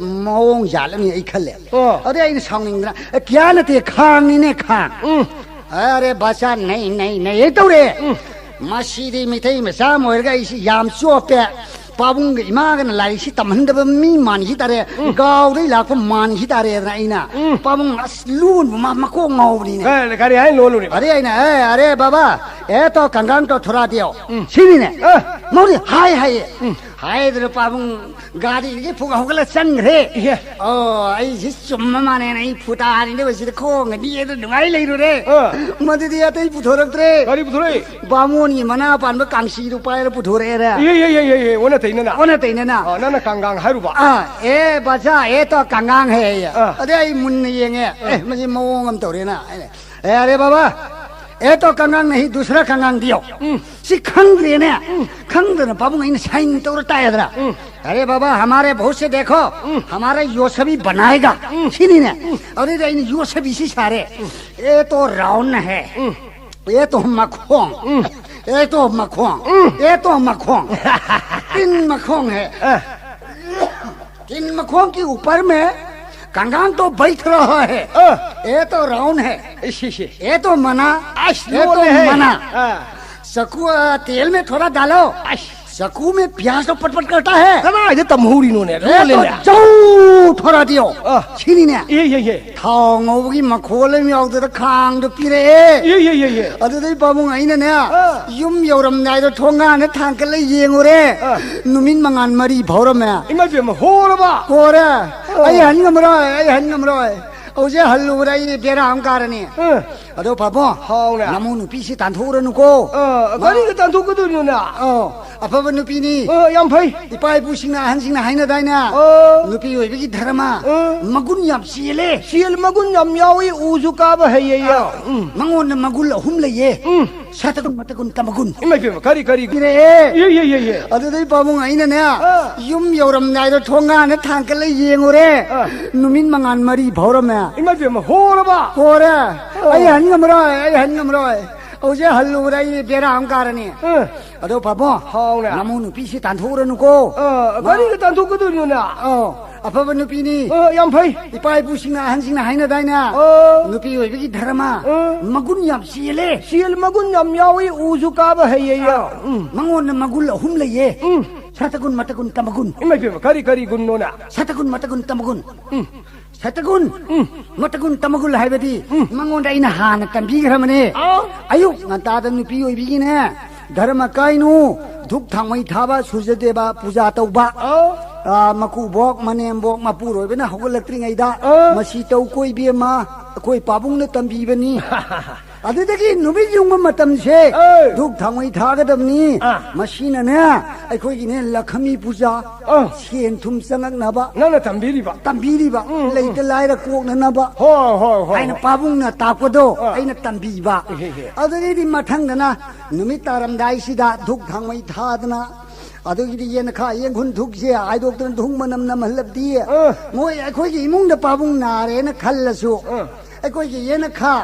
ꯃꯑꯣꯡ ꯖꯥꯠ ꯑꯃꯅꯤ ꯑꯩ ꯈꯜꯂꯦ꯫ ꯑꯣ꯫ ꯑꯗꯩ ꯑꯩꯅ ꯁꯥꯎꯅꯤꯡꯗꯅ, "ꯑꯦ, ꯀ꯭ꯌꯥ ꯅꯠꯇꯦ, ꯈꯥꯡꯅꯤꯅꯦ, ꯈꯥꯡ"꯫ ꯎꯝ꯫ "ꯑꯔꯦ ꯕꯥꯆꯥ, ꯅꯩ, ꯅꯩ, ꯅꯩ" ꯇꯧꯔꯦ꯫ ꯎꯝ꯫ ꯃꯁꯤꯗꯤ ꯃꯤꯇꯩ ꯃꯆꯥ ꯑꯃ ꯑꯣꯏꯔꯒ ꯑꯩꯁꯤ ꯌꯥꯝ ꯆꯣꯞꯄꯦ꯫ ꯄꯥꯕꯨꯡꯒ ꯏꯃꯥꯒꯅ ꯂꯥꯏꯔꯤꯛꯁꯤ ꯇꯝꯍꯟꯗꯕ ꯃꯤ ꯃꯥꯟꯈꯤ ꯇꯥꯔꯦ꯫ ꯎꯝ꯫ ꯒꯥꯎꯗꯩ ꯂꯥꯛꯄ ꯃꯥꯟꯈꯤ ꯇꯥꯔꯦꯗꯅ ꯑꯩꯅ꯫ ꯎꯝ꯫ ꯄꯥꯕꯨꯡ ꯑꯁ ꯂꯣꯟꯕ ꯃꯥ ꯃꯀꯣꯛ ꯉꯥꯎꯕꯅꯤꯅꯦ꯫ ꯀꯔꯤ, ꯀꯔꯤ ꯍꯥꯏꯅ ꯂꯣꯜꯂꯨꯔꯤꯕ? ꯑꯗꯩ ꯑꯩꯅ, "ꯑꯦ, ꯑꯔꯦ ꯕꯥꯕꯥ, ꯑꯦ ꯇꯣ ꯀꯪꯒꯥꯡ ꯇꯣ ꯊꯣꯔꯥ ꯗꯤꯌꯣ"꯫ ꯎꯝ꯫ ꯁꯤꯅꯤꯅꯦ꯫ ꯑ꯫ ꯃꯧꯗꯤ ꯍꯥꯏ ꯍꯥꯏꯌꯦ꯫ ꯎꯝ꯫ ꯍꯥꯏꯗꯅ ꯄꯥꯕꯨꯡ ꯒꯥꯔꯤꯗꯒꯤ ꯐꯨꯛ ꯍꯧꯒꯠꯂ ꯆꯪꯈ꯭ꯔꯦ꯫ ꯏꯍꯦ꯫ ꯑꯣ, ꯑꯩꯁꯤ ꯆꯨꯝꯕ ꯃꯥꯟꯅꯦꯅ ꯑꯩ ꯐꯨꯇꯥ ꯍꯥꯟꯅꯤꯡꯗꯕꯁꯤꯗ ꯈꯣꯡꯒ ꯅꯤꯛꯑꯦꯗ ꯅꯨꯡꯉꯥꯏ ꯂꯩꯔꯨꯔꯦ꯫ ꯑꯥ꯫ ꯃꯗꯨꯗꯤ ꯑꯇꯩ ꯄꯨꯊꯣꯔꯛꯇ꯭ꯔꯦ꯫ ꯀꯔꯤ ꯄꯨꯊꯣꯔꯛꯏ? ꯕꯥꯃꯣꯟꯒꯤ ꯃꯅꯥ ꯄꯥꯟꯕ ꯀꯥꯡꯁꯤꯗꯨ ꯄꯥꯏꯔ ꯄꯨꯊꯣꯔꯛꯑꯦꯔꯦ꯫ ꯏꯍꯦ, ꯏꯍꯦ, ꯏꯍꯦ, ꯏꯍꯦ, ꯑꯣꯟꯅ ꯇꯩꯅꯅ꯫ ꯑꯣꯟꯅ ꯇꯩꯅꯅ꯫ ꯑꯥ, ꯅꯪꯅ ꯀꯥꯡꯒꯥꯡ ꯍꯥꯏꯔꯨꯕ꯫ ꯑꯥ, "ꯑꯦ ꯕꯥꯆꯥ, ꯑꯦ ꯇꯣ ꯀꯥꯡꯒꯥꯡ" ꯍꯥꯏꯌꯦ꯫ ꯑꯥ꯫ ꯑꯗꯩ ꯑꯩ ꯃꯨꯟꯅ ꯌꯦꯡꯉꯦ꯫ ꯑꯥ꯫ "ꯑꯦ, ꯃꯁꯤ ꯃꯑꯣꯡ ꯑꯃ ꯇꯧꯔꯦꯅ" ꯍꯥꯏꯅ꯫ "ꯑꯦ, ꯑꯔꯦ ꯕꯥꯕꯥ, ꯑꯦ ꯇꯣ ꯀꯥꯡꯒꯥꯡ ꯅꯍꯤ ꯗꯨꯁꯔꯥ ꯀꯥꯡꯒꯥꯡ ꯗꯤꯌꯣ"꯫ ꯎꯝ꯫ ꯁꯤ ꯈꯪꯗ꯭ꯔꯦꯅꯦ꯫ ꯎꯝ꯫ ꯈꯪꯗꯅ ꯄꯥꯕꯨꯡ ꯑꯩꯅ ꯁꯥꯏꯟ ꯇꯧꯔ ꯇꯥꯛꯑꯦꯗꯅ꯫ ꯎꯝ꯫ "ꯑꯔꯦ ꯕꯥꯕꯥ, ꯍꯃꯥꯔꯦ ꯕꯍꯨꯠ ꯁꯦ ꯗꯦꯈꯣ, ꯎꯝ꯫ ꯍꯃꯥꯔꯥ ꯌꯣꯁꯕꯤ ꯕꯅꯥꯌꯦꯒꯥ"꯫ ꯎꯝ꯫ ꯁꯤꯅꯤꯅꯦ꯫ ꯎꯝ꯫ ꯑꯗꯨꯗꯩꯗꯤ ꯑꯩꯅ ꯌꯣꯁꯕꯤꯁꯤ ꯁꯥꯔꯦ꯫ ꯎꯝ꯫ "ꯑꯦ ꯇꯣ ꯔꯥꯎꯟ ꯍꯦ꯫ ꯎꯝ꯫ ꯑꯦ ꯇꯣ ꯃꯈꯣꯡ꯫ ꯎꯝ꯫ ꯑꯦ ꯇꯣ ꯃꯈꯣꯡ꯫ ꯎꯝ꯫ ꯑꯦ ꯇꯣ ꯃꯈꯣꯡ꯫ ꯇꯤꯟ ꯃꯈꯣꯡ ꯍꯦ꯫ ꯑ꯫ ꯇꯤꯟ ꯃꯈꯣꯡ ꯀꯤ ꯎꯄꯔ ꯃꯦ ꯀꯥꯡꯒꯥꯡ ꯇꯣ ꯕꯩꯊ ꯔꯍꯥ ꯍꯦ꯫ ꯑ꯫ ꯑꯦ ꯇꯣ ꯔꯥꯎꯟ ꯍꯦ꯫ ꯏꯁ, ꯏꯁ, ꯏꯁ꯫ ꯑꯦ ꯇꯣ ꯃꯅꯥ꯫ ꯑꯁ, ꯑꯦ ꯇꯣ ꯂꯣꯜꯂꯦꯍꯦ꯫ ꯃꯅꯥ꯫ ꯑ꯫ ꯆꯀꯨ, ꯑ, ꯇꯦꯜ ꯃꯦ ꯊꯣꯔꯥ ꯗꯥꯂꯣ꯫ ꯑꯁ꯫ ꯆꯀꯨ ꯃꯦ ꯄꯤꯌꯥꯖ ꯇꯣ ꯄꯠ ꯄꯠ ꯀꯔꯇꯥ ꯍꯦ꯫ ꯀꯗꯥꯏꯗ ꯇꯝꯍꯧꯔꯤꯅꯣꯅꯦ? ꯑꯦ ꯇꯣ ꯂꯣꯜꯂꯦꯅꯦ꯫ ꯖꯧ ꯊꯣꯔꯥ ꯗꯤꯌꯣ꯫ ꯑ꯫ ꯁꯤꯅꯤꯅꯦ꯫ ꯏꯍꯦ, ꯏꯍꯦ, ꯏꯍꯦ꯫ ꯊꯥꯎ ꯉꯧꯕꯒꯤ ꯃꯈꯣꯜ ꯑꯃ ꯌꯥꯎꯗꯅ ꯈꯥꯡꯗꯣ ꯄꯤꯔꯛꯑꯦ꯫ ꯏꯍꯦ, ꯏꯍꯦ, ꯏꯍꯦ꯫ ꯑꯗꯨꯗꯩ ꯄꯥꯕꯨꯡ ꯑꯩꯅꯅꯦ, ꯑ꯫ ꯌꯨꯝ ꯌꯧꯔꯝꯗꯥꯏꯗ ꯊꯣꯡꯒꯥꯟꯗ ꯊꯥꯡꯀꯠꯂ ꯌꯦꯡꯉꯨꯔꯦ꯫ ꯑ꯫ ꯅꯨꯃꯤꯠ ꯃꯉꯥꯜ ꯃꯔꯤ ꯐꯥꯎꯔꯝꯃꯦ꯫ ꯏꯃꯥ ꯏꯕꯦꯝꯃ, ꯍꯣꯔꯕ? ꯍꯣꯔꯦ꯫ ꯑ꯫ ꯑꯩ ꯍꯟ ꯉꯝꯃꯔꯣꯏ, ꯑꯩ ꯍꯟ ꯉꯝꯃꯔꯣꯏ꯫ ꯍꯧꯖꯤꯛ ꯍꯜꯂꯨꯕꯗ ꯑꯩ ꯕꯦꯔꯥ ꯑꯃ ꯀꯥꯔꯅꯤ꯫ ꯑ꯫ ꯑꯗꯣ ꯄꯥꯕꯨꯡ, ꯍꯥꯎꯅꯦ꯫ ꯅꯃꯧ ꯅꯨꯄꯤꯁꯤ ꯇꯥꯟꯊꯣꯛꯎꯔꯅꯨꯀꯣ꯫ ꯑ, ꯃꯥ ꯀꯔꯤꯒ ꯇꯥꯟꯊꯣꯛꯀꯗꯣꯏꯅꯣꯅꯦ? ꯑꯧ, ꯑꯐꯕ ꯅꯨꯄꯤꯅꯤ꯫ ꯑ, ꯌꯥꯝ ꯐꯩ꯫ ꯏꯄꯥ ꯏꯄꯨꯁꯤꯡꯅ, ꯑꯍꯟꯁꯤꯡꯅ ꯍꯥꯏꯅꯗꯥꯏꯅꯦ? ꯑ꯫ ꯅꯨꯄꯤ ꯑꯣꯏꯕꯒꯤ ꯙꯔꯃ ꯑ꯫ ꯃꯒꯨꯟ ꯌꯥꯝ ꯆꯦꯜꯂꯦ꯫ ꯆꯦꯜ ꯃꯒꯨꯟ ꯌꯥꯝ ꯌꯥꯎꯏ, ꯎꯁꯨ ꯀꯥꯕ ꯍꯩꯌꯦꯌꯦ꯫ ꯑ, ꯎꯝ꯫ ꯃꯉꯣꯟꯗ ꯃꯒꯨꯟ ꯑꯍꯨꯝ ꯂꯩꯌꯦ꯫ ꯎꯝ꯫ ꯁꯇꯒꯨꯟ, ꯃꯇꯒꯨꯟ, ꯇꯃꯒꯨꯟ꯫ ꯏꯃꯥ ꯏꯕꯦꯝꯃ, ꯀꯔꯤ, ꯀꯔꯤ? ꯄꯤꯔꯛꯑꯦ꯫ ꯏꯌꯦ, ꯏꯌꯦ, ꯏꯌꯦ, ꯏꯌꯦ꯫ ꯑꯗꯨꯗꯩ ꯄꯥꯕꯨꯡ ꯑꯩꯅꯅꯦ, ꯑ꯫ ꯌꯨꯝ ꯌꯧꯔꯝꯗꯥꯏꯗ ꯊꯣꯡꯒꯥꯟꯗ ꯊꯥꯡꯀꯠꯂ ꯌꯦꯡꯉꯨꯔꯦ꯫ ꯑ꯫ ꯅꯨꯃꯤꯠ ꯃꯉꯥꯜ ꯃꯔꯤ ꯐꯥꯎꯔꯝꯃꯦ꯫ ꯏꯃꯥ ꯏꯕꯦꯝꯃ, ꯍꯣꯔꯕ? ꯍꯣꯔꯦ꯫ ꯑ꯫ ꯑꯩ ꯍꯟ ꯉꯝꯃꯔꯣꯏ, ꯑꯩ ꯍꯟ ꯉꯝꯃꯔꯣꯏ꯫ ꯍꯧꯖꯤꯛ ꯍꯜꯂꯨꯕꯗ ꯑꯩ ꯕꯦꯔꯥ ꯑꯃ ꯀꯥꯔꯅꯤ꯫ ꯑ꯫ ꯑꯗꯣ ꯄꯥꯕꯨꯡ, ꯍꯥꯎꯅꯦ꯫ ꯅꯃꯧ ꯅꯨꯄꯤꯁꯤ ꯇꯥꯟꯊꯣꯛꯎꯔꯅꯨꯀꯣ꯫ ꯑ, ꯃꯥ ꯀꯔꯤꯒꯤ ꯇꯥꯟꯊꯣꯛꯀꯗꯣꯏꯅꯣꯅꯦ? ꯑꯧ, ꯑꯐꯕ ꯅꯨꯄꯤꯅꯤ꯫ ꯑ, ꯌꯥꯝ ꯐꯩ꯫ ꯏꯄꯥ ꯏꯄꯨꯁꯤꯡꯅ, ꯑꯍꯟꯁꯤꯡꯅ ꯍꯥꯏꯅꯗꯥꯏꯅꯦ? ꯑ꯫ ꯅꯨꯄꯤ ꯑꯣꯏꯕꯒꯤ ꯙꯔꯃ ꯑ꯫ ꯃꯒꯨꯟ ꯌꯥꯝ ꯆꯦꯜꯂꯦ꯫ ꯆꯦꯜ ꯃꯒꯨꯟ ꯌꯥꯝ ꯌꯥꯎꯏ, ꯎꯁꯨ ꯀꯥꯕ ꯍꯩꯌꯦ꯫ ꯑ, ꯎꯝ꯫ ꯃꯉꯣꯟꯗ ꯃꯒꯨꯟ ꯑꯍꯨꯝ ꯂꯩꯌꯦ꯫ ꯎꯝ꯫ ꯁꯇꯒꯨꯟ, ꯃꯇꯒꯨꯟ, ꯇꯃꯒꯨꯟ꯫ ꯏꯃꯥꯏ ꯄꯦꯝꯃ, ꯀꯔꯤ ꯀꯔꯤ ꯒꯨꯟꯅꯣꯅꯦ? ꯁꯇꯒꯨꯟ, ꯃꯇꯒꯨꯟ, ꯇꯃꯒꯨꯟ꯫ ꯎꯝ꯫ ꯁꯇꯒꯨꯟ, ꯎꯝ꯫ ꯃꯇꯒꯨꯟ, ꯇꯃꯒꯨꯟ ꯍꯥꯏꯕꯗꯤ ꯎꯝ꯫ ꯃꯉꯣꯟꯗ ꯑꯩꯅ ꯍꯥꯟꯅ ꯇꯝꯕꯤꯈ꯭ꯔꯕꯅꯦ꯫ ꯑꯥ꯫ ꯑꯌꯨꯛ ꯉꯟꯇꯥꯗ ꯅꯨꯄꯤ ꯑꯣꯏꯕꯤꯒꯤꯅꯦ, ꯙꯔꯃ ꯀꯥꯏꯅꯨ, ꯙꯨꯛ ꯊꯥꯡꯃꯩ ꯊꯥꯕ, ꯁꯨꯔꯖꯗꯦꯕ ꯄꯨꯖꯥ ꯇꯧꯕ꯫ ꯑꯥ꯫ ꯑꯥ, ꯃꯀꯨꯕꯣꯛ, ꯃꯅꯦꯝꯕꯣꯛ, ꯃꯄꯨꯔꯣꯏꯕꯅ ꯍꯧꯒꯠꯂꯛꯇ꯭ꯔꯤꯉꯩꯗ ꯑꯥ꯫ ꯃꯁꯤ ꯇꯧ ꯀꯣꯏꯕꯤ ꯑꯃ ꯑꯩꯈꯣꯏ ꯄꯥꯕꯨꯡꯅ ꯇꯝꯕꯤꯕꯅꯤ꯫ ꯑꯗꯨꯗꯒꯤ ꯅꯨꯃꯤꯠ ꯌꯨꯡꯕ ꯃꯇꯝꯁꯦ ꯑꯦ! ꯙꯨꯛ ꯊꯥꯡꯃꯩ ꯊꯥꯒꯗꯕꯅꯤ꯫ ꯑꯥ꯫ ꯃꯁꯤꯅꯅꯦ ꯑꯩꯈꯣꯏꯒꯤꯅꯦ ꯂꯛꯈꯃꯤ ꯄꯨꯖꯥ, ꯑꯥ꯫ ꯁꯦꯟ ꯊꯨꯝ ꯆꯪꯉꯛꯅꯕ ꯅꯪꯅ ꯇꯝꯕꯤꯔꯤꯕ? ꯇꯝꯕꯤꯔꯤꯕ꯫ ꯎꯝ, ꯎꯝ꯫ ꯂꯩꯇ ꯂꯥꯏꯔ ꯀꯣꯛꯅꯅꯕ ꯍꯣꯏ, ꯍꯣꯏ, ꯍꯣꯏ, ꯍꯥꯏꯅ ꯍꯣꯏ꯫ ꯄꯥꯕꯨꯡꯅ ꯇꯥꯛꯄꯗꯣ ꯑꯥ꯫ ꯑꯩꯅ ꯇꯝꯕꯤꯕ꯫ ꯏꯍꯦ, ꯏꯍꯦ꯫ ꯑꯗꯨꯗꯒꯤꯗꯤ ꯃꯊꯪꯗꯅ ꯅꯨꯃꯤꯠ ꯇꯥꯔꯝꯗꯥꯏꯁꯤꯗ ꯙꯨꯛ ꯊꯥꯡꯃꯩ ꯊꯥꯗꯅ ꯑꯗꯨꯒꯤꯗꯤ ꯌꯦꯟꯅꯈꯥ ꯌꯦꯡꯈꯨꯟ ꯙꯨꯛꯁꯦ ꯍꯥꯏꯗꯣꯛꯇꯅ ꯙꯨꯛ ꯃꯅꯝ ꯅꯝꯍꯜꯂꯕꯗꯤ ꯑꯥ꯫ ꯃꯣꯏ ꯑꯩꯈꯣꯏꯒꯤ ꯏꯃꯨꯡꯗ ꯄꯥꯕꯨꯡ ꯅꯥꯔꯦꯅ ꯈꯜꯂꯁꯨ ꯑꯥ꯫ ꯑꯩꯈꯣꯏꯒꯤ ꯌꯦꯅꯈꯥ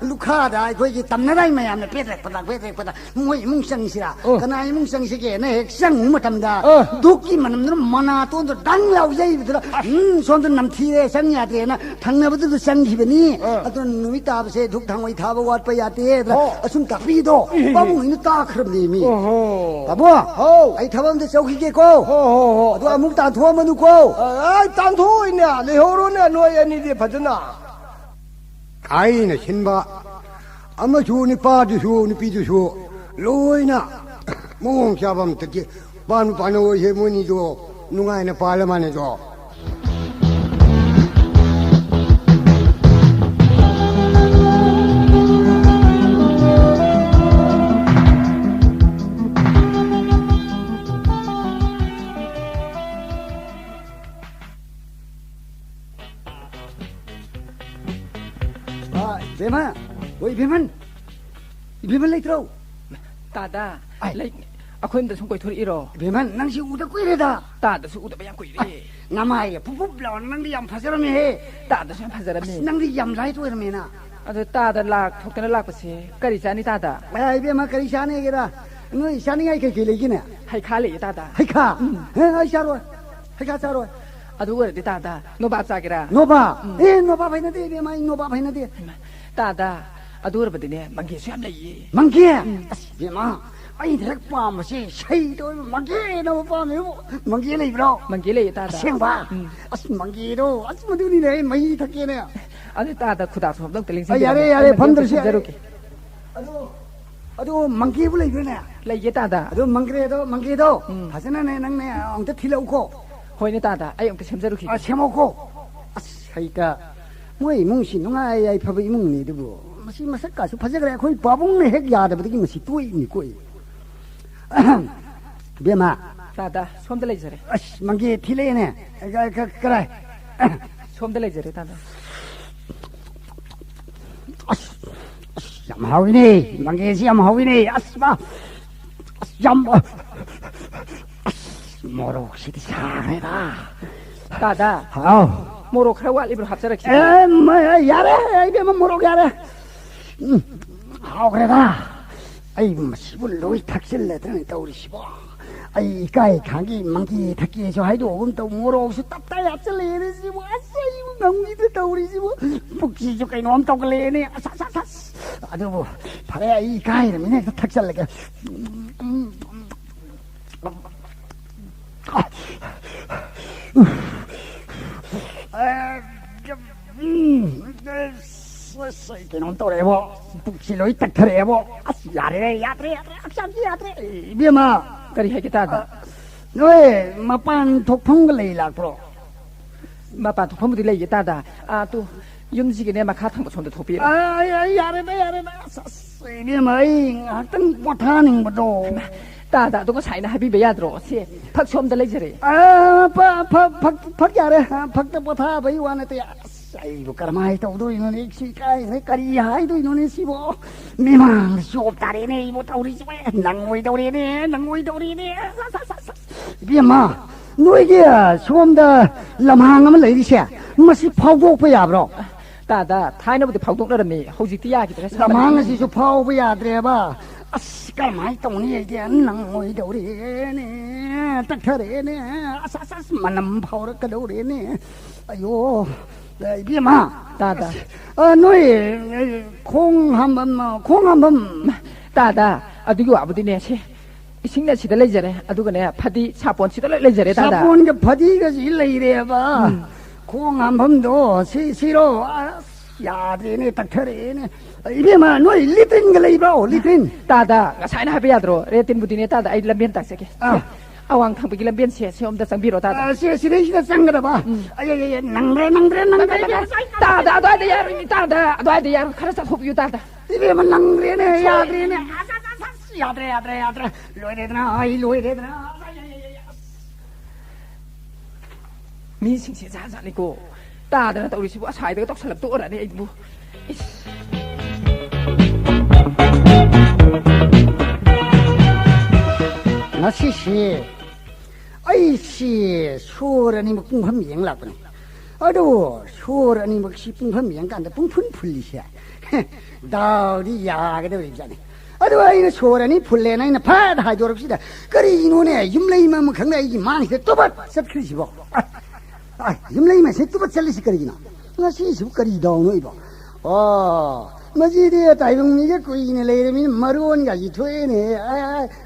ꯂꯨꯈꯥꯗ ꯑꯩꯈꯣꯏꯒꯤ ꯇꯝꯅꯔꯥꯏ ꯃꯌꯥꯝꯅ ꯄꯦꯗ꯭ꯔꯦꯛ ꯄꯗ꯭ꯔꯥꯛ, ꯄꯦꯗ꯭ꯔꯦꯛ ꯄꯗ꯭ꯔꯥꯛ, ꯃꯣꯏ ꯏꯃꯨꯡ ꯆꯪꯁꯤꯔꯥ? ꯑ꯫ ꯀꯅꯥ ꯏꯃꯨꯡ ꯆꯪꯁꯤꯒꯦꯅ ꯍꯦꯛ ꯆꯪꯉꯨ ꯃꯇꯝꯗ, ꯑ꯫ ꯙꯨꯛꯀꯤ ꯃꯅꯝꯗꯨꯅ ꯃꯅꯥꯇꯣꯟꯗꯣ ꯗꯪ ꯂꯥꯎ ꯌꯩꯕꯗꯨꯗ, ꯑꯁ꯫ "ꯎꯝ, ꯁꯣꯝꯗ ꯅꯝꯊꯤꯔꯦ, ꯆꯪ ꯌꯥꯗ꯭ꯔꯦꯅ" ꯊꯪꯅꯕꯗꯨꯗ ꯆꯪꯈꯤꯕꯅꯤ꯫ ꯑ꯫ ꯑꯗꯨꯅ ꯅꯨꯃꯤꯠ ꯇꯥꯕꯁꯦ ꯙꯨꯛ ꯊꯥꯡꯃꯩ ꯊꯥꯕ ꯋꯥꯠꯄ ꯌꯥꯗꯦ꯫ ꯑꯗꯨꯅ ꯑꯣ꯫ ꯑꯁꯨꯝ ꯇꯥꯛꯄꯤꯗꯣ ꯏꯍꯦ꯫ ꯄꯥꯕꯨꯡ ꯍꯣꯏꯅ ꯇꯥꯈ꯭ꯔꯕꯅꯦꯃꯤ꯫ ꯑꯣꯍꯣ꯫ ꯄꯥꯕꯨꯡ, ꯍꯥꯎ꯫ ꯑꯩ ꯊꯕꯛ ꯑꯝꯇ ꯆꯧꯈꯤꯒꯦꯀꯣ꯫ ꯍꯣ, ꯍꯣ, ꯍꯣ꯫ ꯑꯗꯣ ꯑꯃꯨꯛ ꯇꯥꯟꯊꯣꯛꯑꯝꯃꯅꯨꯀꯣ꯫ ꯑ, ꯑ, ꯇꯥꯟꯊꯣꯛꯑꯣꯏꯅꯦ, ꯂꯩꯍꯧꯔꯣꯅꯦ, ꯅꯣꯏ ꯑꯅꯤꯗꯤ ꯐꯖꯅ꯫ ꯑꯩꯅ ꯁꯤꯟꯕ ꯑꯃꯁꯨ ꯅꯨꯄꯥꯗꯨꯁꯨ ꯅꯨꯄꯤꯗꯨꯁꯨ ꯂꯣꯏꯅ ꯃꯑꯣꯡ ꯆꯥꯕ ꯑꯝꯇ ꯄꯥꯟꯕ ꯄꯥꯟꯅꯧ ꯑꯣꯏꯁꯦ ꯃꯣꯏꯅꯤꯗꯣ ꯅꯨꯡꯉꯥꯏꯅ ꯄꯥꯜꯂ ꯃꯥꯅꯦꯗꯣ꯫ ꯑ, ꯏꯕꯦꯝꯃ, ꯍꯣꯏ, ꯏꯕꯦꯝꯃꯟ, ꯏꯕꯦꯝꯃꯟ ꯂꯩꯇ꯭ꯔꯣ? ꯇꯥꯗ, ꯑꯥꯏ꯫ ꯂꯩ-, ꯑꯩꯈꯣꯏ ꯑꯝꯗ ꯁꯨꯝ ꯀꯣꯏꯊꯣꯔꯛꯏꯔꯣ? ꯏꯕꯦꯝꯃꯟ, ꯅꯪꯁꯤ ꯎꯗ ꯀꯨꯏꯔꯦꯗ꯫ ꯇꯥꯗꯁꯨ ꯎꯗꯕ ꯌꯥꯝ ꯀꯨꯏꯔꯦ꯫ ꯑꯥꯏ, ꯅꯃꯥꯏꯒ ꯄꯨꯞ ꯄꯨꯞ ꯂꯥꯎꯔ ꯅꯪꯗꯤ ꯌꯥꯝ ꯐꯖꯔꯝꯃꯦꯍꯦ꯫ ꯇꯥꯗꯁꯨ ꯌꯥꯝ ꯐꯖꯔꯝꯃꯦ꯫ ꯑꯁ, ꯅꯪꯗꯤ ꯌꯥꯝ ꯂꯥꯏꯠ ꯑꯣꯏꯔꯝꯃꯦꯅ꯫ ꯑꯗꯣ ꯇꯥꯗ ꯂꯥꯛ ꯊꯣꯛꯇꯅ ꯂꯥꯛꯄꯁꯦ ꯀꯔꯤ ꯆꯥꯅꯤ ꯇꯥꯗ? ꯑꯦ, ꯏꯕꯦꯝꯃ, ꯀꯔꯤ ꯆꯥꯅꯤꯒꯦꯗ? ꯅꯣꯏ ꯆꯥꯅꯤꯡꯉꯥꯏ ꯀꯩꯀꯩ ꯂꯩꯒꯦꯅꯦ? ꯍꯩꯈꯥ ꯂꯩꯌꯦ ꯇꯥꯗ꯫ ꯍꯩꯈꯥ? ꯎꯝ꯫ ꯑꯦ, ꯑꯩ ꯆꯥꯔꯣꯏ꯫ ꯍꯩꯈꯥ ꯆꯥꯔꯣꯏ꯫ ꯑꯗꯨ ꯑꯣꯏꯔꯗꯤ ꯇꯥꯗ, ꯅꯣꯕꯥꯞ ꯆꯥꯒꯦꯔꯥ? ꯅꯣꯕꯥꯞ? ꯎꯝ꯫ ꯑꯦ, ꯅꯣꯕꯥꯞ ꯍꯩꯅꯗꯦ, ꯏꯕꯦꯝꯃ, ꯑꯩ ꯅꯣꯕꯥꯞ ꯍꯩꯅꯗꯦ꯫ ꯏꯃꯥ, ꯇꯥꯗ, ꯑꯗꯨ ꯑꯣꯏꯔꯕꯗꯤꯅꯦ, ꯃꯪꯒꯦꯁꯨ ꯌꯥꯝ ꯂꯩꯌꯦ꯫ ꯃꯪꯒꯦ? ꯎꯝ꯫ ꯑꯁ, ꯏꯕꯦꯝꯃ, ꯑꯩꯅ ꯍꯦꯛ ꯄꯥꯝꯕꯁꯦ ꯁꯩꯗ ꯑꯣꯏꯕ ꯃꯪꯒꯦꯅ ꯑꯃ ꯄꯥꯝꯃꯦꯕꯨ꯫ ꯃꯪꯒꯦ ꯂꯩꯕ꯭ꯔꯣ? ꯃꯪꯒꯦ ꯂꯩꯌꯦ ꯇꯥꯗ꯫ ꯑꯁꯦꯡꯕ? ꯎꯝ꯫ ꯑꯁ, ꯃꯪꯒꯦꯗꯣ, ꯑꯁ, ꯃꯗꯨꯅꯤꯅꯦ ꯑꯩ ꯃꯍꯤ ꯊꯛꯀꯦꯅꯦ꯫ ꯑꯗꯨ ꯇꯥꯗ, ꯈꯨꯗꯥꯛꯁꯨ ꯑꯝꯇ ꯑ, ꯂꯦꯡꯁꯤꯟꯕꯤꯔꯝꯃꯣ꯫ ꯌꯥꯔꯦ, ꯌꯥꯔꯦ, ꯑꯩ ꯃꯇꯦꯛ ꯑꯝꯇ ꯐꯝꯗ꯭ꯔꯁꯨ ꯌꯥꯔꯦ꯫ ꯁꯦꯝꯖꯔꯨꯒꯦ꯫ ꯑꯗꯨ, ꯑꯗꯨ ꯃꯪꯒꯦꯕꯨ ꯂꯩꯕ꯭ꯔꯥꯅꯦ? ꯂꯩꯌꯦ ꯇꯥꯗ꯫ ꯑꯗꯨ ꯃꯪꯒ꯭ꯔꯦꯗꯣ, ꯃꯪꯒꯦꯗꯣ, ꯎꯝ꯫ ꯐꯖꯅꯅꯦ ꯅꯪꯅꯦ ꯑꯝꯇ ꯊꯤꯜꯂꯛꯎꯀꯣ꯫ ꯍꯣꯏꯅꯦ ꯇꯥꯗ, ꯑꯩ ꯑꯝꯇ ꯁꯦꯝꯖꯔꯨꯈꯤꯒꯦ꯫ ꯑ, ꯁꯦꯝꯃꯛꯎꯀꯣ꯫ ꯑꯁ, ꯍꯩꯇ꯫ ꯃꯣꯏ ꯏꯃꯨꯡꯁꯤ ꯅꯨꯡꯉꯥꯏ ꯌꯥꯏꯐꯕ ꯏꯃꯨꯡꯅꯤ ꯑꯗꯨꯕꯨ꯫ ꯃꯁꯤ ꯃꯁꯛ ꯀꯥꯁꯨ ꯐꯖꯈ꯭ꯔꯦ꯫ ꯑꯩꯈꯣꯏ ꯄꯥꯕꯨꯡꯅ ꯍꯦꯛ ꯌꯥꯗꯕꯗꯒꯤ ꯃꯁꯤ ꯇꯣꯛꯏꯅꯤ ꯀꯣꯏ꯫ ꯕꯦꯝꯃ꯫ ꯇꯥꯗ, ꯁꯣꯝꯗ ꯂꯩꯖꯔꯦ꯫ ꯑꯁ, ꯃꯪꯒꯦ ꯊꯤꯜꯂꯛꯑꯦꯅꯦ꯫ ꯀ-, ꯀ-, ꯀꯔꯥꯏ? ꯁꯣꯝꯗ ꯂꯩꯖꯔꯦ ꯇꯥꯗ꯫ ꯑꯁ, ꯑꯁ, ꯌꯥꯝ ꯍꯥꯎꯋꯤꯅꯦ꯫ ꯃꯪꯒꯦꯁꯤ ꯌꯥꯝ ꯍꯥꯎꯋꯤꯅꯦ꯫ ꯑꯁ, ꯃꯥ, ꯑꯁ, ꯌꯥꯝ, ꯑꯁ, ꯃꯣꯔꯣꯛꯁꯤꯗꯤ ꯁꯥꯈ꯭ꯔꯦꯗ꯫ ꯇꯥꯗ꯫ ꯍꯥꯎ꯫ ꯃꯣꯔꯣꯛ ꯈꯔ ꯋꯥꯠꯂꯤꯕ꯭ꯔꯣ? ꯍꯥꯞꯆꯔꯛꯈꯤꯒꯦ꯫ ꯑꯦ, ꯃ-, ꯌꯥꯔꯦ, ꯏꯕꯦꯝꯃ, ꯃꯣꯔꯣꯛ ꯌꯥꯔꯦ꯫ ꯎꯝ, ꯍꯥꯎꯈ꯭ꯔꯦꯗ꯫ ꯑꯩ ꯃꯁꯤꯕꯨ ꯂꯣꯏ ꯊꯛꯆꯤꯜꯂꯗ꯭ꯔꯅꯦ ꯇꯧꯔꯤꯁꯤꯕꯣ꯫ ꯑꯩ ꯏꯀꯥꯏ ꯈꯥꯡꯒꯤ ꯃꯪꯒꯦ ꯊꯛꯀꯦꯁꯨ ꯍꯥꯏꯗꯣꯛꯑꯒꯨꯝ ꯇꯧ, ꯃꯣꯔꯣꯛꯁꯨ ꯇꯞꯇꯥꯏ ꯍꯥꯞꯆꯤꯜꯂꯛꯑꯦꯅꯦ ꯁꯤꯕꯨ꯫ ꯑꯁ, ꯑꯩꯕꯨ ꯉꯝꯈꯤꯗ꯭ꯔꯦ ꯇꯧꯔꯤꯁꯤꯕꯨ꯫ ꯄꯨꯛꯁꯤꯁꯨ ꯀꯩꯅꯣꯝ ꯇꯧꯈꯠꯂꯛꯑꯦꯅꯦ꯫ ꯑꯁ, ꯑꯁ, ꯑꯁ, ꯑꯁ꯫ ꯑꯗꯨꯕꯨ ꯐꯔꯦ, ꯑꯩ ꯏꯀꯥꯏꯔꯕꯅꯤꯅ ꯍꯦꯛꯇ ꯊꯛꯆꯜꯂꯒꯦ꯫ ꯑꯦ, ꯎꯝ, ꯑꯁ, ꯑꯩ ꯀꯩꯅꯣꯝ ꯇꯧꯔꯛꯑꯦꯕꯣ꯫ ꯄꯨꯛꯁꯤ ꯂꯣꯏ ꯇꯠꯊꯔꯛꯑꯦꯕꯣ꯫ ꯑꯁ, ꯌꯥꯔꯦ, ꯌꯥꯗ꯭ꯔꯦ, ꯌꯥꯗ꯭ꯔꯦ, ꯍꯛꯆꯥꯡꯁꯤ ꯌꯥꯗ꯭ꯔꯦ꯫ ꯏꯕꯦꯝꯃ꯫ ꯀꯔꯤ ꯍꯥꯏꯒꯦ ꯇꯥꯗ? ꯑ, ꯅꯣꯏ ꯃꯄꯥꯟ ꯊꯣꯛꯐꯝꯒ ꯂꯩ ꯂꯥꯛꯄ꯭ꯔꯣ? ꯃꯄꯥꯟ ꯊꯣꯛꯐꯝꯕꯨꯗꯤ ꯂꯩꯌꯦ ꯇꯥꯗ꯫ ꯑꯥ, ꯇꯨ, ꯌꯨꯝꯁꯤꯒꯤꯅꯦ, ꯃꯈꯥ ꯊꯪꯕ ꯁꯣꯝꯗ ꯊꯣꯛꯄꯤꯔꯣ꯫ ꯑ, ꯑꯩ, ꯑꯩ ꯌꯥꯔꯦꯗ, ꯌꯥꯔꯦꯗ꯫ ꯑꯁ, ꯑꯁ, ꯏꯕꯦꯝꯃ, ꯑꯩ ꯉꯥꯏꯍꯥꯛꯇꯪ ꯄꯣꯊꯥꯅꯤꯡꯕꯗꯣ꯫ ꯍꯩꯃꯥ, ꯇꯥꯗ, ꯑꯗꯨ ꯉꯁꯥꯏꯅ ꯍꯥꯏꯕꯤꯕ ꯌꯥꯗ꯭ꯔꯣ? ꯁꯦ, ꯐꯛ ꯁꯣꯝꯗ ꯂꯩꯖꯔꯦ꯫ ꯑ, ꯐ-, ꯐ-, ꯐꯛ, ꯐꯛ ꯌꯥꯔꯦ꯫ ꯑ, ꯐꯛꯇ ꯄꯣꯊꯥꯕꯩ ꯋꯥ ꯅꯠꯇꯦ꯫ ꯑꯁ, ꯑꯩꯕꯨ ꯀꯔꯝꯍꯥꯏꯅ ꯇꯧꯗꯣꯏꯅꯣꯅꯦ? ꯁꯤ ꯀꯥꯏꯗ ꯀꯔꯤ ꯍꯥꯏꯗꯣꯏꯅꯣꯅꯦ ꯁꯤꯕꯣ? ꯃꯤꯃꯥꯡꯗ ꯆꯣꯞ ꯇꯥꯔꯦꯅꯦ ꯑꯩꯕꯨ ꯇꯧꯔꯤꯁꯤꯕꯣ꯫ ꯅꯪꯉꯣꯏꯗꯧꯔꯦꯅꯦ, ꯅꯪꯉꯣꯏꯗꯧꯔꯦꯅꯦ꯫ ꯑꯁ, ꯑꯁ, ꯑꯁ, ꯑꯁ꯫ ꯏꯕꯦꯝꯃ, ꯅꯣꯏꯒꯤ, ꯑ, ꯁꯣꯝꯗ ꯂꯝꯍꯥꯡ ꯑꯃ ꯂꯩꯔꯤꯁꯦ, ꯃꯁꯤ ꯐꯥꯎꯗꯣꯛꯄ ꯌꯥꯕ꯭ꯔꯣ? ꯇꯥꯗ, ꯊꯥꯏꯅꯕꯨꯗꯤ ꯐꯥꯎꯗꯣꯛꯅꯔꯝꯃꯤ, ꯍꯧꯖꯤꯛꯇꯤ ꯌꯥꯈꯤꯗ꯭ꯔꯦ, ꯁꯥꯃꯟ- ꯂꯃꯥꯡ ꯑꯁꯤꯁꯨ ꯐꯥꯎꯕ ꯌꯥꯗ꯭ꯔꯦꯕ꯫ ꯑꯁ, ꯀꯔꯝꯍꯥꯏꯅ ꯇꯧꯅꯤ? ꯑꯩꯗꯤ ꯅꯪꯉꯣꯏꯗꯧꯔꯦꯅꯦ, ꯇꯛꯊꯔꯛꯑꯦꯅꯦ꯫ ꯑꯁ, ꯑꯁ, ꯑꯁ, ꯃꯅꯝ ꯐꯥꯎꯔꯛꯀꯗꯧꯔꯦꯅꯦ꯫ ꯑꯌꯣ, ꯏꯕꯦꯝꯃ꯫ ꯇꯥꯗ꯫ ꯑ, ꯅꯣꯏ, ꯈꯣꯡ ꯍꯥꯝꯐꯝ, ꯈꯣꯡ ꯍꯥꯝꯐꯝ꯫ ꯇꯥꯗ, ꯑꯗꯨꯒꯤ ꯋꯥꯕꯨꯗꯤꯅꯦ, ꯁꯦ, ꯏꯁꯤꯡꯅ ꯁꯤꯗ ꯂꯩꯖꯔꯦ, ꯑꯗꯨꯒꯅꯦ, ꯐꯗꯤ ꯁꯥꯄꯣꯟ ꯁꯤꯗ ꯂꯣꯏ ꯂꯩꯖꯔꯦ, ꯇꯥꯗ꯫ ꯁꯥꯄꯣꯟꯒ ꯐꯗꯤꯒꯁꯤ ꯂꯩꯔꯦꯕ꯫ ꯎꯝ꯫ ꯈꯣꯡ ꯍꯥꯝꯐꯝꯗꯣ ꯁꯤ, ꯁꯤꯔꯣ? ꯑꯁ, ꯌꯥꯗ꯭ꯔꯦꯅꯦ, ꯇꯛꯊꯔꯛꯑꯦꯅꯦ꯫ ꯏꯕꯦꯝꯃ, ꯅꯣꯏ ꯂꯤꯇ꯭ꯔꯤꯟꯒ ꯂꯩꯕ꯭ꯔꯣ? ꯂꯤꯇ꯭ꯔꯤꯟ? ꯇꯥꯗ, ꯉꯁꯥꯏꯅ ꯍꯥꯏꯕ ꯌꯥꯗ꯭ꯔꯣ? ꯂꯦꯇ꯭ꯔꯤꯟꯕꯨꯗꯤꯅꯦ, ꯇꯥꯗ, ꯑꯩ ꯂꯝꯕꯦꯟ ꯇꯥꯛꯆꯒꯦ꯫ ꯑꯥ꯫ ꯁꯦ, ꯑꯋꯥꯡ ꯊꯪꯕꯒꯤ ꯂꯝꯕꯦꯟꯁꯦ, ꯁꯤ ꯑꯝꯇ ꯆꯪꯕꯤꯔꯣ, ꯇꯥꯗ꯫ ꯑꯥ, ꯁꯤ, ꯁꯤꯗꯩꯁꯤꯗ ꯆꯪꯒꯗꯕ? ꯎꯝ꯫ ꯑꯩ, ꯑꯩ, ꯑꯩ, ꯅꯪꯗ꯭ꯔꯦ, ꯅꯪꯗ꯭ꯔꯦ, ꯅꯪꯗ꯭ꯔꯦ, ꯏꯕꯦꯝꯃ, ꯇꯥꯗ, ꯑꯗ꯭ꯋꯥꯏꯗ ꯌꯥꯔꯣꯏꯅꯦ, ꯇꯥꯗ, ꯑꯗ꯭ꯋꯥꯏꯗ ꯌꯥꯔꯣꯏ, ꯈꯔ ꯆꯠꯊꯣꯛꯄꯤꯌꯨ, ꯇꯥꯗ꯫ ꯏꯕꯦꯝꯃ, ꯅꯪꯗ꯭ꯔꯦꯅꯦ, ꯌꯥꯗ꯭ꯔꯦꯅꯦ꯫ ꯑꯁ, ꯑꯁ, ꯑꯁ, ꯑꯁ, ꯌꯥꯗ꯭ꯔꯦ, ꯌꯥꯗ꯭ꯔꯦ, ꯌꯥꯗ꯭ꯔꯦ꯫ ꯂꯣꯏꯔꯦꯗꯅ, ꯑꯩ ꯂꯣꯏꯔꯦꯗꯅ꯫ ꯑꯁ, ꯑꯁ, ꯑꯁ, ꯑꯁ, ꯑꯁ꯫ ꯃꯤꯁꯤꯡꯁꯦ ꯖꯥꯠ ꯖꯥꯠꯅꯤꯀꯣ꯫ ꯇꯥꯗꯅ ꯇꯧꯔꯤꯁꯤꯕꯨ, ꯑꯁ꯭ꯋꯥꯏꯗꯒ ꯇꯧꯁꯜꯂꯛꯇꯣꯔꯅꯤ ꯑꯩꯕꯨ꯫ ꯏꯁ꯫ ꯉꯁꯤꯁꯤ ꯑꯩꯁꯤ ꯁꯣꯔ ꯑꯅꯤꯃꯛ ꯄꯨꯡꯐꯝ ꯌꯦꯡ ꯂꯥꯛꯄꯅꯤ꯫ ꯑꯗꯨ ꯁꯣꯔ ꯑꯅꯤꯃꯛꯁꯤ ꯄꯨꯡꯐꯝ ꯌꯦꯡꯀꯥꯟꯗ ꯄꯨꯡꯐꯨꯟ ꯐꯨꯜꯂꯤꯁꯦ꯫ ꯗꯥꯎꯗꯤ ꯌꯥꯒꯗꯧꯔꯤꯕꯖꯥꯠꯅꯤ꯫ ꯑꯗꯨ ꯑꯩꯅ ꯁꯣꯔ ꯑꯅꯤ ꯐꯨꯜꯂꯦꯅ ꯑꯩꯅ ꯐꯠ ꯍꯥꯏꯗꯣꯔꯛꯄꯁꯤꯗ, ꯀꯔꯤꯅꯣꯅꯦ, ꯌꯨꯝꯂꯩ ꯑꯃ ꯈꯪꯗꯦ ꯑꯩꯒꯤ ꯃꯥꯡꯁꯤꯗ ꯇꯨꯕꯠ ꯆꯠꯈ꯭ꯔꯤꯁꯤꯕꯣ? ꯑ, ꯑ, ꯌꯨꯝꯂꯩ ꯃꯁꯦ ꯇꯨꯕꯠ ꯆꯠꯂꯤꯁꯤ ꯀꯔꯤꯒꯤꯅꯣ? ꯉꯁꯤꯁꯤꯕꯨ ꯀꯔꯤ ꯗꯥꯎꯅꯣ ꯑꯩꯕꯣ? ꯑꯣ, ꯃꯁꯤꯗꯤ ꯇꯥꯏꯕꯪ ꯃꯤꯒ ꯀꯨꯏꯅ ꯂꯩꯔꯃꯤꯅ ꯃꯔꯣꯟꯒꯁꯤ ꯊꯣꯛꯑꯦꯅꯦ꯫ ꯑ,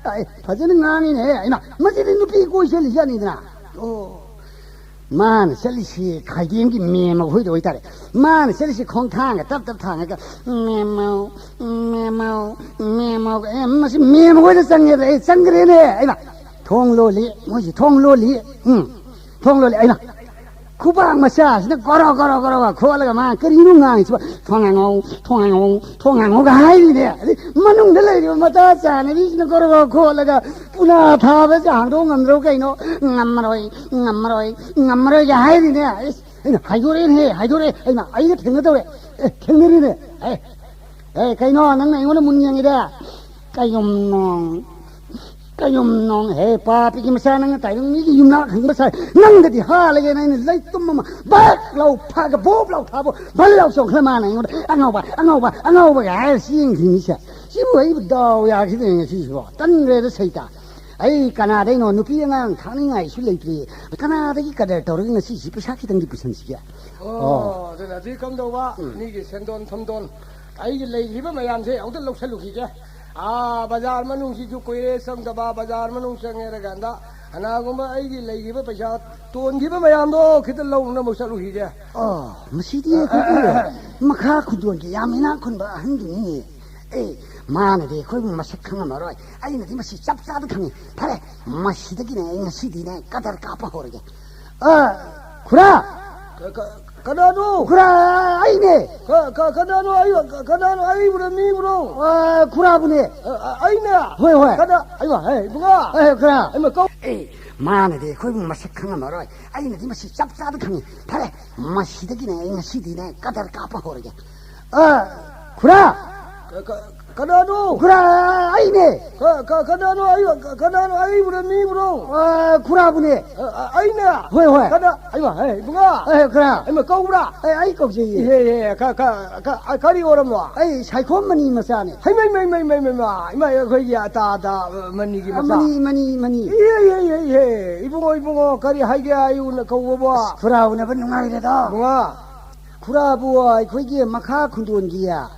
ꯑ, ꯑ, ꯐꯖꯅ ꯉꯥꯡꯉꯤꯅꯦ꯫ ꯏꯃꯥ, ꯃꯁꯤꯗꯤ ꯅꯨꯄꯤ ꯀꯣꯏ ꯆꯠꯂꯤꯖꯥꯠꯅꯤꯗꯅ꯫ ꯑꯣ, ꯃꯥꯅ ꯆꯠꯂꯤꯁꯤ ꯈꯥꯏꯗꯦꯝꯒꯤ ꯃꯦꯝꯃ ꯍꯣꯏꯗ ꯑꯣꯏꯇꯥꯔꯦ꯫ ꯃꯥꯅ ꯆꯠꯂꯤꯁꯤ ꯈꯣꯡꯊꯥꯡꯒ ꯇꯞ ꯇꯞ ꯊꯥꯡꯉꯒ, "ꯃꯦꯝꯃꯧ, ꯃꯦꯝꯃꯧ, ꯃꯦꯝꯃꯧ", ꯑꯦ, ꯃꯁꯤ ꯃꯦꯝꯃ ꯍꯣꯏꯗ ꯆꯪꯉꯦꯗ, ꯑꯦ, ꯆꯪꯈ꯭ꯔꯦꯅꯦ꯫ ꯑꯩꯅ, "ꯊꯣꯡ ꯂꯣꯜꯂꯤ, ꯃꯣꯏꯁꯤ ꯊꯣꯡ ꯂꯣꯜꯂꯤ"꯫ ꯎꯝ, "ꯊꯣꯡ ꯂꯣꯜꯂꯤ"꯫ ꯑꯩꯅ, ꯈꯨꯕꯥꯛ ꯃꯆꯥꯁꯤꯅ ꯒꯣꯔꯣ ꯒꯣꯔꯣ ꯒꯣꯔꯣ ꯈꯣꯠꯂꯒ ꯃꯥ ꯀꯔꯤꯅꯣ ꯉꯥꯡꯉꯤꯁꯤꯕꯣ? "ꯊꯣꯡ ꯍꯥꯡꯉꯧ, ꯊꯣꯡ ꯍꯥꯡꯉꯧ, ꯊꯣꯡ ꯍꯥꯡꯉꯧꯒ" ꯍꯥꯏꯔꯤꯅꯦ꯫ ꯑꯗꯩ ꯃꯅꯨꯡꯗ ꯂꯩꯔꯤꯕ ꯃꯇꯥ ꯆꯥꯅꯕꯤꯁꯤꯅ ꯒꯣꯔꯣ ꯒꯣꯔꯣ ꯈꯣꯠꯂꯒ ꯄꯨꯅꯥ ꯊꯥꯕꯁꯦ ꯍꯥꯡꯗꯣꯛ ꯉꯝꯗ꯭ꯔꯣ ꯀꯩꯅꯣ? "ꯉꯝꯃꯔꯣꯏ, ꯉꯝꯃꯔꯣꯏ, ꯉꯝꯃꯔꯣꯏꯒ" ꯍꯥꯏꯔꯤꯅꯦ꯫ ꯑꯩꯁ, ꯑꯩꯅ, "ꯍꯥꯏꯗꯣꯔꯛꯑꯦꯅꯦꯍꯦ, ꯍꯥꯏꯗꯣꯔꯛꯑꯦ"꯫ ꯑꯩꯅ, "ꯑꯩꯒ ꯊꯦꯡꯅꯗꯧꯔꯦ"꯫ ꯑꯦ, ꯊꯦꯡꯅꯔꯤꯅꯦ꯫ ꯑꯦ, ꯑꯦ, ꯀꯩꯅꯣ ꯅꯪꯅ ꯑꯩꯉꯣꯟꯗ ꯃꯨꯟ ꯌꯦꯡꯉꯤꯗ? ꯀꯩꯒꯨꯝꯅꯣ? ꯀꯌꯨꯝ ꯅꯣꯡ ꯍꯦ ꯄꯥꯄꯤꯒꯤ ꯃꯆꯥ, ꯅꯪꯅ ꯇꯥꯏꯕꯪ ꯃꯤꯒꯤ ꯌꯨꯝꯅꯥꯛ ꯍꯪꯕ ꯁꯥꯏ꯫ ꯅꯪꯗꯗꯤ ꯍꯥꯜꯂꯒꯦꯅ ꯑꯩꯅ ꯂꯩꯇꯨꯝ ꯑꯃ ꯕꯛ ꯂꯥꯎ ꯐꯥꯒ ꯕꯣꯞ ꯂꯥꯎ ꯊꯥꯕ ꯕꯜ ꯂꯥꯎ ꯆꯣꯡꯈ꯭ꯔꯦ꯫ ꯃꯥꯅ ꯑꯩꯉꯣꯟꯗ "ꯑꯉꯥꯎꯕ, ꯑꯉꯥꯎꯕ, ꯑꯉꯥꯎꯕꯒ" ꯍꯥꯏꯔ ꯆꯦꯟꯈꯤꯅꯤꯁꯦ꯫ ꯁꯤꯕꯨ ꯑꯩꯕꯨ ꯗꯥꯎ ꯌꯥꯈꯤꯗ꯭ꯔꯦ ꯉꯁꯤꯁꯤꯕꯣ꯫ ꯇꯟꯈ꯭ꯔꯦꯗ ꯁꯩꯇ꯫ ꯑꯩ ꯀꯅꯥꯗꯩꯅꯣ ꯅꯨꯄꯤ ꯑꯉꯥꯡ ꯊꯥꯛꯅꯤꯡꯉꯥꯏꯁꯨ ꯂꯩꯇ꯭ꯔꯤ꯫ ꯀꯅꯥꯗꯒꯤ ꯀꯗꯔ ꯇꯧꯔꯒ ꯉꯁꯤꯁꯤ ꯄꯩꯁꯥ ꯈꯤꯇꯪꯗꯤ ꯄꯨꯁꯟꯁꯤꯒꯦ? ꯑꯣ, ꯑꯗꯨꯅꯗꯤ ꯀꯝꯗꯧꯕ? ꯎꯝ꯫ ꯃꯤꯒꯤ ꯁꯦꯟꯗꯣꯟ ꯊꯨꯝꯗꯣꯟ ꯑꯩꯒꯤ ꯂꯩꯈꯤꯕ ꯃꯌꯥꯝꯁꯦ ꯑꯃꯨꯛꯇ ꯂꯧꯁꯜꯂꯨꯈꯤꯒꯦ꯫ ꯑꯥ, ꯕꯖꯥꯔ ꯃꯅꯨꯡꯁꯤꯁꯨ ꯀꯨꯏꯔꯦ ꯆꯪꯗꯕ, ꯕꯖꯥꯔ ꯃꯅꯨꯡ ꯆꯪꯉꯦꯔꯀꯥꯟꯗ ꯀꯅꯥꯒꯨꯝꯕ ꯑꯩꯒꯤ ꯂꯩꯈꯤꯕ ꯄꯩꯁꯥ ꯇꯣꯟꯈꯤꯕ ꯃꯌꯥꯝꯗꯣ ꯈꯤꯇ ꯂꯧꯅꯕ ꯆꯠꯂꯨꯈꯤꯒꯦ꯫ ꯑꯣ, ꯃꯁꯤꯗꯤ ꯑꯩꯈꯣꯏꯒꯤ ꯃꯈꯥ ꯈꯨꯟꯗꯣꯟꯒꯤ ꯌꯥꯝ ꯏꯅꯥꯛ ꯈꯨꯟꯕ ꯑꯍꯟꯗꯨꯅꯤꯅꯦ꯫ ꯑꯦ, ꯃꯥꯅꯗꯤ ꯑꯩꯈꯣꯏꯕꯨ ꯃꯁꯛ ꯈꯪꯉꯝꯃꯔꯣꯏ, ꯑꯩꯅꯗꯤ ꯃꯁꯤ ꯆꯞ ꯆꯥꯅ ꯈꯪꯉꯤ꯫ ꯐꯔꯦ, ꯃꯁꯤꯗꯒꯤꯅꯦ ꯑꯩ ꯉꯁꯤꯗꯤꯅꯦ ꯀꯗꯔ ꯀꯥꯞꯄ ꯍꯧꯔꯒꯦ꯫ ꯑ, ꯈꯨꯔꯥ! ꯀ-, ꯀ-, ꯀꯅꯥꯅꯣ? ꯈꯨꯔꯥ, ꯑꯩꯅꯦ꯫ ꯀ-, ꯀ-, ꯀꯅꯥꯅꯣ? ꯑꯩ, ꯀ-, ꯀꯅꯥꯅꯣ? ꯑꯩꯕꯨꯔꯣ, ꯃꯤꯕꯨꯔꯣ? ꯑ, ꯈꯨꯔꯥꯕꯨꯅꯦ꯫ ꯑ, ꯑ, ꯑꯩꯅꯦ? ꯍꯣꯏ, ꯍꯣꯏ꯫ ꯀꯅꯥ? ꯑꯩꯃ, ꯍꯦ, ꯏꯕꯨꯡꯉꯣ꯫ ꯑꯦ, ꯈꯨꯔꯥ꯫ ꯑꯩꯃ, ꯀꯧ-, ꯑꯦ, ꯃꯥꯅꯗꯤ ꯑꯩꯈꯣꯏꯕꯨ ꯃꯁꯛ ꯈꯪꯉꯝꯃꯔꯣꯏ꯫ ꯑꯩꯅꯗꯤ ꯃꯁꯤ ꯆꯞ ꯆꯥꯅ ꯈꯪꯉꯤ꯫ ꯐꯔꯦ, ꯃꯁꯤꯗꯒꯤꯅꯦ ꯑꯩ ꯉꯁꯤꯗꯤꯅꯦ ꯀꯗꯔ ꯀꯥꯞꯄ ꯍꯧꯔꯒꯦ꯫ ꯑ, ꯈꯨꯔꯥ! ꯀ-, ꯀ-, ꯀꯅꯥꯅꯣ? ꯈꯨꯔꯥ, ꯑꯩꯅꯦ꯫ ꯀ-, ꯀ-, ꯀꯅꯥꯅꯣ? ꯑꯩ, ꯀ-, ꯀꯅꯥꯅꯣ? ꯑꯩꯕꯨꯔꯣ, ꯃꯤꯕꯨꯔꯣ? ꯑ, ꯈꯨꯔꯥꯕꯨꯅꯦ꯫ ꯑ, ꯑ, ꯑꯩꯅꯦ? ꯍꯣꯏ, ꯍꯣꯏ꯫ ꯀꯅꯥ? ꯑꯩꯃ, ꯍꯦ, ꯏꯕꯨꯡꯉꯣ꯫ ꯑꯦ, ꯈꯨꯔꯥ꯫ ꯑꯩꯃ, ꯀꯧꯕ꯭ꯔꯥ? ꯑꯦ, ꯑꯩ ꯀꯧꯖꯩꯌꯦ꯫ ꯏꯍꯦ, ꯏꯍꯦ, ꯀ-, ꯀ-, ꯀ-, ꯑ, ꯀꯔꯤ ꯑꯣꯏꯔꯝꯅꯣ? ꯑꯩ ꯁꯥꯏꯈꯣꯝ ꯃꯅꯤ ꯃꯆꯥꯅꯦ꯫ ꯍꯩ, ꯃꯩ, ꯃꯩ, ꯃꯩ, ꯃꯩ, ꯃꯩ, ꯃꯥ, ꯏꯃꯥ, ꯑꯩꯈꯣꯏꯒꯤ ꯑꯇꯥ, ꯑꯇꯥ, ꯑ, ꯃꯅꯤꯒꯤ ꯑ, ꯃꯆꯥ꯫ ꯃꯅꯤ, ꯃꯅꯤ, ꯃꯅꯤ꯫ ꯏꯍꯦ, ꯏꯍꯦ, ꯏꯍꯦ, ꯏꯍꯦ, ꯏꯕꯨꯡꯉꯣ, ꯏꯕꯨꯡꯉꯣ, ꯀꯔꯤ ꯍꯥꯏꯒꯦ ꯍꯥꯏꯌꯨꯅ ꯀꯧꯕꯕꯣ? ꯑꯁ, ꯈꯨꯔꯥ ꯎꯅꯕ ꯅꯨꯡꯉꯥꯏꯔꯦꯗ꯫ ꯏꯕꯨꯡꯉꯣ꯫ ꯈꯨꯔꯥꯕꯨ ꯑꯩꯈꯣꯏꯒꯤ ꯃꯈꯥ ꯈꯨꯟꯗꯣꯟꯒꯤ ꯑ꯫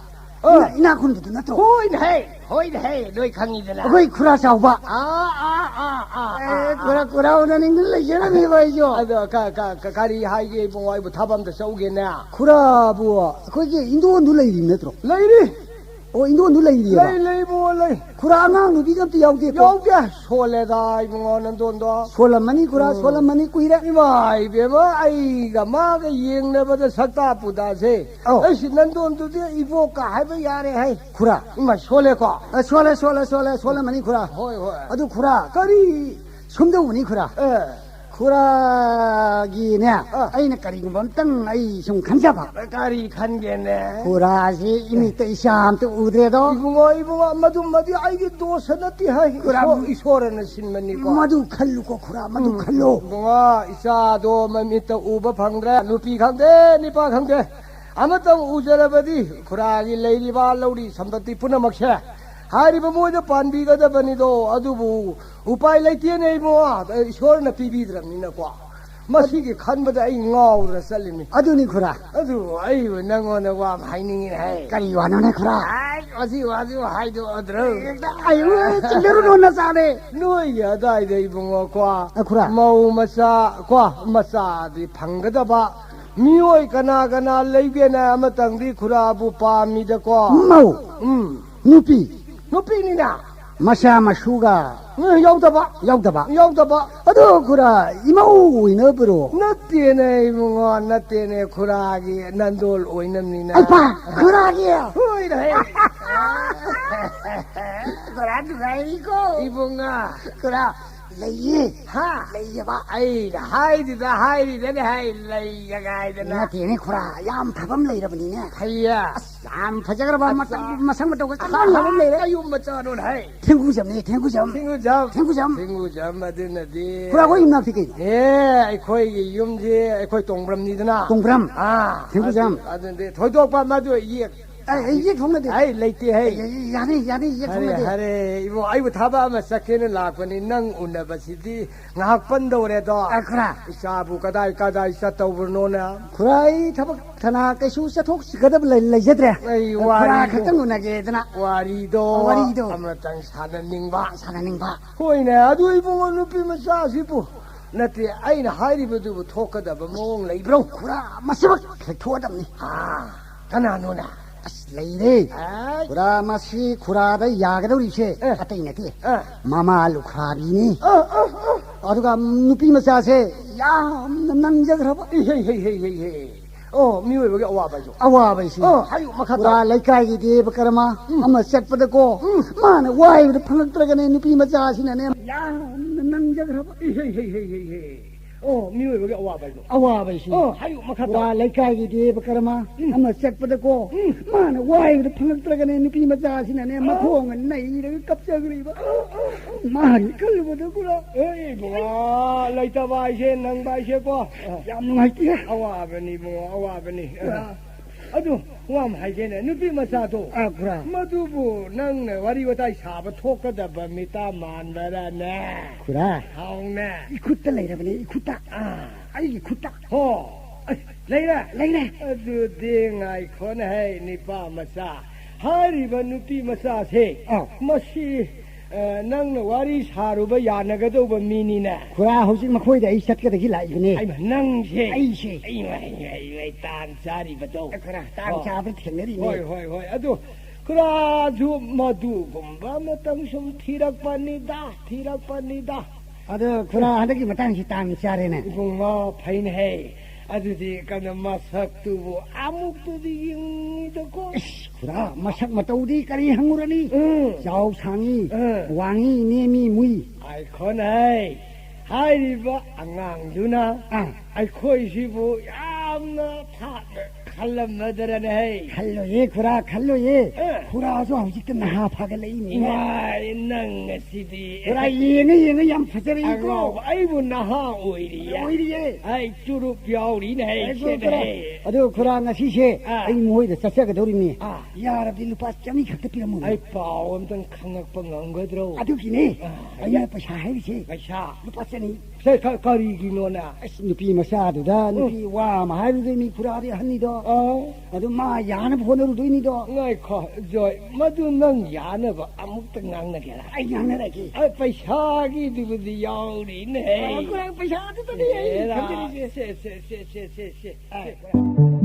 ꯏꯅꯥ-, ꯏꯅꯥꯛ ꯈꯨꯟꯕꯗꯨ ꯅꯠꯇ꯭ꯔꯣ? ꯍꯣꯏꯅꯦ ꯍꯦ, ꯍꯣꯏꯅꯦ ꯍꯦ, ꯂꯣꯏ ꯈꯪꯉꯤꯗꯅ꯫ ꯑꯩꯈꯣꯏ ꯈꯨꯔꯥ ꯆꯥꯎꯕ꯫ ꯑꯥ, ꯑꯥ, ꯑꯥ, ꯑꯥ, ꯑꯦ, ꯑꯥ, ꯈꯨꯔꯥ, ꯑꯥ꯫ ꯈꯨꯔꯥ ꯎꯅꯅꯤꯡꯗꯅ ꯂꯩꯖꯔꯝꯃꯤꯕ ꯑꯩꯁꯨ꯫ ꯑꯗꯣ ꯀ-, ꯀ-, ꯀ-, ꯀꯔꯤ ꯍꯥꯏꯒꯦ ꯏꯕꯨꯡꯉꯣ, ꯑꯩꯕꯨ ꯊꯕꯛ ꯑꯝꯇ ꯆꯧꯒꯦꯅꯦ꯫ ꯈꯨꯔꯥꯕꯨ ꯑꯩꯈꯣꯏꯒꯤ ꯏꯟꯗꯣꯟꯗꯨ ꯂꯩꯔꯤ ꯅꯠꯇ꯭ꯔꯣ? ꯂꯩꯔꯤ꯫ ꯑꯣ, ꯏꯟꯗꯣꯟꯗꯨ ꯂꯩꯔꯤꯑꯕ? ꯂꯩ, ꯂꯩ, ꯏꯕꯨꯡꯉꯣ, ꯂꯩ꯫ ꯈꯨꯔꯥ, ꯑꯉꯥꯡ ꯅꯨꯄꯤꯒ ꯑꯝꯇ ꯌꯥꯎꯗꯦꯀꯣ? ꯌꯥꯎꯗꯦ꯫ ꯁꯣꯜꯂꯦꯗ, ꯏꯕꯨꯡꯉꯣ, ꯅꯟꯗꯣꯟꯗꯣ꯫ ꯁꯣꯜꯂꯝꯃꯅꯤ, ꯈꯨꯔꯥ, ꯎꯝ꯫ ꯁꯣꯜꯂꯝꯃꯅꯤ, ꯀꯨꯏꯔꯦ꯫ ꯏꯃꯥ ꯏꯕꯦꯝꯃ, ꯑꯩꯒ ꯃꯥꯒ ꯌꯦꯡꯅꯕꯗ ꯁꯛꯇꯥ ꯄꯨꯗꯥꯁꯦ꯫ ꯑꯧ꯫ ꯑꯩꯁꯤ ꯅꯟꯗꯣꯟꯗꯨꯗꯤ ꯏꯕꯣꯛꯀ ꯍꯥꯏꯕ ꯌꯥꯔꯦ ꯍꯥꯏ꯫ ꯈꯨꯔꯥ꯫ ꯏꯃꯥ, ꯁꯣꯜꯂꯦꯀꯣ? ꯑ, ꯁꯣꯜꯂꯦ, ꯁꯣꯜꯂꯦ, ꯁꯣꯜꯂꯦ, ꯁꯣꯜꯂꯝꯃꯅꯤ, ꯈꯨꯔꯥ꯫ ꯍꯣꯏ, ꯍꯣꯏ꯫ ꯑꯗꯨ, ꯈꯨꯔꯥ, ꯀꯔꯤ? ꯁꯨꯝꯗꯧꯕꯅꯤ, ꯈꯨꯔꯥ꯫ ꯑꯦ꯫ ꯈꯨꯔꯥꯒꯤꯅꯦ, ꯑ꯫ ꯑꯩꯅ ꯀꯔꯤꯒꯨꯝꯕ ꯑꯝꯇꯪ ꯑꯩ ꯁꯨꯝ ꯈꯟꯖꯕ꯫ ꯀꯔꯤ ꯈꯟꯒꯦꯅꯦ? ꯈꯨꯔꯥꯁꯤ ꯏꯃꯤꯠꯇ ꯏꯆꯥ ꯑꯝꯇ ꯎꯗ꯭ꯔꯦꯗꯣ꯫ ꯏꯕꯨꯡꯉꯣ, ꯏꯕꯨꯡꯉꯣ, ꯃꯗꯨꯃꯗꯤ ꯑꯩꯒꯤ ꯗꯣꯁ ꯅꯠꯇꯦ ꯍꯥꯏ꯫ ꯈꯨꯔꯥ, ꯏꯁꯣꯔ-, ꯏꯁꯣꯔꯅ ꯁꯤꯟꯕꯅꯤꯀꯣ꯫ ꯃꯗꯨ ꯈꯜꯂꯨꯀꯣ ꯈꯨꯔꯥ, ꯃꯗꯨ ꯎꯝ, ꯈꯜꯂꯣ꯫ ꯏꯕꯨꯡꯉꯣ, ꯏꯆꯥꯗꯣ ꯃꯃꯤꯠꯇ ꯎꯕ ꯐꯪꯗ꯭ꯔꯦ꯫ ꯅꯨꯄꯤ ꯈꯪꯗꯦ, ꯅꯨꯄꯥ ꯈꯪꯗꯦ꯫ ꯑꯃꯇꯪ ꯎꯖꯔꯕꯗꯤ ꯈꯨꯔꯥꯒꯤ ꯂꯩꯔꯤꯕ ꯂꯧꯔꯤ ꯁꯝꯄꯇꯤ ꯄꯨꯝꯅꯃꯛꯁꯦ ꯍꯥꯏꯔꯤꯕ ꯃꯣꯏꯗ ꯄꯥꯟꯕꯤꯒꯗꯕꯅꯤꯗꯣ꯫ ꯑꯗꯨꯕꯨ ꯎꯄꯥꯏ ꯂꯩꯇꯦꯅꯦ ꯏꯕꯨꯡꯉꯣ, ꯏꯁꯣꯔꯅ ꯄꯤꯕꯤꯗ꯭ꯔꯕꯅꯤꯅꯀꯣ꯫ ꯃꯁꯤꯒꯤ ꯈꯟꯕꯗ ꯑꯩ ꯉꯥꯎꯗꯅ ꯆꯠꯂꯤꯅꯤ꯫ ꯑꯗꯨꯅꯤ ꯈꯨꯔꯥ꯫ ꯑꯗꯨ ꯑꯩꯕꯨ ꯅꯪꯉꯣꯟꯗ ꯋꯥ ꯑꯃ ꯍꯥꯏꯅꯤꯡꯉꯤꯅꯦ ꯍꯥꯏ꯫ ꯀꯔꯤ ꯋꯥꯅꯣꯅꯦ ꯈꯨꯔꯥ? ꯑꯩ ꯃꯁꯤ ꯋꯥꯁꯤꯕꯨ ꯍꯥꯏꯗꯣꯛꯑꯗ꯭ꯔꯣ? ꯍꯦꯛꯇ ꯑꯌꯨ ꯆꯤꯡꯗꯔꯨꯅꯨ ꯅꯆꯥꯅꯦ꯫ ꯅꯣꯏꯒꯤ ꯑꯗꯥꯏꯗ ꯏꯕꯨꯡꯉꯣ ꯀꯣ, ꯑ, ꯈꯨꯔꯥ꯫ ꯃꯧ ꯃꯆꯥ ꯀꯣ, ꯃꯆꯥꯗꯤ ꯐꯪꯒꯗꯕ ꯃꯤꯑꯣꯏ ꯀꯅꯥ ꯀꯅꯥ ꯂꯩꯒꯦꯅ ꯑꯃꯇꯪꯗꯤ ꯈꯨꯔꯥꯕꯨ ꯄꯥꯝꯃꯤꯗꯀꯣ꯫ ꯃꯧ꯫ ꯎꯝ꯫ ꯅꯨꯄꯤ꯫ ꯅꯨꯄꯤꯅꯤꯅ꯫ ꯃꯆꯥ ꯃꯁꯨꯒ꯫ ꯎꯝ, ꯌꯥꯎꯗꯕ꯫ ꯌꯥꯎꯗꯕ꯫ ꯌꯥꯎꯗꯕ꯫ ꯑꯗꯣ ꯈꯨꯔꯥ, ꯏꯃꯧ ꯑꯣꯏꯅꯕ꯭ꯔꯣ? ꯅꯠꯇꯦꯅꯦ ꯏꯕꯨꯡꯉꯣ, ꯅꯠꯇꯦꯅꯦ, ꯈꯨꯔꯥꯒꯤ ꯅꯟꯗꯣꯜ ꯑꯣꯏꯅꯕꯅꯤꯅ꯫ ꯑꯩꯄꯥ, ꯈꯨꯔꯥꯒꯤ? ꯍꯣꯏꯅꯦ꯫ ꯈꯨꯔꯥ ꯅꯨꯡꯉꯥꯏꯔꯤꯀꯣ? ꯏꯕꯨꯡꯉꯣ꯫ ꯈꯨꯔꯥ, ꯂꯩꯌꯦ꯫ ꯍꯥ? ꯂꯩꯌꯦꯕ꯫ ꯑꯩꯅ ꯍꯥꯏꯗꯨꯗ ꯍꯥꯏꯔꯤꯗꯅꯦ ꯍꯥꯏ, ꯂꯩꯒ ꯍꯥꯏꯗꯅ꯫ ꯅꯠꯇꯦꯅꯦ ꯈꯨꯔꯥ, ꯌꯥꯝ ꯐꯕ ꯑꯃ ꯂꯩꯔꯕꯅꯤꯅꯦ꯫ ꯐꯩꯌꯦ꯫ ꯑꯁ, ꯌꯥꯝ ꯐꯖꯈ꯭ꯔꯕ ꯑꯠꯆꯥ꯫ ꯃꯇꯝ ꯃꯁꯛ ꯃꯇꯧꯒ ꯆꯞ ꯃꯥꯟꯅꯕ ꯑꯃ ꯂꯩꯔꯦ꯫ ꯀꯌꯨꯝ ꯃꯆꯥꯅꯣꯅꯦ ꯍꯥꯏ꯫ ꯊꯦꯡꯒꯨꯖꯝꯅꯦ, ꯊꯦꯡꯒꯨꯖꯝ꯫ ꯊꯦꯡꯒꯨꯖꯝ꯫ ꯊꯦꯡꯒꯨꯖꯝ꯫ ꯊꯦꯡꯒꯨꯖꯝ ꯑꯗꯨꯅꯗꯤ꯫ ꯈꯨꯔꯥ, ꯑꯩꯈꯣꯏ ꯌꯨꯝꯅꯥꯛꯁꯤ ꯀꯩꯅꯣ? ꯑꯦ, ꯑꯩꯈꯣꯏꯒꯤ ꯌꯨꯝꯁꯤ ꯑꯩꯈꯣꯏ ꯇꯣꯡꯕ꯭ꯔꯝꯅꯤꯗꯅ꯫ ꯇꯣꯡꯕ꯭ꯔꯝ? ꯑꯥ, ꯊꯦꯡꯒꯨꯖꯝ꯫ ꯑꯗꯨ-, ꯑꯗꯨꯗꯤ ꯊꯣꯏꯗꯣꯛꯄ ꯃꯗꯨ ꯌꯦꯛ ꯑꯩ, ꯑꯩ ꯌꯦꯛ ꯊꯣꯛꯅꯗꯦ꯫ ꯑꯩ ꯂꯩꯇꯦ ꯍꯩ꯫ ꯑꯩ, ꯑꯩ, ꯌꯥꯅꯤ, ꯌꯥꯅꯤ, ꯌꯦꯛ ꯍꯔꯦ, ꯊꯣꯛꯅꯗꯦ꯫ ꯍꯔꯦ, ꯏꯕꯣ, ꯑꯩꯕꯨ ꯊꯕꯛ ꯑꯃ ꯆꯠꯀꯦꯅ ꯂꯥꯛꯄꯅꯤ, ꯅꯪ ꯎꯅꯕꯁꯤꯗꯤ ꯉꯥꯏꯍꯥꯛ ꯄꯟꯗꯧꯔꯦꯗꯣ꯫ ꯑ, ꯈꯨꯔꯥ꯫ ꯏꯆꯥꯕꯨ ꯀꯗꯥꯏ, ꯀꯗꯥꯏ ꯆꯠꯇꯧꯕꯅꯣꯅ? ꯈꯨꯔꯥ, ꯑꯩ ꯊꯕꯛ ꯊꯅꯥ ꯀꯩꯁꯨ ꯆꯠꯊꯣꯛꯀꯗꯕ ꯂꯩ-, ꯂꯩꯖꯗ꯭ꯔꯦ꯫ ꯑꯩ ꯈꯨꯔꯥ ꯋꯥꯔꯤꯗꯣ, ꯈꯛꯇꯪ ꯎꯅꯒꯦꯗꯅ꯫ ꯋꯥꯔꯤꯗꯣ ꯋꯥꯔꯤꯗꯣ꯫ ꯑꯃꯇꯪ ꯁꯥꯟꯅꯅꯤꯡꯕ꯫ ꯁꯥꯟꯅꯅꯤꯡꯕ꯫ ꯍꯣꯏꯅꯦ, ꯑꯗꯨ ꯏꯕꯨꯡꯉꯣ, ꯅꯨꯄꯤ ꯃꯆꯥꯁꯤꯕꯨ ꯅꯠꯇꯦ, ꯑꯩꯅ ꯍꯥꯏꯔꯤꯕꯗꯨꯕꯨ ꯊꯣꯛꯀꯗꯕ ꯃꯑꯣꯡ ꯂꯩꯕ꯭ꯔꯣ? ꯈꯨꯔꯥ, ꯃꯁꯤꯃꯛ ꯍꯦꯛ ꯊꯣꯛꯑꯗꯕꯅꯤ꯫ ꯑꯥ, ꯀꯅꯥꯅꯣꯅꯦ? ꯑꯁ, ꯂꯩꯔꯦ꯫ ꯑꯥ? ꯈꯨꯔꯥ, ꯃꯁꯤ ꯈꯨꯔꯥꯗ ꯌꯥꯒꯗꯧꯔꯤꯁꯦ ꯑꯦ꯫ ꯑꯇꯩ ꯅꯠꯇꯦ꯫ ꯑꯥ꯫ ꯃꯃꯥ ꯂꯨꯈ꯭ꯔꯥꯕꯤꯅꯤ꯫ ꯑꯥ, ꯑꯥ, ꯑꯥ꯫ ꯑꯗꯨꯒ ꯅꯨꯄꯤ ꯃꯆꯥꯁꯦ ꯌꯥꯝꯅ ꯅꯪꯖꯈ꯭ꯔꯕ꯫ ꯏꯍꯦ, ꯍꯦ, ꯍꯦ, ꯍꯦ, ꯍꯦ꯫ ꯑꯣ, ꯃꯤꯑꯣꯏꯕꯒꯤ ꯑꯋꯥꯕ ꯍꯥꯏꯁꯦ꯫ ꯑꯋꯥꯕ ꯍꯥꯏꯁꯦ꯫ ꯑꯣ, ꯍꯥꯏꯌꯨ, ꯃꯈꯥ ꯈꯨꯔꯥ ꯇꯥꯎ꯫ ꯂꯩꯀꯥꯏꯒꯤ ꯗꯦꯕ ꯀꯔꯃ ꯎꯝ꯫ ꯑꯃ ꯆꯠꯄꯗꯀꯣ, ꯎꯝ꯫ ꯃꯥꯅ ꯋꯥꯏꯕꯗ ꯐꯪꯂꯛꯇ꯭ꯔꯒꯅꯦ ꯅꯨꯄꯤ ꯃꯆꯥꯁꯤꯅꯅꯦ ꯌꯥꯝꯅ ꯅꯪ ꯄꯤꯖꯈ꯭ꯔꯕ꯫ ꯏꯍꯦ, ꯍꯦ, ꯍꯦ, ꯍꯦ, ꯍꯦ꯫ ꯑꯣ, ꯃꯤꯑꯣꯏꯕꯒꯤ ꯑꯋꯥꯕ ꯍꯥꯏꯗꯣ꯫ ꯑꯋꯥꯕ ꯍꯥꯏꯁꯤ꯫ ꯑꯣ, ꯍꯥꯏꯌꯨ, ꯃꯈꯥ ꯇꯥ꯫ ꯋꯥ ꯂꯩꯀꯥꯏꯒꯤ ꯗꯦꯕ ꯀꯔꯃ ꯎꯝ꯫ ꯑꯃ ꯆꯠꯄꯗꯀꯣ, ꯎꯝ꯫ ꯃꯥꯅ ꯋꯥꯏꯕꯗ ꯐꯪꯂꯛꯇ꯭ꯔꯒꯅꯦ, ꯅꯨꯄꯤ ꯃꯆꯥꯁꯤꯅꯅꯦ, ꯑꯣ꯫ ꯃꯈꯣꯡꯒ ꯅꯩꯔꯒ ꯀꯞꯆꯈ꯭ꯔꯤꯕ꯫ ꯑꯣ, ꯑꯣ, ꯑꯣ꯫ ꯃꯥꯅꯤ ꯈꯜꯂꯨꯕꯗ ꯀꯨꯔꯥ꯫ ꯑꯦ, ꯏꯕꯨꯡꯉꯣ, ꯂꯩꯇꯕ ꯍꯥꯏꯁꯦ, ꯅꯪꯕ ꯍꯥꯏꯁꯦꯀꯣ꯫ ꯌꯥꯝ ꯅꯨꯡꯉꯥꯏꯇꯦ꯫ ꯑꯋꯥꯕꯅꯤ, ꯏꯕꯨꯡꯉꯣ, ꯑꯋꯥꯕꯅꯤ꯫ ꯀꯨꯔꯥ꯫ ꯑꯗꯨ, ꯋꯥ ꯑꯃ ꯍꯥꯏꯒꯦꯅꯦ, ꯅꯨꯄꯤ ꯃꯆꯥꯗꯣ꯫ ꯑꯥ, ꯈꯨꯔꯥ꯫ ꯃꯗꯨꯕꯨ ꯅꯪꯅ ꯋꯥꯔꯤ ꯋꯥꯇꯥꯏ ꯁꯥꯕ ꯊꯣꯛꯀꯗꯕ ꯃꯤꯇꯥ ꯃꯥꯟꯕꯔꯅꯦ? ꯈꯨꯔꯥ꯫ ꯍꯥꯎꯅꯦ꯫ ꯏꯈꯨꯠꯇ ꯂꯩꯔꯕꯅꯦ, ꯏꯈꯨꯠꯇ꯫ ꯑꯥ꯫ ꯑꯩꯒꯤ ꯈꯨꯠꯇ꯫ ꯍꯣ꯫ ꯑꯩ, ꯂꯩꯔꯦ? ꯂꯩꯔꯦ꯫ ꯑꯗꯨꯗꯤ ꯉꯥꯏꯈꯣꯅꯦ ꯍꯦ, ꯅꯤꯄꯥ ꯃꯆꯥ꯫ ꯍꯥꯏꯔꯤꯕ ꯅꯨꯄꯤ ꯃꯆꯥꯁꯦ, ꯑꯥ꯫ ꯃꯁꯤ ꯑ, ꯅꯪꯅ ꯋꯥꯔꯤ ꯁꯥꯔꯨꯕ ꯌꯥꯅꯒꯗꯧꯕ ꯃꯤꯅꯤꯅꯦ꯫ ꯈꯨꯔꯥ, ꯍꯧꯖꯤꯛ ꯃꯈꯣꯏꯗ ꯑꯩ ꯆꯠꯀꯗꯒꯤ ꯂꯥꯛꯏꯕꯅꯦ꯫ ꯑꯩꯃ, ꯅꯪꯁꯦ꯫ ꯑꯩꯁꯦ꯫ ꯑꯩꯃ, ꯑꯩꯃ, ꯑꯩꯃ, ꯇꯥꯟ ꯆꯥꯔꯤꯕꯗꯣ꯫ ꯑꯦ, ꯈꯨꯔꯥ, ꯇꯥꯟ ꯑꯣ꯫ ꯆꯥꯕ ꯊꯦꯡꯅꯔꯤꯅꯦ꯫ ꯍꯣꯏ, ꯍꯣꯏ, ꯍꯣꯏ꯫ ꯑꯗꯨ ꯈꯨꯔꯥꯁꯨ ꯃꯗꯨꯒꯨꯝꯕ ꯑꯃꯇꯪ ꯁꯨꯝ ꯊꯤꯔꯛꯄꯅꯤꯗ, ꯊꯤꯔꯛꯄꯅꯤꯗ꯫ ꯑꯗꯣ ꯈꯨꯔꯥ, ꯍꯟꯗꯛꯀꯤ ꯃꯇꯥꯡꯁꯤ ꯇꯥꯟ ꯆꯥꯔꯦꯅꯦ꯫ ꯏꯕꯨꯡꯉꯣ, ꯐꯩꯅꯦ ꯍꯦ꯫ ꯑꯗꯨꯗꯤ ꯀꯩꯅꯣ, ꯃꯁꯛꯇꯨꯕꯨ ꯑꯃꯨꯛꯇꯗꯤ ꯌꯦꯡꯅꯤꯡꯉꯤꯗꯀꯣ꯫ ꯏꯁ, ꯈꯨꯔꯥ, ꯃꯁꯛ ꯃꯇꯧꯗꯤ ꯀꯔꯤ ꯍꯪꯉꯨꯔꯅꯤ? ꯎꯝ꯫ ꯆꯥꯎ ꯁꯥꯡꯉꯤ, ꯎꯝ꯫ ꯋꯥꯡꯉꯤ, ꯅꯦꯝꯃꯤ, ꯃꯨꯏ꯫ ꯉꯥꯏꯈꯣꯅꯦ꯫ ꯍꯥꯏꯔꯤꯕ ꯑꯉꯥꯡꯗꯨꯅ ꯑꯥ꯫ ꯑꯩꯈꯣꯏꯁꯤꯕꯨ ꯌꯥꯝꯅ ꯊꯥꯞꯅ ꯈꯜꯂꯝꯃꯗ꯭ꯔꯅꯦ ꯍꯦ? ꯈꯜꯂꯣꯏꯌꯦ, ꯈꯨꯔꯥ, ꯈꯜꯂꯣꯏꯌꯦ꯫ ꯑꯦ꯫ ꯈꯨꯔꯥꯁꯨ ꯍꯧꯖꯤꯛꯇ ꯅꯍꯥ ꯐꯒꯠꯂꯛꯏꯅꯦ꯫ ꯏꯃꯥꯏ, ꯅꯪ ꯉꯁꯤꯗꯤ꯫ ꯈꯨꯔꯥ, ꯌꯦꯡꯉ ꯌꯦꯡꯉ ꯌꯥꯝ ꯐꯖꯔꯛꯏꯀꯣ꯫ ꯑꯉꯥꯎꯕ, ꯑꯩꯕꯨ ꯅꯍꯥ ꯑꯣꯏꯔꯤꯌꯦ꯫ ꯑꯣꯏꯔꯤꯌꯦ꯫ ꯑꯩ ꯆꯨꯔꯨꯞ ꯌꯥꯎꯔꯤꯅꯦ ꯍꯦ, ꯑꯦ, ꯁꯦꯗ ꯈꯨꯔꯥ, ꯍꯦ꯫ ꯑꯗꯨ ꯈꯨꯔꯥ, ꯉꯁꯤꯁꯦ ꯑꯥ꯫ ꯑꯩ ꯃꯈꯣꯏꯗ ꯆꯠꯆꯒꯗꯧꯔꯤꯅꯦ꯫ ꯑꯥ꯫ ꯌꯥꯔꯕꯗꯤ ꯂꯨꯄꯥ ꯆꯅꯤ ꯈꯛꯇ ꯄꯤꯔꯝꯃꯨ꯫ ꯑꯩ ꯄꯥꯎ ꯑꯝꯇꯪ ꯈꯪꯉꯛꯄ ꯉꯝꯒꯗ꯭ꯔꯣ? ꯑꯗꯨꯒꯤꯅꯦ꯫ ꯑꯥ꯫ ꯑꯩꯅ ꯄꯩꯁꯥ ꯍꯥꯏꯔꯤꯁꯦ꯫ ꯄꯩꯁꯥ? ꯂꯨꯄꯥ ꯆꯅꯤ꯫ ꯁꯦ, ꯀ-, ꯀꯔꯤꯒꯤꯅꯣꯅꯦ? ꯑꯁ, ꯅꯨꯄꯤ ꯃꯆꯥꯗꯨꯗ ꯎꯝ꯫ ꯅꯨꯄꯤ ꯋꯥ ꯑꯃ ꯍꯥꯏꯔꯨꯗꯣꯏ ꯃꯤ ꯈꯨꯔꯥꯗꯤ ꯑꯍꯟꯅꯤꯗꯣ꯫ ꯑꯥ꯫ ꯑꯗꯨ ꯃꯥ ꯌꯥꯅꯕ ꯍꯣꯠꯅꯔꯨꯗꯣꯏꯅꯤꯗꯣ꯫ ꯉꯥꯏꯈꯣ, ꯖꯣꯏ, ꯃꯗꯨ ꯅꯪ ꯌꯥꯅꯕ ꯑꯃꯨꯛꯇ ꯉꯥꯡꯅꯒꯦꯔꯥ? ꯑꯩ ꯉꯥꯡꯅꯔꯒꯦ꯫ ꯑ, ꯄꯩꯁꯥꯒꯤꯗꯨꯕꯨꯗꯤ ꯌꯥꯎꯔꯤꯅꯦ꯫ ꯑ, ꯈꯨꯔꯥ, ꯄꯩꯁꯥꯗꯨꯗꯅꯤ ꯑꯩ ꯑꯦꯔꯥ, ꯈꯟꯖꯔꯤꯁꯦ꯫ ꯁꯦ, ꯁꯦ, ꯁꯦ꯫ ꯑ, ꯈꯨꯔꯥ꯫